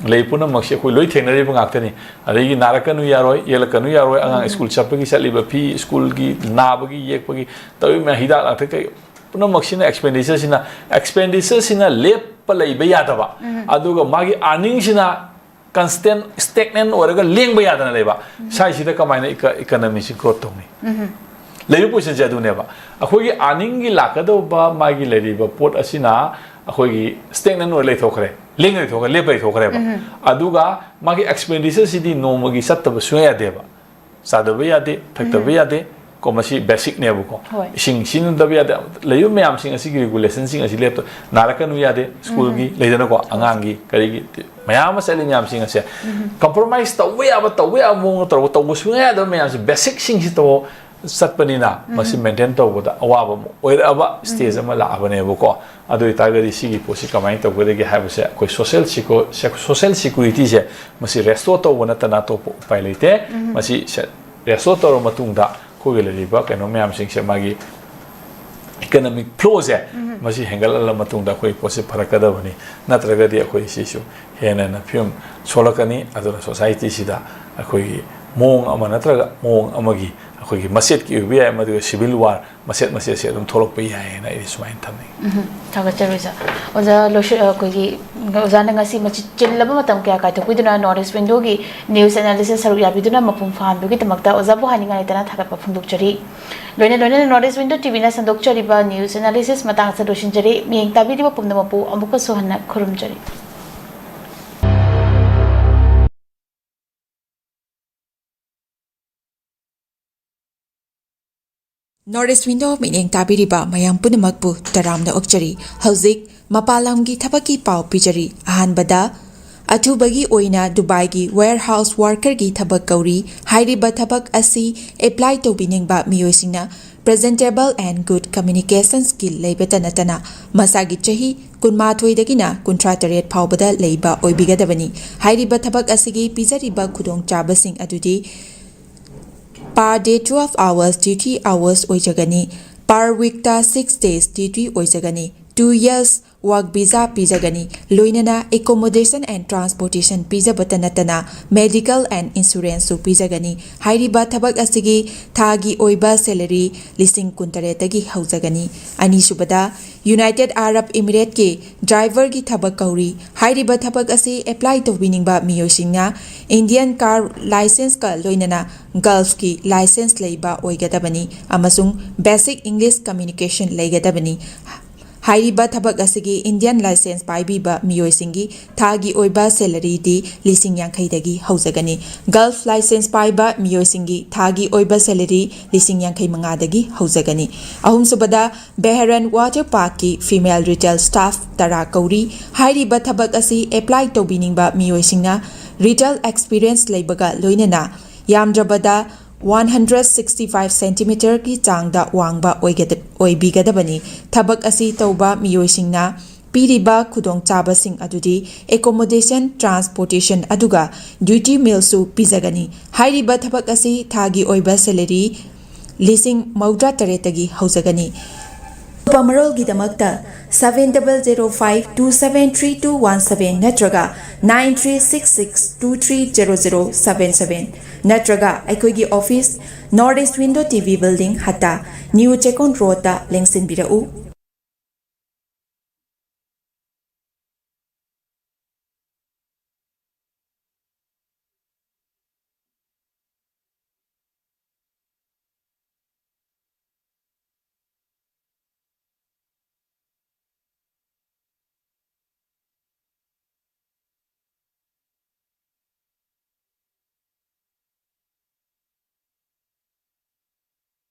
ꯂꯩ ꯄꯨꯝꯅꯃꯛꯁꯤ ꯑꯩꯈꯣꯏ ꯂꯣꯏ ꯊꯦꯡꯅꯔꯤꯕ ꯉꯥꯛꯇꯅꯤ꯫ ꯑꯗꯒꯤ ꯅꯥꯔꯛꯀꯅꯨ ꯌꯥꯔꯣꯏ, ꯌꯦꯛꯂꯛꯀꯅꯨ ꯌꯥꯔꯣꯏ, ꯑꯉꯥꯡ ꯁ꯭ꯀꯨꯜ ꯆꯠꯄꯒꯤ ꯆꯠꯂꯤꯕ ꯐꯤ, ꯁ꯭ꯀꯨꯜꯒꯤ ꯅꯥꯕꯒꯤ ꯌꯦꯛꯄꯒꯤ ꯇꯧꯔꯤꯕ ꯃꯌꯥꯝ, ꯍꯤꯗꯥꯛ ꯂꯥꯡꯊꯛ ꯀꯩ ꯄꯨꯝꯅꯃꯛꯁꯤꯅ ꯑꯦꯛꯁꯄꯦꯟꯗꯤꯆꯔꯁꯤꯅ, ꯑꯦꯛꯁꯄꯦꯟꯗꯤꯆꯔꯁꯤꯅ ꯂꯦꯞꯄ ꯂꯩꯕ ꯌꯥꯗꯕ, ꯑꯗꯨꯒ ꯃꯥꯒꯤ ꯑꯥꯔꯅꯤꯡꯁꯤꯅ ꯀꯟꯁꯇꯦꯟ ꯁ꯭ꯇꯦꯒꯅꯦꯟ ꯑꯣꯏꯔꯒ ꯂꯦꯡꯕ ꯌꯥꯗꯅ ꯂꯩꯕ꯫ ꯁ꯭ꯋꯥꯏꯁꯤꯗ ꯀꯃꯥꯏꯅ ꯏꯀ-, ꯏꯀꯅꯃꯤꯁꯤ ꯒ꯭ꯔꯣꯠ ꯇꯧꯅꯤ? ꯂꯩꯔꯤꯕ ꯄꯣꯖꯤꯁꯟꯁꯦ ꯑꯗꯨꯅꯦꯕ꯫ ꯑꯩꯈꯣꯏꯒꯤ ꯑꯥꯔꯅꯤꯡꯒꯤ ꯂꯥꯛꯀꯗꯧꯕ ꯃꯥꯒꯤ ꯂꯩꯔꯤꯕ ꯄꯣꯠ ꯑꯁꯤꯅ ꯑꯩꯈꯣꯏꯒꯤ ꯁ꯭ꯇꯦꯒꯅꯦꯟ ꯑꯣꯏꯔ ꯂꯩꯊꯣꯛꯈ꯭ꯔꯦ, ꯂꯦꯡ ꯂꯩꯊꯣꯛꯈ꯭ꯔꯦ, ꯂꯦꯞꯄ ꯂꯩꯊꯣꯛꯈ꯭ꯔꯦꯕ꯫ ꯑꯗꯨꯒ ꯃꯥꯒꯤ ꯑꯦꯛꯁꯄꯦꯟꯗꯤꯆꯔꯁꯤꯗꯤ ꯅꯣꯡꯃꯒꯤ ꯆꯠꯇꯕ ꯁꯨꯡꯌꯥ ꯌꯥꯗꯦꯕ꯫ ꯆꯥꯗꯕ ꯌꯥꯗꯦ, ꯊꯛꯇꯕ ꯌꯥꯗꯦ꯫ ꯀꯣ, ꯃꯁꯤ ꯕꯦꯁꯤꯛꯅꯦꯕꯀꯣ꯫ ꯍꯣꯏ꯫ ꯏꯁꯤꯡ ꯁꯤꯖꯤꯟꯅꯗꯕ ꯌꯥꯗꯦ꯫ ꯂꯩꯔꯤꯕ ꯃꯌꯥꯝꯁꯤꯡ ꯑꯁꯤꯒꯤ ꯔꯤꯒꯨꯂꯦꯁꯟꯁꯤꯡ ꯑꯁꯤ ꯂꯦꯞꯇ-, ꯅꯥꯔꯛꯀꯅꯨ ꯌꯥꯗꯦ, ꯁ꯭ꯀꯨꯜꯒꯤ ꯂꯩꯗꯅꯀꯣ, ꯑꯉꯥꯡꯒꯤ ꯀꯔꯤꯒꯤ ꯃꯌꯥꯝ ꯑꯃ ꯆꯠꯂꯤ ꯃꯌꯥꯝꯁꯤꯡ ꯑꯁꯦ꯫ ꯀꯝꯄ꯭ꯔꯣꯃꯥꯏꯁ ꯇꯧꯕ ꯌꯥꯕ, ꯇꯧꯕ ꯌꯥꯕ ꯃꯑꯣꯡꯗ ꯇꯧꯔꯒ, ꯇꯧꯕ ꯁꯨꯡꯌꯥ ꯌꯥꯗꯕ ꯃꯌꯥꯝꯁꯤ, ꯕꯦꯁꯤꯛꯁꯤꯡꯁꯤ ꯇꯧ-, ꯆꯠꯄꯅꯤꯅ ꯃꯁꯤ ꯃꯦꯟꯇꯦꯟ ꯇꯧꯕꯗ ꯑꯋꯥꯕ ꯑꯃ ꯑꯣꯏꯔꯛꯑꯕ ꯁ꯭ꯇꯦꯖ ꯑꯃ ꯂꯥꯛꯑꯕꯅꯦꯕꯀꯣ꯫ ꯑꯗꯨ ꯑꯣꯏꯇꯥꯔꯒꯗꯤ ꯁꯤꯒꯤ ꯄꯣꯠꯁꯤ ꯀꯃꯥꯏꯅ ꯇꯧꯒꯗꯒꯦ ꯍꯥꯏꯕꯁꯦ, ꯑꯩꯈꯣꯏ ꯁꯣꯁꯦꯜ ꯁꯤꯀꯣ-, ꯁꯦ-, ꯁꯣꯁꯦꯜ ꯁꯦꯀ꯭ꯌꯨꯔꯤꯇꯤꯁꯦ ꯃꯁꯤ ꯔꯦꯁꯇꯣꯔ ꯇꯧꯕ ꯅꯠꯇꯅ ꯑꯇꯣꯞꯄ ꯎꯄꯥꯏ ꯂꯩꯇꯦ꯫ ꯃꯁꯤ ꯁꯦ-, ꯔꯦꯁꯇꯣꯔ ꯇꯧꯔꯕ ꯃꯇꯨꯡꯗ ꯑꯩꯈꯣꯏꯒꯤ ꯂꯩꯔꯤꯕ ꯀꯩꯅꯣ ꯃꯌꯥꯝꯁꯤꯡꯁꯦ, ꯃꯥꯒꯤ ꯏꯀꯅꯃꯤꯛ ꯐ꯭ꯂꯣꯁꯦ ꯃꯁꯤ ꯍꯦꯟꯒꯠꯍꯜꯂ ꯃꯇꯨꯡꯗ ꯑꯩꯈꯣꯏ ꯄꯣꯠꯁꯦ ꯐꯔꯛꯀꯗꯕꯅꯤ꯫ ꯅꯠꯇ꯭ꯔꯒꯗꯤ ꯑꯩꯈꯣꯏ ꯁꯤꯁꯨ ꯍꯦꯟꯅ ꯍꯦꯟꯅ ꯐꯤꯕꯝ ꯁꯣꯛꯂꯛꯀꯅꯤ꯫ ꯑꯗꯨꯅ ꯁꯣꯁꯥꯏꯇꯤꯁꯤꯗ ꯑꯩꯈꯣꯏꯒꯤ ꯃꯑꯣꯡ ꯑꯃ ꯅꯠꯇ꯭ꯔꯒ ꯃꯑꯣꯡ ꯑꯃꯒꯤ ꯑꯩꯈꯣꯏꯒꯤ ꯃꯆꯦꯠꯀꯤ ꯑꯣꯏꯕ ꯌꯥꯏ, ꯃꯗꯨꯒ civil war ꯃꯆꯦꯠ ꯃꯆꯦꯠꯁꯦ ꯑꯗꯨꯝ ꯊꯣꯛꯂꯛꯄ ꯌꯥꯏꯌꯦꯅ ꯑꯩꯗꯤ ꯁꯨꯃꯥꯏꯅ ꯊꯝꯅꯤꯡꯉꯤ꯫ ꯎꯝ, ꯊꯥꯒꯠꯆꯔꯤ ꯑꯣꯖꯥ꯫ ꯑꯣꯖꯥ, ꯂꯣꯏꯁꯤ-, ꯑ, ꯑꯩꯈꯣꯏꯒꯤ ꯑꯣꯖꯥꯅ ꯉꯁꯤ ꯃꯆꯤꯠ ꯆꯤꯜꯂꯕ ꯃꯇꯝ ꯀꯌꯥ ꯀꯥꯏꯊꯣꯛꯄꯤꯗꯨꯅ North East Window ꯒꯤ news analysis ꯁꯔꯨꯛ ꯌꯥꯕꯤꯗꯨꯅ ꯃꯄꯨꯡ ꯐꯥꯍꯟꯕꯒꯤꯗꯃꯛꯇ ꯑꯣꯖꯥꯕꯨ ꯍꯥꯏꯅꯤꯡꯉꯥꯏ ꯂꯩꯇꯅ ꯊꯥꯒꯠꯄ ꯐꯣꯡꯗꯣꯛꯆꯔꯤ꯫ ꯂꯣꯏꯅ ꯂꯣꯏꯅꯅ North East Window T V ꯅ ꯁꯟꯗꯣꯛꯆꯔꯤꯕ news analysis ꯃꯇꯥꯡ ꯑꯁꯤꯗ ꯂꯣꯏꯁꯤꯟꯖꯔꯤ꯫ ꯃꯤꯠꯌꯦꯡ ꯇꯥꯕꯤꯔꯤꯕ ꯄꯨꯝꯅꯃꯛꯄꯨ ꯑꯃꯨꯛꯀꯁꯨ ꯍꯟꯅ ꯈꯨꯔꯨꯝꯖꯔꯤ꯫ North East Window ꯃꯤꯠꯌꯦꯡ ꯇꯥꯕꯤꯔꯤꯕ ꯃꯌꯥꯝ ꯄꯨꯝꯅꯃꯛꯄꯨ ꯇꯔꯥꯝꯅ ꯑꯣꯛꯆꯔꯤ꯫ ꯍꯧꯖꯤꯛ ꯃꯄꯥꯟ ꯂꯝꯒꯤ ꯊꯕꯛꯀꯤ ꯄꯥꯎ ꯄꯤꯖꯔꯤ꯫ ꯑꯍꯥꯟꯕꯗ, ꯑꯊꯨꯕꯒꯤ ꯑꯣꯏꯅ ꯗꯨꯕꯥꯏꯒꯤ warehouse worker ꯒꯤ ꯊꯕꯛ ꯀꯧꯔꯤ꯫ ꯍꯥꯏꯔꯤꯕ ꯊꯕꯛ ꯑꯁꯤ apply ꯇꯧꯕꯤꯅꯤꯡꯕ ꯃꯤꯑꯣꯏꯁꯤꯡꯅ presentable and good communication skill ꯂꯩꯕꯇ ꯅꯠꯇꯅ ꯃꯁꯥꯒꯤ ꯆꯍꯤ ꯀꯨꯟꯃꯥꯊꯣꯏꯗꯒꯤꯅ ꯀꯨꯟꯊ꯭ꯔꯥ ꯇꯔꯦꯠ ꯐꯥꯎꯕꯗ ꯂꯩꯕ ꯑꯣꯏꯕꯤꯒꯗꯕꯅꯤ꯫ ꯍꯥꯏꯔꯤꯕ ꯊꯕꯛ ꯑꯁꯤꯒꯤ ꯄꯤꯖꯔꯤꯕ ꯈꯨꯗꯣꯡꯆꯥꯕꯁꯤꯡ ꯑꯗꯨꯗꯤ: per day twelve hours duty hours ꯑꯣꯏꯖꯒꯅꯤ꯫ Per week ꯇ six days duty ꯑꯣꯏꯖꯒꯅꯤ꯫ Two years work visa ꯄꯤꯖꯒꯅꯤ꯫ ꯂꯣꯏꯅꯅ accommodation and transportation ꯄꯤꯖꯕꯇ ꯅꯠꯇꯅ medical and insurance ꯁꯨ ꯄꯤꯖꯒꯅꯤ꯫ ꯍꯥꯏꯔꯤꯕ ꯊꯕꯛ ꯑꯁꯤꯒꯤ ꯊꯥꯒꯤ ꯑꯣꯏꯕ salary ꯂꯤꯁꯤꯡ ꯀꯨꯟꯇꯔꯦꯠꯇꯒꯤ ꯍꯧꯖꯒꯅꯤ꯫ ꯑꯅꯤꯁꯨꯕꯗ, United Arab Emirates ꯀꯤ driver ꯒꯤ ꯊꯕꯛ ꯀꯧꯔꯤ꯫ ꯍꯥꯏꯔꯤꯕ ꯊꯕꯛ ꯑꯁꯤ apply ꯇꯧꯕꯤꯅꯤꯡꯕ ꯃꯤꯑꯣꯏꯁꯤꯡꯅ Indian car licence ꯀ ꯂꯣꯏꯅꯅ Gulf ꯀꯤ licence ꯂꯩꯕ ꯑꯣꯏꯒꯗꯕꯅꯤ ꯑꯃꯁꯨꯡ basic English communication ꯂꯩꯒꯗꯕꯅꯤ꯫ ꯍꯥꯏꯔꯤꯕ ꯊꯕꯛ ꯑꯁꯤꯒꯤ Indian licence ꯄꯥꯏꯕꯤꯕ ꯃꯤꯑꯣꯏꯁꯤꯡꯒꯤ ꯊꯥꯒꯤ ꯑꯣꯏꯕ salary ꯗꯤ ꯂꯤꯁꯤꯡ ꯌꯥꯡꯈꯩꯗꯒꯤ ꯍꯧꯖꯒꯅꯤ꯫ Gulf licence ꯄꯥꯏꯕ ꯃꯤꯑꯣꯏꯁꯤꯡꯒꯤ ꯊꯥꯒꯤ ꯑꯣꯏꯕ salary ꯂꯤꯁꯤꯡ ꯌꯥꯡꯈꯩ ꯃꯉꯥꯗꯒꯤ ꯍꯧꯖꯒꯅꯤ꯫ ꯑꯍꯨꯝꯁꯨꯕꯗ, Bahrain Water Park ꯀꯤ female retail staff ꯇꯔꯥ ꯀꯧꯔꯤ꯫ ꯍꯥꯏꯔꯤꯕ ꯊꯕꯛ ꯑꯁꯤ apply ꯇꯧꯕꯤꯅꯤꯡꯕ ꯃꯤꯑꯣꯏꯁꯤꯡꯅ retail experience ꯂꯩꯕꯒ ꯂꯣꯏꯅꯅ ꯌꯥꯝꯗ꯭ꯔꯕꯗ one hundred sixty five centimeter ꯒꯤ ꯆꯥꯡꯗ ꯋꯥꯡꯕ ꯑꯣꯏꯒꯗ-, ꯑꯣꯏꯕꯤꯒꯗꯕꯅꯤ꯫ ꯊꯕꯛ ꯑꯁꯤ ꯇꯧꯕ ꯃꯤꯑꯣꯏꯁꯤꯡꯅ ꯄꯤꯔꯤꯕ ꯈꯨꯗꯣꯡꯆꯥꯕꯁꯤꯡ ꯑꯗꯨꯗꯤ accommodation, transportation ꯑꯗꯨꯒ duty meal ꯁꯨ ꯄꯤꯖꯒꯅꯤ꯫ ꯍꯥꯏꯔꯤꯕ ꯊꯕꯛ ꯑꯁꯤ ꯊꯥꯒꯤ ꯑꯣꯏꯕ salary ꯂꯤꯁꯤꯡ ꯃꯧꯗ꯭ꯔꯥ ꯇꯔꯦꯠꯇꯒꯤ ꯍꯧꯖꯒꯅꯤ꯫ ꯑꯀꯨꯞꯄ ꯃꯔꯣꯜꯒꯤꯗꯃꯛꯇ seven double zero five two seven three two one seven ꯅꯠꯇ꯭ꯔꯒ nine three six six two three zero zero seven seven ꯅꯠꯇ꯭ꯔꯒ ꯑꯩꯈꯣꯏꯒꯤ office North East Window T V Building, ꯍꯠꯇꯥ, New ꯆꯦꯛꯀꯣꯟ ꯔꯣꯗꯇ ꯂꯦꯡꯁꯤꯟꯕꯤꯔꯛꯎ꯫